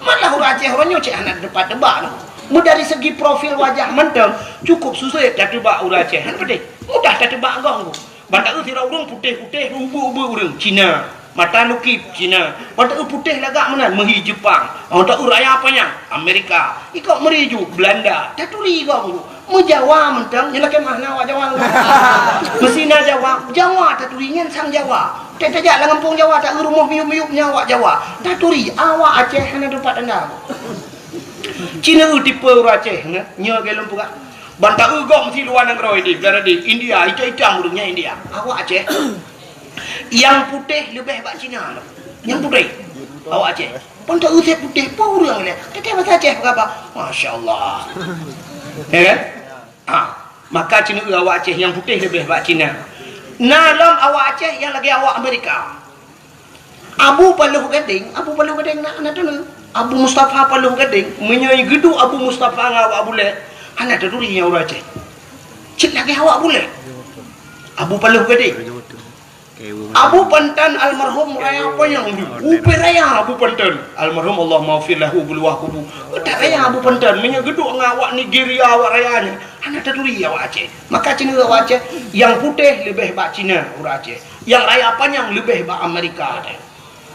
Malah ureueng Aceh uroe nyoe cit hana teupat teubak nyoe. Meudari segi profil wajah mantong cukup susah tateupeue ureueng Aceh. Hana peudeh. Mudah tateupeue gob nyoe. Ban taeu sidroe ureueng putéh-putéh, ubeuek-ubeuek ureueng Cina. Mata lukip Cina. Ban taeu putéh lagak meunan meuhi Jepang. Ban taeu raya panyang Amerika. Ikob meuri ju Belanda. Taturi gob nyoe. Meujawa mantong, nyoe lakèe meuh na awak Jawa. Meusti na Jawa, Jawa taturi nyan sang Jawa. Teuh tajak lam gampông Jawa, taeu rumoh miyueb-miyueb nyan awak Jawa. Taturi, awak Aceh hana teumpat tanda. Cina eu tipe ureueng Aceh, nyoe, nyoe lagèe lôn peugah. Ban taeu gob meusti luwa nanggroe di, bela di India, itam-itam ureueng nyan India. Awak Aceh. Nyang putéh leubeh bak Cina. Nyang putéh. Awak Aceh. Ban taeu sép putéh, peue ureueng lé. Teuh basa Aceh peugah, masya Allah. Ya kan? Ha, maka Cina eu awak Aceh nyang putéh leubeh bak Cina. Na lom awak Aceh nyang lagèe awak Amerika. Abu Paloh Gadeng, Abu Paloh Gadeng na, na teuh. Abu Mustafa Paloh Gadeng, meunyoe geuduek Abu Mustafa ngon awak Bulèe, hana taturi nyan ureueng Aceh. Cit lagèe awak Bulèe. Abu Paloh Gadeng. Abu Pantan almarhum raya panyang, upe raya Abu Pantan. Almarhum Allah maghfir lahu beuluwah kubu. Utak raya Abu Pantan, meunyoe geuduek ngon awak Nigeria, awak raya nyan, hana taturi awak Aceh. Maka Cina awak Aceh, nyang putéh leubeh bak Cina ureueng Aceh. Nyang raya panyang leubeh bak Amerika teuh.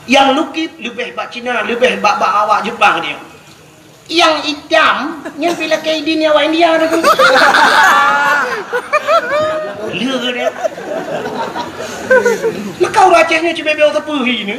Nyang lukip leubeh bak Cina, leubeh bak, bak awak Jepang teuh. Nyang itam, nyan pih lakèe idin awak India teuh. Lé dia. Maka ureueng Aceh nyoe cibèe-bèe teupeu hi ni.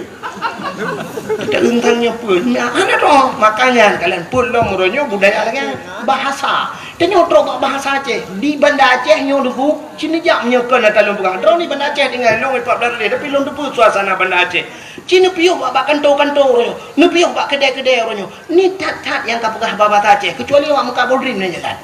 Kita teuntang nyoe peue? Nah, hana teuh. Makanya kalian pun lom uroe nyoe budaya lagèe bahasa. Tanyoe trok bak bahasa Aceh. Di Banda Aceh nyoe Teungku, ci neujak meunyoe kon ata lôn peugah. Droeneuh di Banda Aceh tinggai lôn empat belas hari, tapi lôn teupeue suasana Banda Aceh. Ci neupiôh bak, bak kanto-kanto uroe nyoe. Neupiôh bak keudè-keudè uroe nyoe. Ni that-that nyang ka peugah bahasa Aceh, kecuali awak meukat bodrin nyan that.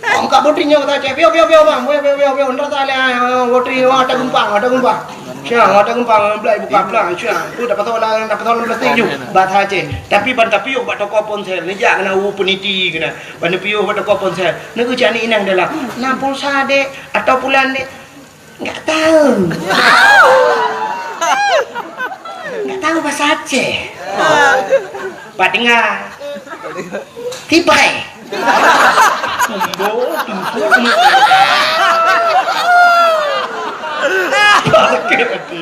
Awak meukat bodrin nyoe bahasa Aceh. Piôh, piôh, piôh, bang. Piôh, piôh, piôh, piôh. Ndak salah, ah, bodrin, wah, ata geumpang, ata geumpang. Siang, ata geumpang, belai buka pelang. Siang, tu dapat tahu lah, dapat tahu plastik ju. Bahasa Aceh. Tapi ban tapiôh bak toko ponsel, neujak keunan u peuniti keunan. Ban neupiôh bak toko ponsel. Neugeucak ni inong dalam. Na pulsa, Dek, atau pulan, Dek? Enggak tahu. Enggak tahu bahasa Aceh. Pak dengar. Tipai. Kumbo, tumpuk, tumpuk. Sakit hati.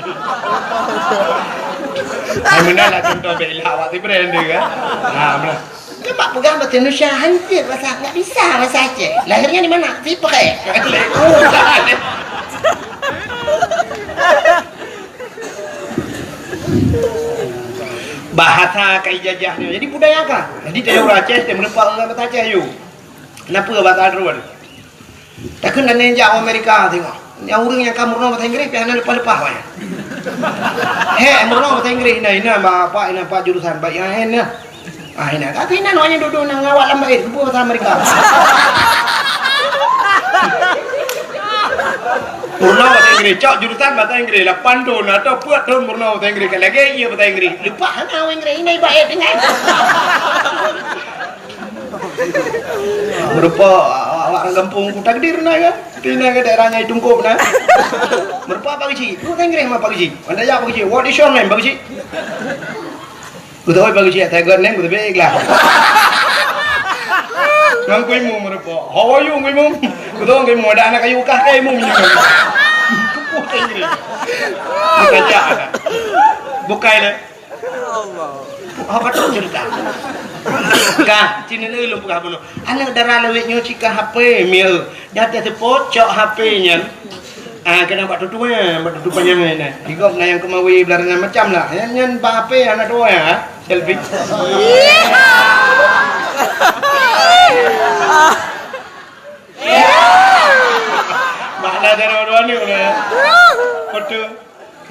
Hai, meunan lah contoh bela awak si brand dia, kan? Ha, meunan. Kan bak peugah bahasa Indonesia, hancur bahasa, enggak bisa bahasa Aceh. Lahirnya di mana? Tipai. Bahasa ka ijajah nyoe. Jadi budaya ka. Jadi tanyoe ureueng Aceh, teumeureumpok ngon bahasa Aceh, yue. Kenapa bahasa droe? Takheun aneuk jak u Amerika tengok. Nyang ureueng nyang ka meurunoe bahasa Inggréh, pih hana leupah-leupah awaknyan. He, meurunoe bahasa Inggréh, inan, inan, bapak, inan, pak jurusan, baik, inan, inan. Ah, inan. Kata inan, awaknyan duduk nang awak lam bait, geubeuet bahasa Amerika. Meurunoe bahasa Inggréh, cok jurusan bahasa Inggréh, lapan thon atau peuet thon meurunoe bahasa Inggréh, ka lagèe ie bahasa Inggréh. Leupah hana awak Inggréh, inan ibaet dengan. Meureumpok awak, awak ureueng gampông ku takdir na kan? Tapi na ke daerah nyang itungkôb na. Meureumpok Pak Geuchik. Ku Inggréh ma Pak Geuchik. Anda ya Pak Geuchik. What is your name, Pak Geuchik? Ku tahu Pak Geuchik, saya got name, ku tahu ikhlas. Ngan ku imeum meureumpok. How are you, ku imeum? Ku tahu ku imeum, ada anak kayu kah, kayu imeum. Ku Inggréh. Bukan aja. Bukai le. Apa tu cerita? Kah, sini ni lôn peugah bunoe. Aneuk dara lawét nyoe cit ka H P, mieu. Dah teuseupôt, cok H P nyan. Ah, keunan bak tutu, eh, bak tutu panyang nyan. Di gob na nyang keumawe beularonan macam lah. Nyan, nyan bak H P hana tuwoe, ha? Selfie. Makna dara dua ni, ya. Foto.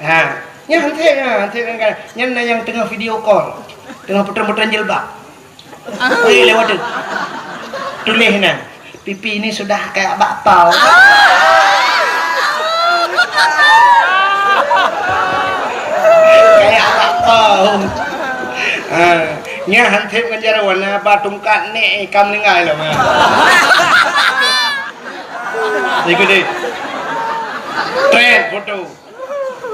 Ha, nyan han sép, nyan han sép kan. Nyan na nyang teungoh video call. Teungoh putreun-putreun jilbab. Weh, lewat tu. Tuléh nyan. Pipi ini sudah kayak bakpao. Kayak bakpao. Ha, nyan han sép ngon jaroe, na ba tungkat nek, eh, ka meuninggai lom, ha. Ikut deh. Trend foto.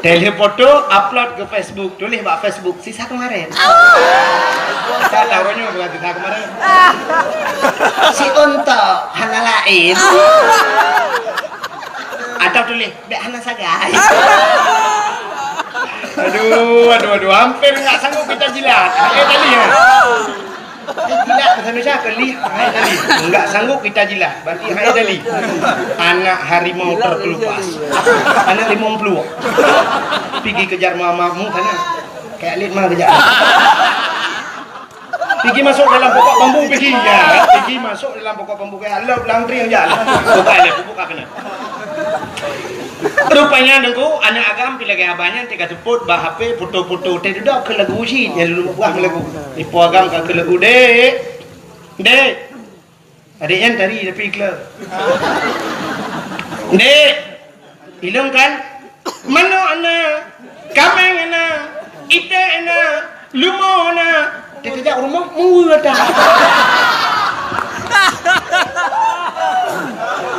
Tuléh foto, upload ke Facebook. Tuléh bak Facebook, sisa kemarin. Saya tahu nyoe bukan sisa kemarin. Si Untok, hana laén. Atau tuléh, bèk hana sagai. Aduh, aduh, aduh. Hampir enggak sanggup kita jilat. Eh, tadi ya. Eh, tidak, bahasa Indonesia apa? Lihai tadi. Enggak sanggup kita jilat. Berarti hai tadi. Anak harimau terkelupas. Anak limong puluh. Pigi kejar mamamu sana. Kayak lit mah kejar. Pigi masuk dalam pokok bambu, pigi. Ya, pigi masuk dalam pokok bambu, kayak lop langtring aja. Bukan, bukan kena. Rupanya Teungku, aneuk agam pih lagèe abah nyan teuka seupôt bak H P foto-foto teuh dudoe keu lagu cit nyang lôn buah lagu. Ipo agam ka keu lagu, "Dek. Dek." Adék nyan tari tapi kleu. "Dek. Ilong kan? Manok na, kaméng na, iték na, leumo na." Teukeujak rumoh, meuweue ata.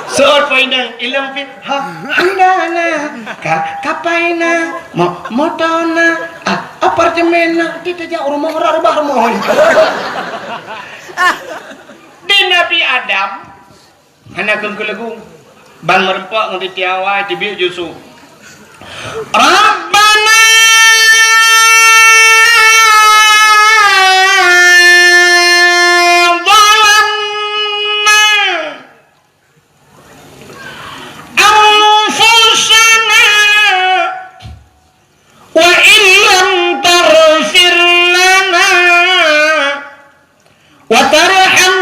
Seuôt poh inong, ilong pih, ha, honda na, ka, kapai na, mo-, moto na, a, apartemen na. Teukeujak rumoh, rot rubah rumoh. Di Nabi Adam, hana keuneuk keu lagu. Ban meureumpok ngon titi awai teubiet Yusuf. Rabbana zalamna anfusana wa illam taghfir lana wa tarham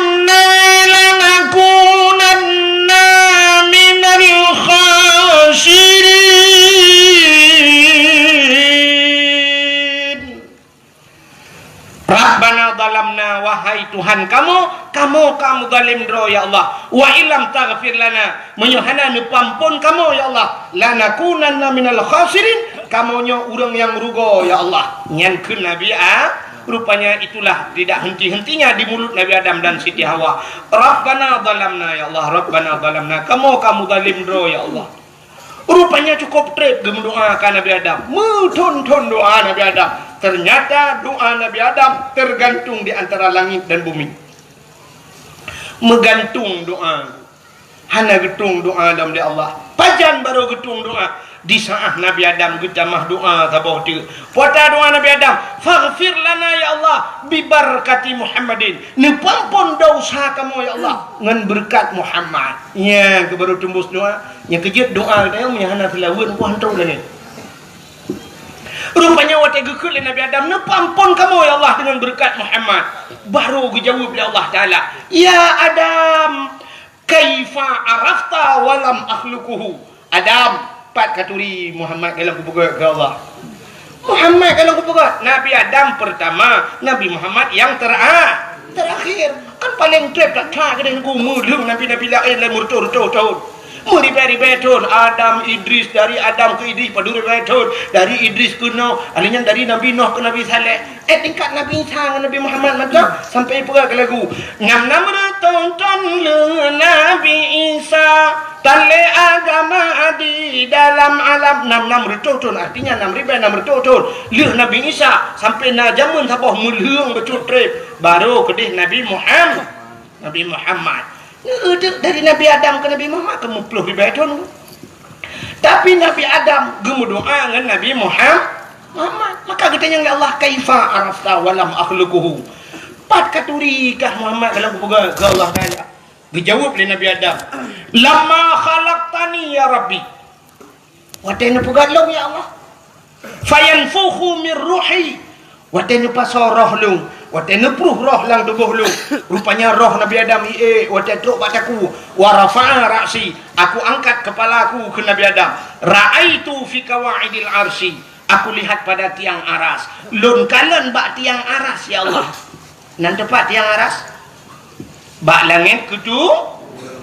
Zalamna, wahai Tuhan kamoe, kamoe ka meuzalim droe, ya Allah. Wa illam taghfir lana, meunyoe hana neupeuamphon kamoe, ya Allah, lanakunanna minal khasirin, kamoe nyoe ureuëng nyang rugoe, ya Allah. Nyan kheun Nabi A-, rupanya itulah tidak henti-hentinya di mulut Nabi Adam dan Siti Hawa. Rabbana zalamna, ya Allah, Rabbana zalamna, kamoe ka meuzalim droe, ya Allah. Rupanya cukup treb geumeudoa ka Nabi Adam. Meuthon-thon doa Nabi Adam. Ternyata doa Nabi Adam tergantung di antara langit dan bumi. Meugantung doa. Hana geutueng doa lom lé Allah. Pajan barô geutueng doa? Di saat Nabi Adam geutamah doa saboh teuk. Peue ata doa Nabi Adam? "Faghfir lana ya Allah, bibarakati Muhammadin." Neupeuamphon desya kamoe ya Allah ngon beureukat Muhammad. Nyan keuh barô teumbus doa. Nyang keujeuet doa geutanyoe meunyo hana seulaweuet, meuhan trok lagée. Rupanya watée geukheun lé Nabi Adam, "Neupeuamphon kamoe ya Allah deungon beureukat Muhammad." Barô geujaweueb lé Allah Taala, "Ya Adam, kaifa arafta wa lam akhluquhu?" Adam, pat katuri Muhammad golom kupeugét keu Allah? Muhammad golom kupeugét. Nabi Adam pertama, Nabi Muhammad nyang tera-, terakhir. Kan paleng treb that-that keudeh Teungku, meulheueng nabi-nabi laén lé meureutoh-reutoh thon. Meuribée-ribée thon. Adam, Idris, dari Adam keu Idris padum ribée thon. Dari Idris keu Nuh, alheuh nyan dari Nabi Nuh keu Nabi Saleh. Eh, tingkat Nabi Isa ngon Nabi Muhammad mantong sampai peugah keu lagu, "Nam-nam reutôh thon lheueh Nabi Isa, tan lé agama di dalam alam." Nam-nam reutôh thon, artinya nam ribée nam reutôh thon lheueh Nabi Isa, sampai na jameun saboh meulheueng bacut treb, barô keudeh Nabi Muham-, Nabi Muhammad. Neudeuk dari Nabi Adam keu Nabi Muhammad ka meuploh ribée thon. Tapi Nabi Adam geumeudoa ngon Nabi Muham-, Muhammad. Maka geutanyong lé Allah, "Kaifa arafta wa lam akhluquhu?" Pat katuri kah Muhammad golom kupeugét keu Allah Taala? Geujaweueb lé Nabi Adam, "Lamma khalaqtani ya Rabbi." Watée neupeugét lôn ya Allah. "Fayanfukhu mir ruhi." Watée neupasoe roh lôn, watée neupruh roh lam tuboh lôn, rupanya roh Nabi Adam iék watée trok bak takue. "Wa rafa'a ra'si," aku angkat kepala aku keu Nabi Adam. "Ra'aitu fi qawaidil arsy," aku lihat pada tiang aras. Lôn kalon bak tiang aras, ya Allah. Nan teupat tiang aras? Bak langét keutu-,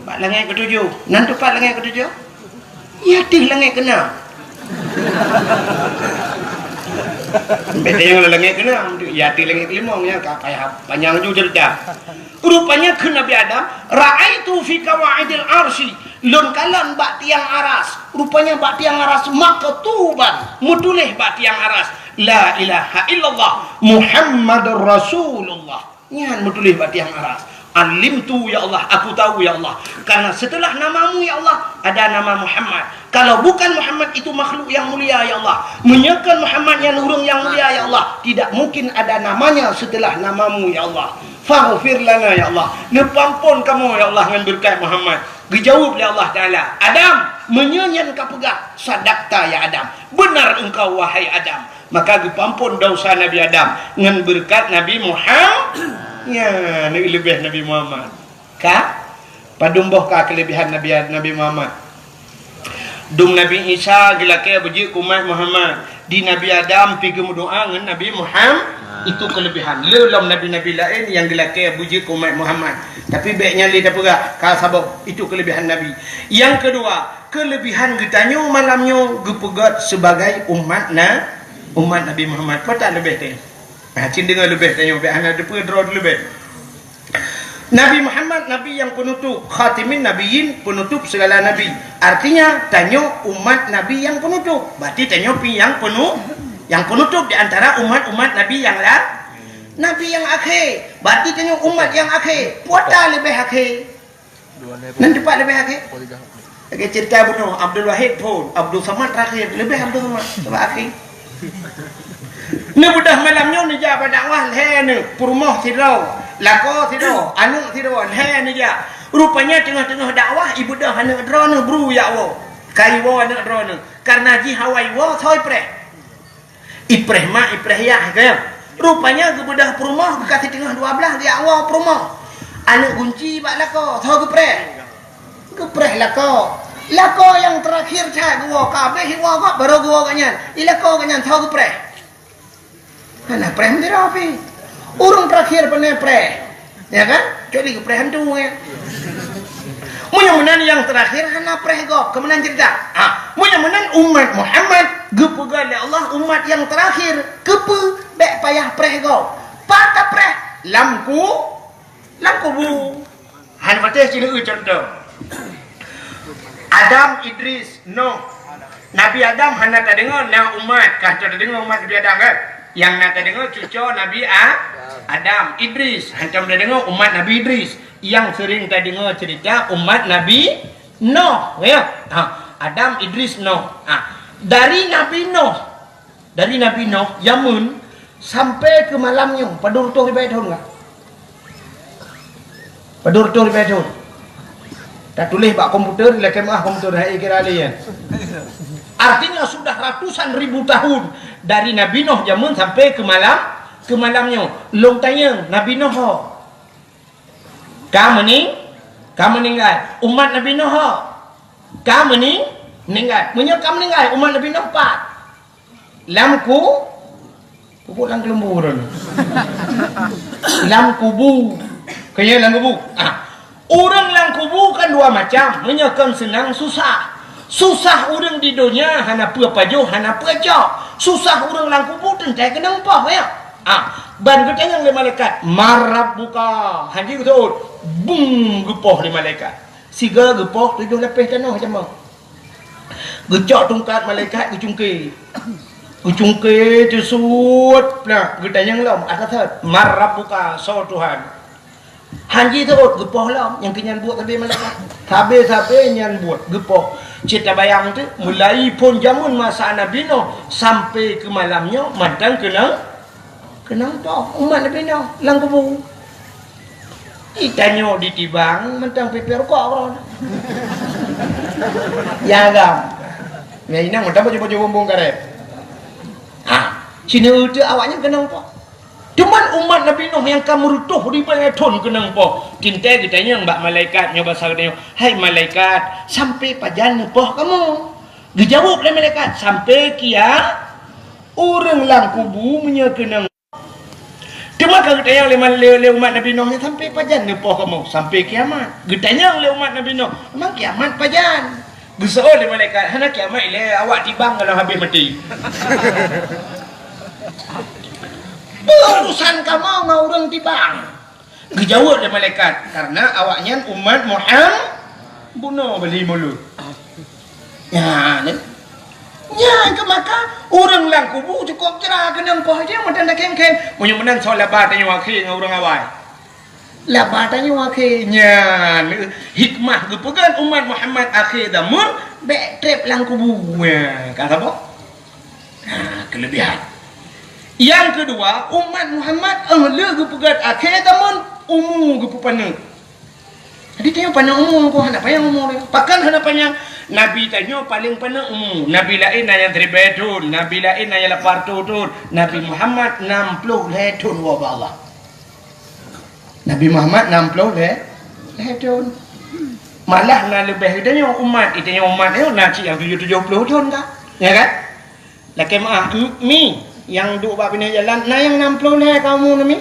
bak langét keutujoh. Nan teupat langét keutujoh? Ya teuh langét keunam. Beda nyang langét keunam, ya teuh langét keulimong, ya ka payah panyang ju cerita. Rupanya kheun Nabi Adam, "Ra'aitu fi qawaidil arsy," lôn kalon bak tiang aras. Rupanya bak tiang aras maktuban, meutuléh bak tiang aras, "La ilaha illallah Muhammadur Rasulullah." Nyan meutuléh bak tiang aras. "Alimtu ya Allah, aku tahu ya Allah. Karena setelah namamu ya Allah, ada nama Muhammad. Kalau bukan Muhammad itu makhluk yang mulia ya Allah. Meunyoe kon Muhammad nyan ureuëng nyang mulia ya Allah, tidak mungkin ada namanya setelah namamu ya Allah. Faghfir lana ya Allah. Neupeuamphon kamoe ya Allah ngon beureukat Muhammad." Geujaweueb lé Allah Taala, "Adam, meunyoe nyan kapeugah, sadaqta ya Adam. Benar engkau wahai Adam." Maka geupeuamphon desya Nabi Adam ngon beureukat Nabi Muham-, ya, leubeh Nabi Muhammad. Ka? Padum boh ka keuleubehan Nabi, Nabi Muhammad? Dum Nabi Isa geulakée beujeuet keu umat Muhammad, di Nabi Adam pi geumeudoa ngon Nabi Muham-, itu keuleubehan. Le lom nabi-nabi laén nyang geulakée beujeuet keu umat Muhammad. Tapi bék nyan lé tapeugah, ka saboh, itu keuleubehan Nabi. Nyang keudua, keuleubehan geutanyoe malam nyoe geupeugét sibagai umat na-, umat Nabi Muhammad. Peue ata leubeh teuh? Nah, cit deungoe leubeh tanyoe, bék hana teupeue droe leubeh. Nabi Muhammad, Nabi nyang peunutôp, khatimin nabiyyin, peunutôp sigala nabi. Artinya, tanyoe umat Nabi nyang peunutôp. Berarti tanyoe pih nyang peunu-, nyang peunutôp di antara umat-umat Nabi nyang la-, Nabi nyang akhé. Berarti tanyoe umat nyang akhé. Peue ata leubeh akhé? Nan teupat leubeh akhé? Lagée cerita bunoe, Abdul Wahid phon, Abdul Samad terakhir, leubeh Abdul Samad, sabab akhé. Neubeudôh malam nyoe neujak bak dakwah lhée neuh, peurumoh sidroe, lakoe sidroe, aneuëk sidroe, lhée neujak. Rupanya teungoh-teungoh dakwah, ibeudôh aneuëk droeneuh bru jak woe. Ka iwoe aneuëk droeneuh. Karena jih awai woe, soe ipreh. Ipreh mak, ipreh yah, kan? Rupanya geubeudôh peurumoh, geukasih teungoh dua blaih, geujak woe peurumoh. Aneuëk gunci bak lakoe, soe geupreh? Geupreh lakoe. Lakoe nyang terakhir that geuwoe, ka habéh iwoe gob, barô geuwoe gobnyan. I lakoe gobnyan, soe geupreh? Hana preh meudroe pih. Ureuëng terakhir pane preh. Ya kan? Kecuali geupreh hantu, ya. Meunyoe meunan nyang terakhir hana preh gob, keu meunan cerita. Ha, meunyoe meunan umat Muhammad geupeugah lé Allah umat nyang terakhir, keupeue bék payah preh gob? Pat tapreh? Lam ku, lam kubu. Hana patéh sineuk contoh. Adam, Idris, Noh. Nabi Adam hana tadeungoe na umat, ka tadeungoe umat Nabi Adam kan? Nyang na tadeungoe cucoe Nabi A-, Adam, Idris. Hantom tadeungoe umat Nabi Idris. Nyang sering tadeungoe cerita umat Nabi Noh, ya. Ha, Adam, Idris, Noh. Ha, dari Nabi Noh Dari Nabi Noh jameun sampai keu malam nyoe, padum reutôh ribèe thôn ka? Padum reutôh ribèe thôn? Tatuléh bak komputer, lakèe meu'ah komputer, hai kira lé nyan. Artinya sudah ratusan ribu tahun dari Nabi Noh jameun sampai keu malam, keu malam nyoe. Lôn tanyong, Nabi Noh ho? Ka meuning-, ka meuninggai. Umat Nabi Noh ho? Ka meuning-, meuninggai. Meunyoe ka meuninggai, umat Nabi Noh pat? Lam ku-, pupuk lam keuleumbur. Lam kubu. Keu nyan lam kubu. Ah. Ureuëng lam kubu kan dua macam. Meunyoe kon seunang, susah. Susah ureuëng di donya hana peue pajoh, hana peue cok. Susah ureuëng lam kubu teuntèe keunong poh, ya. Ah, ban geutanyong lé malaikat, "Man rabbuka?" Hanji geuseuôt, bung geupoh lé malaikat. Sigoe geupoh tujoh lapéh tanoh jameun. Geucok tungkat malaikat geucungké. Geucungké teusuet, nah, geutanyong lom, ata that, "Man rabbuka?" Soe Tuhan? Hanji teuôt geupoh lom, nyang keu nyan buet sabe malaikat. Sabe-sabe nyan buet geupoh. Cit tabayang teuh, mulai phon jameun masa Nabi Noh sampai keu malam nyoe mantong keunong, keunong poh umat Nabi Noh lam kubu. Itanyoe ditibang mantong pipée rukok uroe nyoe. Ya agam. Nyan inong mantong baju-baju bumbong karet. Ha, sineuk teuh awaknyan keunong poh. Cuman umat Nabi Nuh nyang ka meureutôh ribèe thôn keunong poh. Teuntèe geutanyong bak malaikat nyoe basa geutanyoe, "Hai malaikat, sampoe pajan neupoh kamoe?" Geujaweueb lé malaikat, "Sampoe kia-, ureuëng lam kubu meunyoe keunong." Teuma ka geutanyong lé mal-, lé, lé umat Nabi Nuh nyan, "Sampoe pajan neupoh kamoe?" "Sampoe kiamat." Geutanyong lé umat Nabi Nuh, "Memang kiamat pajan?" Geuseuôt lé malaikat, "Hana kiamat ilèe, awak tibang gohlom habéh maté." "Peue urusan kamoe ngon ureuëng tibang?" Geujaweueb lé malaikat, "Karena awaknyan umat Muham-, bunoe bali mulod." Nyan, nyan keuh maka ureuëng lam kubu cukôp cra keunong poh jih meunan dakeng-keng. Meunyoe meunan soe laba tanyoe akhé ngon ureuëng awai. Laba tanyoe akhé nyan hikmah geupeugah umat Muhammad akhé zaman bék treb lam kubu. Nyan, ka saboh. Nah, keulebihan. Nyang keudua, umat Muhammad, eh, le geupeugah akhé zaman umu geupeupaneuk. Jadi tanyoe paneuk umu, ko hana panyang umu. Pakon hana panyang? Nabi tanyoe paleng paneuk umu. Nabi laén na nyang siribèe thôn, nabi laén na nyang lapan reutôh thôn, Nabi Muhammad nam ploh lhèe thôn woe bak Allah. Nabi Muhammad nam ploh lhèe, lhèe thôn. Malah na leubeh geutanyoe umat, geutanyoe umat nyoe na cit nyang tujoh, tujoh ploh thôn ka. Ya kan? Lakèe meu'ah, mi, nyang duek bak binéh jalan, na nyang nam ploh lhèe ka umu nyan mi?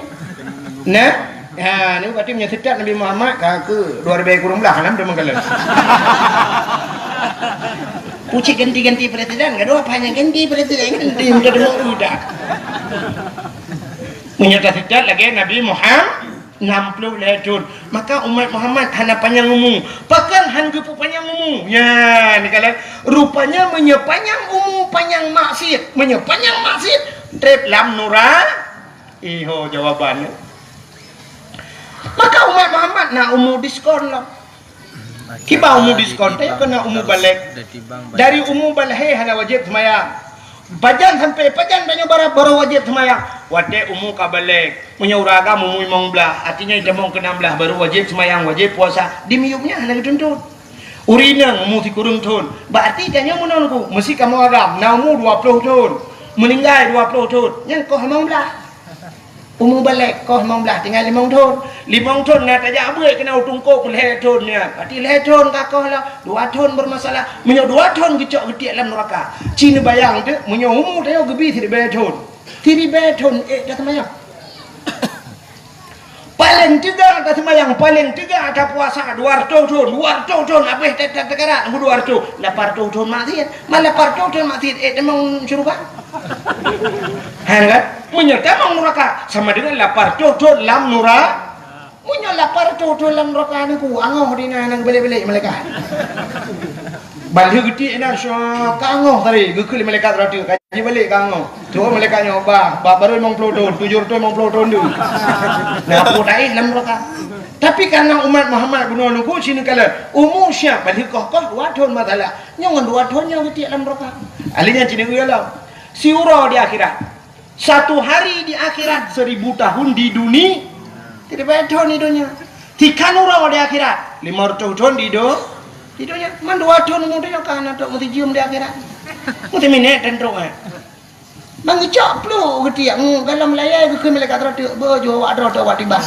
Na? Ha, nyoe berarti meunyoe seutôt Nabi Muhammad ka keu dua ribèe kureueng blah nam teuma kalon. Pucit ganti-ganti presiden, gadoh apa nyang ganti presiden, ganti udah deungoe udah. Meunyoe taseutôt lagèe Nabi Muhammad, nam ploh lhèe thôn. Maka umat Muhammad hana panyang umu. Pakon han geupeu panyang umu? Nyan, ni kalon. Rupanya meunyoe panyang umu, panyang maksiet. Meunyoe panyang maksiet, treb lam nura-, iho jawaban. Maka umat Muhammad na umu diskon lom. Kiban umu diskon, tanyoe keuneuk umu balek. Dari umu balek hana wajéb seumayang. Pajan sampoe pajan tanyoe baru, baru wajéb seumayang? Watèe umu ka balek. Meunyoe ureueng agam umu limong blah, artinya itamong keu nam blah baru wajéb seumayang, wajéb puasa. Di miyueb nyan hana geutuntut. Ureueng inong umu sikureueng thôn. Berarti tanyoe meunan ku, meusi kamoe agam na umu dua ploh thôn. Meuninggai dua ploh thôn. Nyan koh limong blah. Umu balek koh limong blah tinggai limong thôn. Limong thôn na tajak beuet keunan u teungku peuet lhèe thôn nyan. Berarti lhèe thôn ka koh lah, dua thôn bermasalah. Meunyoe dua thôn geucok geutiek lam neuraka. Ci neubayang teuk, meunyoe umu tanyoe geubi siribèe thôn. Siribèe thôn, eh, ka seumayang. Paléng teuga taseumayang, paléng teuga tapuasa dua reutôh thon, dua reutôh thon habéh ta-, ta-, takarat, dua reutôh, lapan reutôh thon maksiet. Man lapan reutôh thon maksiet, ék tamong syeuruga? Hán kan? Meunyoe tamong nuraka, sama dengan lapan reutôh thon lam nura-, meunyoe lapan reutôh thon lam nuraka nangku, angoh di na, na geubalek-balek malaikat. Ban lheueh geutiek inan, syok, ka angoh tadi, geukheun lé malaikat rot, ka jibalek ka angoh. Troh malaikat nyoe, bah, bah, barô limong ploh thon, tujoh reutôh limong ploh thon deuh. Nah, peue taéh lam nuraka. Tapi karena umat Muhammad bunoe nunggu sini kala, umu siap, ban lheueh koh-koh dua thon masalah. Nyoe ngon dua thon nyoe geutiek lam nuraka. Ahli nyan sini uya lom. Siuroe di akhirat. Satu hari di akhirat, seribu tahun di duni-, tidak payah thon di dunia. Tikan uroe di akhirat, lima reutôh thon di do-, di dunia. Man dua thon mu dunia ka na tok meuti jeuem di akhirat. Meuti minét dan trok, eh. Mangicok pluek geutiek, ngu, galom layai geukheun malaikat rot, beuh, jeuet awak droe tok awak tiba.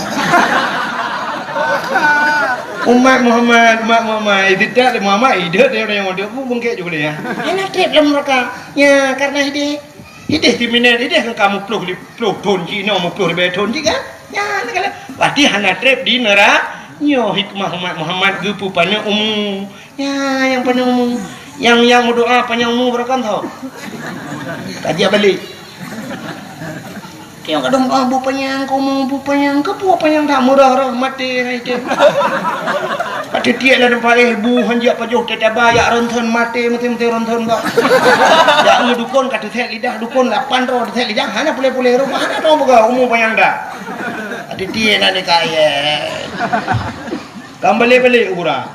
Umat Muhammad, umat Muhammad, tidak Muhammad, hidup dia orang yang hidup, bungkek juga dia. Hana treb lam neraka. Ya, karena hideh. Ideh timinét, ideh ka muploh li-, ploh thon cit, inoe muploh ribèe thon cit kan? Nyan keuh. Berarti hana treb di neura-, nyoe hikmah umat Muhammad geupeupanjang umu. Nyan nyang panjang umu. Nyang, nyang meudoa panjang umu barokah tho. Kaji balek. Keu kadang doa beu panyang, keu umu beu panyang, keu peue panyang that murah roh maté hai teuh. Ka teutiek lam teumpat éh bu hanjeuet pajoh teuh taba yak ronthon maté meuté-meuté ronthon bak. Yak ngon dukon ka teuthèk lidah dukon lapan droe teuthèk lidah hana puléh-puléh rupa hana droe buka umu panyang dah. Ka teutiek na nikah ye. Kam balek-balek ubura.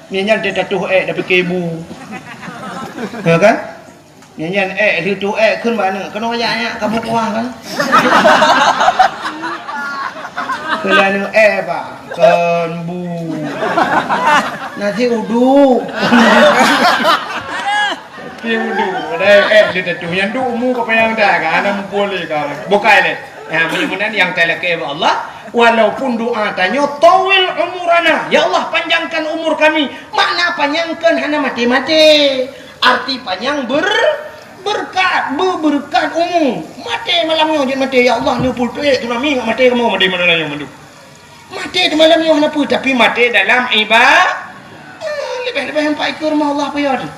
Ni nyan teuh tatuh ék dah pike bu. Ya kan? Nyan, nyan, ék, lheueh tuh ék, kheun bak aneuk, keunoe jak nyak, kamoe kuah kan? Kheun lé aneuk, ék, bah, kon bu. Nasi uduk. Nasi uduk. Padahai ék, lheueh tatuh. Nyan duek umu ka panyang dah kan, hana muphom lé kan. Bukai lé. Ha, meunyoe meunan nyang talakée bak Allah, walaupun doa tanyoe, "Tawil umurana." Ya Allah, panjangkan umur kami. Makna panjangkan hana maté-maté. Arti panyang ber-, berkat, beubeureukat umu. Maté malam nyoe jeuet maté, "Ya Allah, neupeutuek tsunami ngat maté kamoe maté malam nyoe mandum." Maté di malam nyoe hana peue, tapi maté dalam iba-, ah, leubeh-leubeh empat ikeu rumoh Allah payah teuh.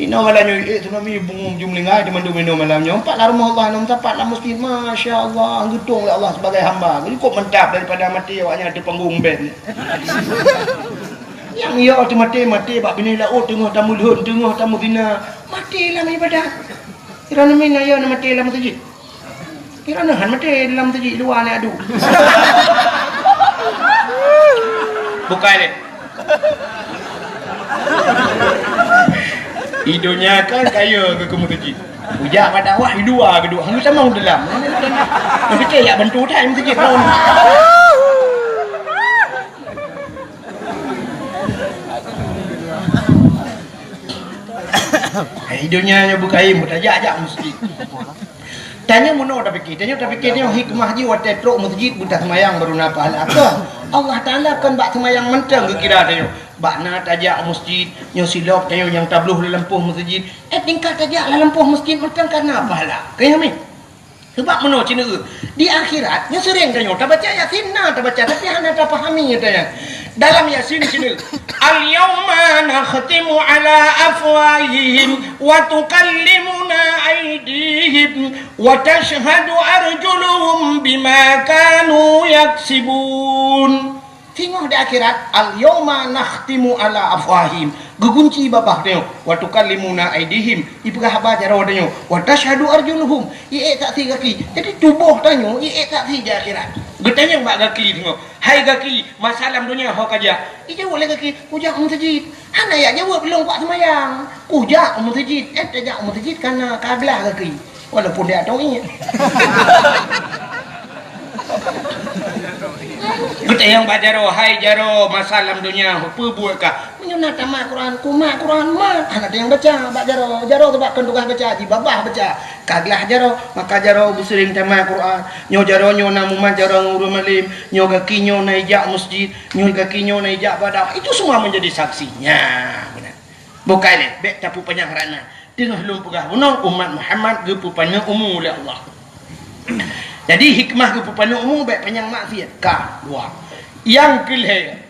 Inoe malam nyoe, eh, tsunami bungong jumlingai di mandum inoe malam nyoe. Empat lah rumoh Allah, enam tapat lah masjid. Masya Allah, geutong lé Allah sebagai hamba. Cukup mantap daripada maté awak nyan di panggung band. Nyang yo teuh maté, maté bak binéh laôt teungoh tameulhon, teungoh tameutina. Maté lam ibadat. Kira neumina yo na maté lam masjid. Kira neuhan maté dalam masjid luwa ni adu. Bukai deh. Di donya kan kaya ke, ke masjid. Ujak bak dakwah di luwa ke duk. Hang sama dalam. Tapi cek yak bantu dah masjid tahun. Hai donya nyoe bukai meutajak-jak masjid. Tanyoe meunoe tapike, tanyoe tapike nyoe hikmah jih watée trok masjid beutaseumayang baru na pahala. Keu Allah Taala kon bak seumayang mantong geukira tanyoe. Bak na tajak masjid, nyoe silop tanyoe nyang tabloh lam lampôh masjid. Eh tingkat tajak lam lampôh masjid mantong ka na pahala. Keu nyoe mi. Sebab meunoe ceuneuk di akhirat nyoe sering tanyoe tabaca Yasin na tabaca tapi hana tapahami tanyoe. Dalam Yasin ceuneuk, "Al-yauma nakhtimu ala afwahihim wa tukallimuna aydihim wa tashhadu arjuluhum bima kanu yaksibun." Singoh di akhirat, "Al-yauma nakhtimu ala afwahihim." Geugunci babah tanyoe, "Wa tukallimuna aydihim." Ipeugah haba jaroe tanyoe, "Wa tashhadu arjuluhum." Iék saksi gaki. Jadi tuboh tanyoe iék saksi di akhirat. Geutanyong bak gaki singoh, "Hai gaki, masa lam donya ho kajak?" Ijaweueb lé gaki, "Kujak u meuseujid." Hana yak jaweueb lôn kuat seumayang. "Kujak u meuseujid." Eh tajak u meuseujid kana ka glah gaki. Walaupun dia atong ingat. Geutanyong bak jaroe, "Hai jaroe, masa lam donya ho peubuet kah?" "Meunyoe na tamat Quran, kumat Quran mat." Hana teunyang baca bak jaroe. Jaroe teuh bak kon tugaih baca, jibabah baca. Ka glah jaroe, maka jaroe beuseuring tamat Quran. Nyoe jaroe nyoe na mumat jaroe ngon ureuëng malem. Nyoe gaki nyoe na ijak masjid. Nyoe gaki nyoe na ijak bak dakwah. Itu semua menjadi saksinya. Beuna. Bukai lé, bék tapeupanyang rana. Teungoh lôn peugah bunoe, umat Muhammad geupeupanyang umu lé Allah. Jadi hikmah geupeupaneuk umu bèk panyang maksiat. Ka, dua. Nyang keu lhèe,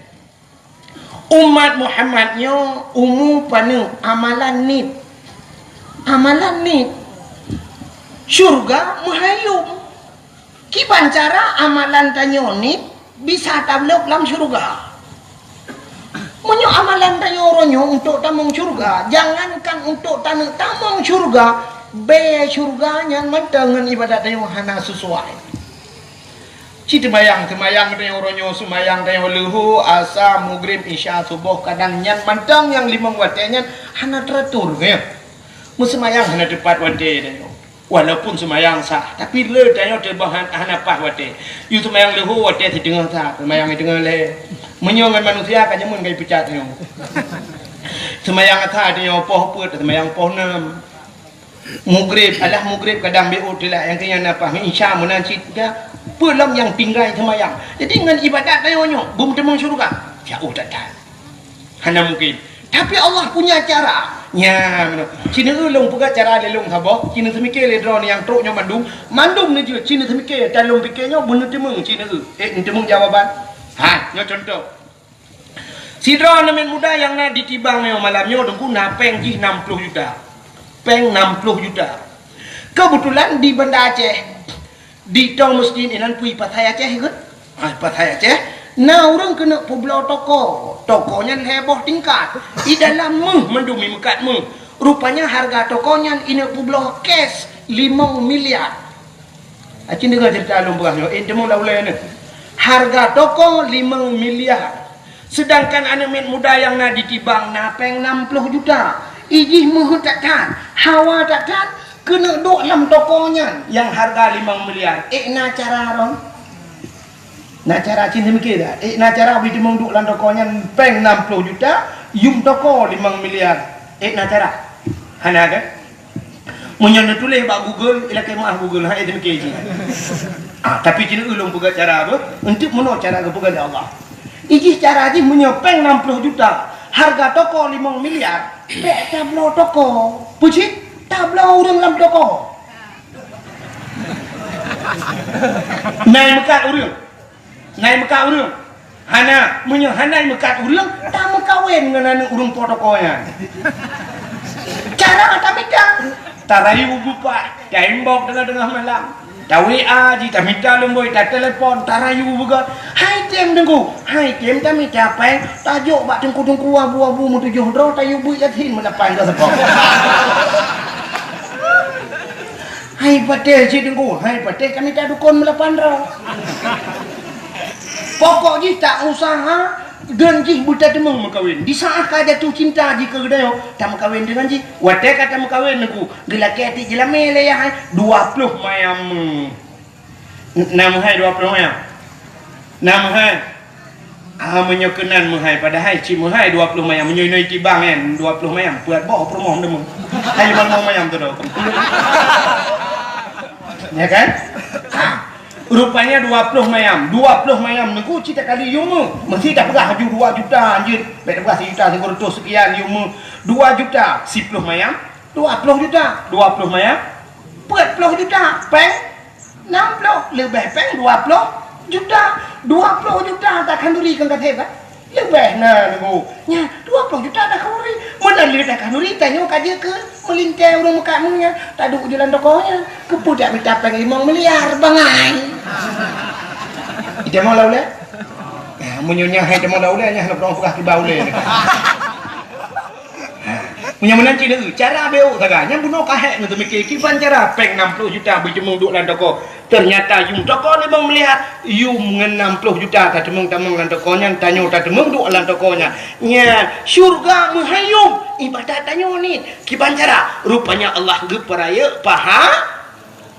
umat Muhammad nyoe umu paneuk amalan nit. Amalan nit. Syurga meuhai yum. Kiban cara amalan tanyoe nit bisa tablok lam syurga. Meunyoe amalan tanyoe uroe nyoe untuk tamong syurga, jangankan untuk taneuk tamong syurga, bèe syurga nyan mantong ngon ibadat tanyoe hana sesuai. Ci teumayang, teumayang tanyoe uroe nyoe, seumayang tanyoe leuhô, asa, mugrib, isya, suboh, kadang nyan mantong nyang limong watèe nyan hana teratur, ya. Meuseumayang hana teupat watèe tanyoe. Walaupun seumayang sah, tapi le tanyoe teuboh han-, hana paih watèe. Yue seumayang leuhô watèe siteungoh that, seumayang siteungoh lhèe. Meunyoe ngon manusia ka jameun ka jipeucat tanyoe. Seumayang asa tanyoe poh peuet, seumayang poh nam. Mugrib, alah mugrib kadang beu telat, nyang keu nyan na paih, isya meunan cit dah. Peue lom nyang tinggai seumayang. Jadi ngon ibadat tanyoe nyoe, beumeuteumong syurga. Jauh that-that. Hana mungkin. Tapi Allah punya cara. Nya, meunoe. Ci neueu lôn peugah cara lé lôn saboh, ci neuseumiké lé droeneuh nyang trok nyoe mandum, mandum neujeuet, ci neuseumiké, dan lôn piké nyoe beuneuteumong ci neueu. Eh, neuteumong jawaban? Ha, nyoe contoh. Sidroe aneuk muda nyang na di Tibang nyoe malam nyoe teungku na péng jih nam ploh juta. Péng nam ploh juta. Keubeutulan di Banda Aceh, di Tong Mesjid inan pui Pasai Aceh, ikôt? Ah, Pasai Aceh, na ureueng keuneuk peubloe toko. Toko nyan lhèe boh tingkat. Di dalam méuh mandum, i meukat méuh. Rupanya hareuga toko nyan ineuk peubloe cash limong miliar. Aci deungoe ceurita lôn peugah nyoe, eh, teumong lam ulèe nyoe. Hareuga toko limong miliar. Seudangkan aneuk miet muda nyang na di Tibang na péng nam ploh juta. Ijih meuheuet that-that, hawa that-that, keuneuk duek lam toko nyan nyang hareuga limong miliar. Eh, na cara droen? Na cara cit neumikir dak? Eh, na cara beuteumong duek lam toko nyan péng nam ploh juta, yum toko limong miliar. Eh, na cara? Hana kan? Meunyoe neutuléh bak Google, ilakèe meu'ah Google, hai teumikir cit. Ah, tapi ci neueu lôn peugah cara apa? Untuk meunoe cara geupeugah lé Allah. Ijih cara jih meunyoe péng nam ploh juta, hareuga toko limong miliar, bèk tabloe toko. Peue cit? Tabloe ureueng lam toko. Nai meukat ureueng. Nai meukat ureueng. Hana, meunyoe hana meukat ureueng, tameukawen ngon aneuk ureueng po toko nyan. Cara tamita. Tarayu beupat, taimbok teungoh-teungoh malam. Ta-W A jih, tamita lumboi, tatelepon, tarayu beugöt. Hai tem Teungku, hai tem tamita péng, tajok bak teungku-teungku abu-abu meutujoh droe, tayue beuet Yasin meulapan ka seupôt. Hai patéh cit Teungku, hai patéh tamita dukon meulapan droe. Pokok jih ta usaha, dan jih beutateumong meukawen. Di saat ka jatuh cinta jih keu geutanyoe, tameukawen deungon jih. Watèe ka tameukawen Teungku, geulakèe tiep jeulamèe lé yah hai, dua ploh mayam. Na meuhai dua ploh mayam? Na meuhai? Ah, meunyoe keunan meuhai, padahai cit meuhai dua ploh mayam. Meunyoe inoe Tibang nyan, dua ploh mayam, peuet boh peurumoh deungon. Hai limong mayam tu dah. Ya kan? Ah, rupanya dua ploh mayam. Dua ploh mayam Teungku cit takali yum meuh. Meusti tapeugah laju dua juta anjeut. Bèk tapeugah sijuta sikureueng reutôh seukian yum meuh. Dua juta siploh mayam, dua ploh juta. Dua ploh mayam, peuet ploh juta. Péng Nam ploh leubeh péng dua ploh juta. Dua ploh juta takhanduri keu gasép, kan? Leubeh na Teungku. Nya, dua ploh juta takhanduri. Meunan lé takhanduri, tanyoe ka jeuet keu meulintèe ureueng meukat meuh nyan. Taduek u jalan toko nyan. Keupeue dak mita péng limong miliar, bangai. Ita mau lau lé? Nah, meunyoe nyan hai ita mau lau lé, nyan hana peudong peugah kiba ulèe. Meunyoe meunan cit, cara beu sagai. Nyan bunoe ka hék neuteumiké kiban cara péng nam ploh juta beuteumong duek lam toko. Teunyata yum toko limong miliar, yum ngon nam ploh juta tateumong-teumong lam toko nyan, tanyoe tateumong duek lam toko nyan. Nyan syurga meuhai yum, ibadat tanyoe nit. Kiban cara? Rupanya Allah geupeurayeuk paha-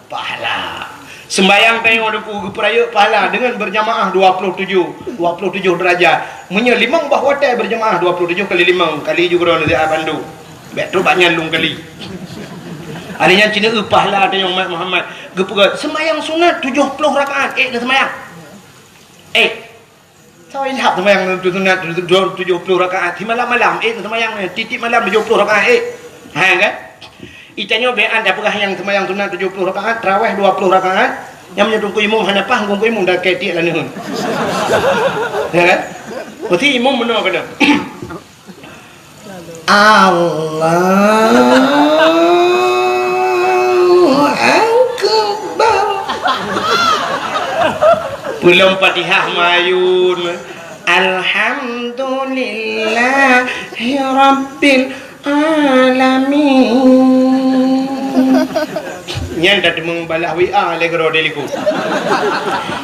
Pahala. Seumbahyang tanyoe Teungku geupeurayeuk pahala deungon berjamaah dua puluh tujuh, dua puluh tujuh derajat. Meunyoe limong boh watèe berjamaah dua puluh tujuh kali limong kali ju keudroe neusiat bandum. Bèk trok bak nyan lôn kali. Hari nyan cit neueu pahala tanyoe umat Muhammad. Geupeugah seumbahyang sunat tujoh ploh rakaat. Eh, na seumbahyang. Eh, Soe ilham seumayang tu sunat tujoh ploh rakaat, simalam-malam, eh, seumayang, eh, tiep-tiep malam tujoh ploh rakaat, eh. Ha, kan? Itanyoe bèk an tapeugah nyang seumayang sunat tujoh ploh rakaat, tarawih dua ploh rakaat, Nyang meunyoe teungku imum hana paih, teungku imum dah keu tiek laneuen. Ya kan? Berarti imum meunoe keunoe. Allahu Akbar. Peulom Fatihah mayun. Alhamdulillahi Rabbil Alamin. Nyan dah teumeubalah W A lé keudroe di likot.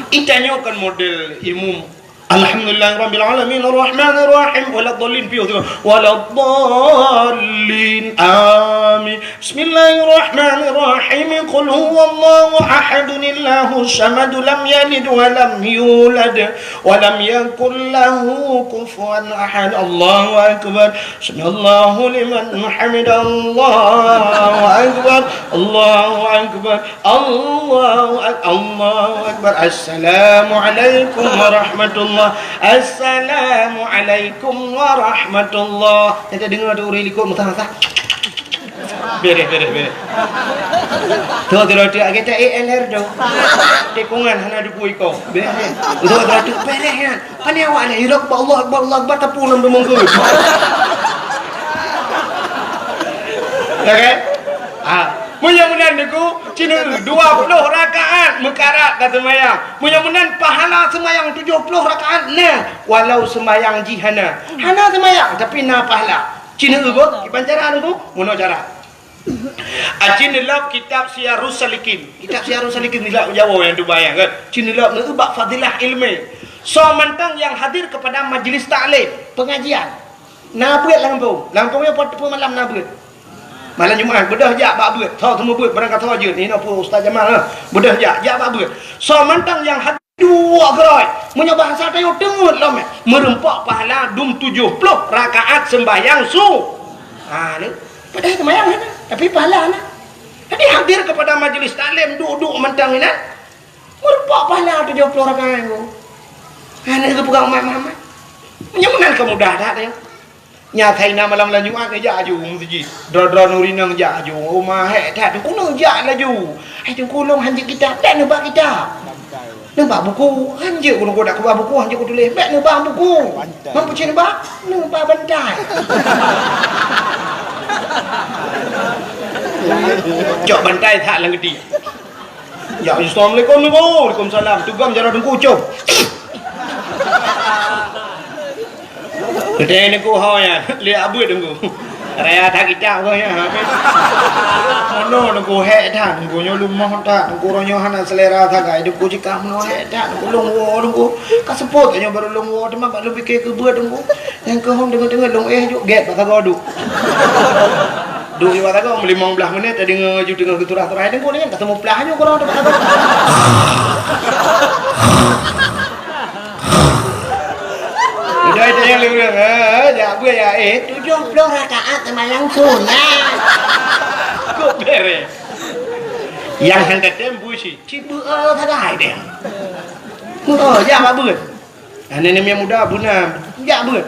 Itanyoe kan model imum. Alhamdulillahirabbil alamin, arrahmanirrahim, waladdallin, piôh tu. Waladdallin. Amin. Bismillahirrahmanirrahim. Qul huwallahu ahadun, Allahus samad, lam yalid wa lam yulad, wa lam yakul lahu kufuwan ahad. Allahu akbar. Sami'allahu liman hamidah. Allahu akbar. Allahu akbar. Allahu ak-, Allahu akbar. Assalamualaikum warahmatullah. Assalamualaikum warahmatullah. Kita dengar tu ureueng likot meusaha-saha. Bereh, bereh, bereh. Tu, tu, tu, tu, kita A L R tu. Tikungan hana duku iko. Bereh. Tu, tu, tu, bereh nyan. Pane awak ni, Allah Akbar, Allah Akbar, Allah Akbar, tapi lam dumong ke. Ya kan? Ha. Meunyoe meunan niku, cina dua puluh rakaat meukarat ka seumayang. Meunyoe meunan pahala seumayang tujoh puluh rakaat na, walau seumayang jih hana. Hana seumayang, tapi na pahala. Cina beuh, kiban cara niku, meunoe cara. Aci neulok kitab Siyarus Salikin. Kitab Siyarus Salikin nilai Jawa nyang tubai nyan kan. Ci neulok neubak fadilah ilmu. Soe mantong nyang hadir kepada majlis taklim, pengajian. Na beuet lam gampông. Lam gampông nyoe pat peue malam na beuet. Malam Jumat beudôh jak bak beuet. Tho teumeu beuet barang ka tho jeuet. Inoe peue Ustaz Jamal, ha. Beudôh jak, jak bak beuet. Soe mantong nyang hadir Duek keurôi. Meunyoe bahasa tanyoe teungeut lom, eh. Meureumpok pahala dum tujoh ploh rakaat seumbahyang su-, ha, ni. Padahai seumbahyang hana, tapi pahala na. Jadi hadir kepada majlis taklim, duek-duek mantong inan. Meureumpok pahala tujoh ploh rakaat tu. Ha, ni geupeugah umat Muhammad. Meunyoe meunan ka mudah that, eh. Nyan asai na malam-malam Jumat neujak aju meuseujid. Droe-droe nuri nang jak aju. Uma hék that, Teungku neujak laju. Hai Teungku, lôn hanjeuet kitab, bèk neuba kitab. Neuba buku, hanjeuet ku Teungku dak kuba buku, hanjeuet kutuléh, bèk neuba buku. Bantai. Meunyo peucit neuba, neuba bantai. Cok bantai that lam geuti. Ya, assalamualaikum, Teungku. Waalaikumsalam. Tugam jaroe Teungku, com. Geutanyoe Teungku ho nyan, lé abeuet Teungku. Raya that kitab ko nyan, habéh. Meunoe Teungku, hék that Teungku, nyoe leumoh that Teungku, uroe nyoe hana seulera sagai Teungku, jikah meunoe hék that Teungku, lôn woe Teungku. Ka seupôt nyoe barô lôn woe, teuma bak lôn pike keu beuet Teungku. Nyang keuhom deungon-deungon lôn éh jok gèt bak sagoe duek. Duek di bak sagoe limong blaih menit, tadeungoe laju teungoh geuturah-turah, Teungku nyan ka seumeuplah nyoe keudroe bak sagoe. Udah itu nyang leuweung, eh, jak beuet ya, eh, tujoh ploh rakaat seumayang sunat. Kok bèrèh? Nyang han tatem bui si, ci beuet sagai deh. Oh, jak bak beuet. Aneuk nyang muda beuna, jak beuet.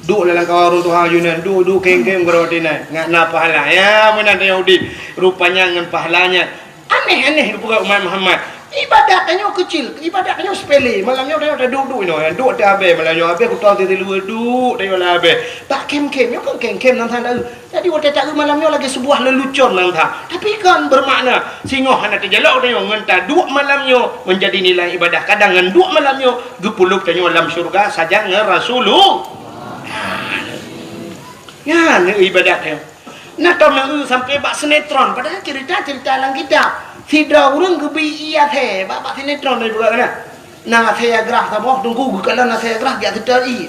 Duek lam kawan ureueng tuha yunan, duek-duek keng-keng keudroe inan, ngat na pahala. Ya, meunan tanyoe udép. Rupanya ngon pahala nyan. Aneh-aneh geupeugah umat Muhammad. Ibadat tanyoe keucil, ibadat tanyoe sepele. Malam nyoe tanyoe taduek-duek inoe, duek teuh abéh malam nyoe, abéh kuto teuh siluweue duek tanyoe lam abéh. Bak khem-khem, nyoe kon khem-khem nan sana. Jadi watèe taeu malam nyoe lagèe seubuah leulucon nan that. Tapi kon beumakna singoh hana teujalok tanyoe ngon taduek malam nyoe meunjadi nilai ibadah. Kadang ngon duek malam nyoe geupeuleub tanyoe lam syeuruga sajan ngon Rasulullah. Nyan ibadat nyoe. Na tom na eu sampai bak sinetron, padahai cerita-cerita lam kitab. Sidroe ureueng geubi ié athée bak, bak sinetron dari buka kana. Na athée grah saboh, Teungku geukalon athée grah geujak seutôt ié.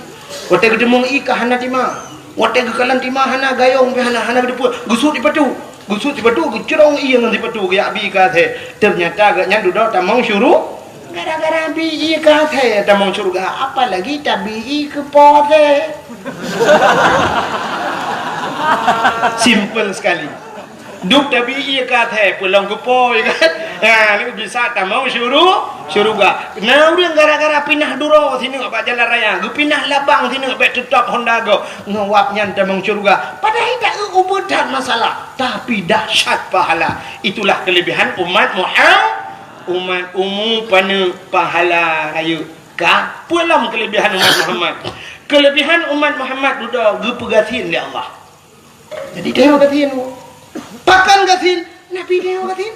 Watée geuteumeung ié ka hana tima. Watée geukalon tima hana, gayong pih hana, hana geuteupeue. Geusut sipatu. Geusut sipatu, geucrong ié ngon sipatu geujak bi keu athée. Teunyata gobnyan dudoe tamong syuru-, gara-gara bi ié keu athée tamong syeuruga, apalagi tabi ié keu po athée. Simple sekali. Duek tabi ié keu athée, peulom keu po, ya kan? Ha, nyoe bisa tamong syuru-, syeuruga. Na ureueng gara-gara pinah duroe sineuk bak jalan raya, geupinah labang sineuk bèk teutap Honda gob, ngon wab nyan tamong syeuruga. Padahai taeu ubeut that masalah, tapi dahsyat pahala. Itulah kelebihan umat Muhammad. Umat umu paneuk pahala rayeuk ka. Peue lom keulebihan umat Muhammad? Keulebihan umat Muhammad dudoe geupeugasien lé Allah. Jadi tanyoe gasien. Pakon gasien? Nabi tanyoe gasien.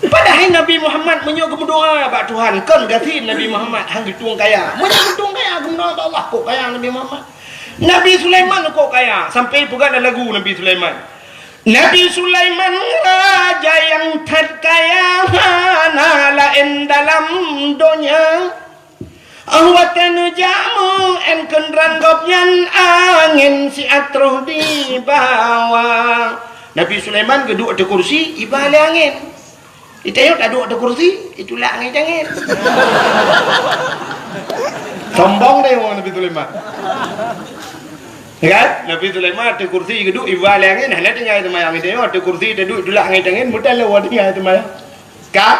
Padahai Nabi Muhammad meunyoe geumeudoa bak Tuhan, kon gasien Nabi Muhammad, han geutueng kaya. Meunyoe geutueng kaya, geumeudoa bak Allah, kok kaya Nabi Muhammad. Nabi Sulaiman kok kaya, sampai peugah lam lagu Nabi Sulaiman. Nabi Sulaiman raja nyang that kaya, hana laén dalam donya. Óh watée neujak meu-én keudroe gobnyan, angén siat troh dibawa. Nabi Sulaiman geuduek ateueh kursi, iba lé angén. Di tanyoe taduek ateueh kursi, itulak angén cangén. Sombong deh wong Nabi Sulaiman. Kan? Nabi Sulaiman ateueh kursi geuduek, iba lé angén, hana tinggai seumayang. Di tanyoe ateueh kursi taduek, itulak angén cangén, meuteuleu tinggai seumayang. Ka?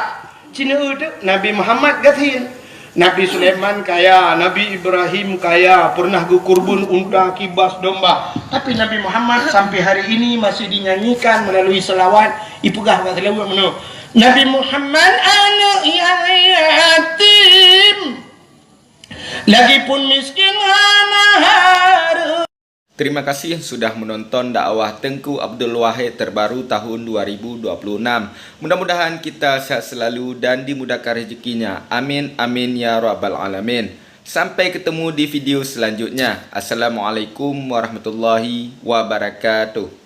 Cina teuk Nabi Muhammad gasien. Nabi Sulaiman kaya, Nabi Ibrahim kaya, pernah geukurban unta, kibas, domba. Tapi Nabi Muhammad sampai hari ini masih dinyanyikan melalui selawat, ipeugah bak selawat meunoe. Nabi Muhammad aneuk nyang yatim, lagipun miskin hana hareuem. Terima kasih sudah menonton dakwah Teuku Abdul Wahid terbaru tahun dua ribu dua puluh enam. Mudah-mudahan kita sehat selalu dan dimudahkan rezekinya. Amin, amin, ya rabbal alamin. Sampai ketemu di video selanjutnya. Assalamualaikum warahmatullahi wabarakatuh.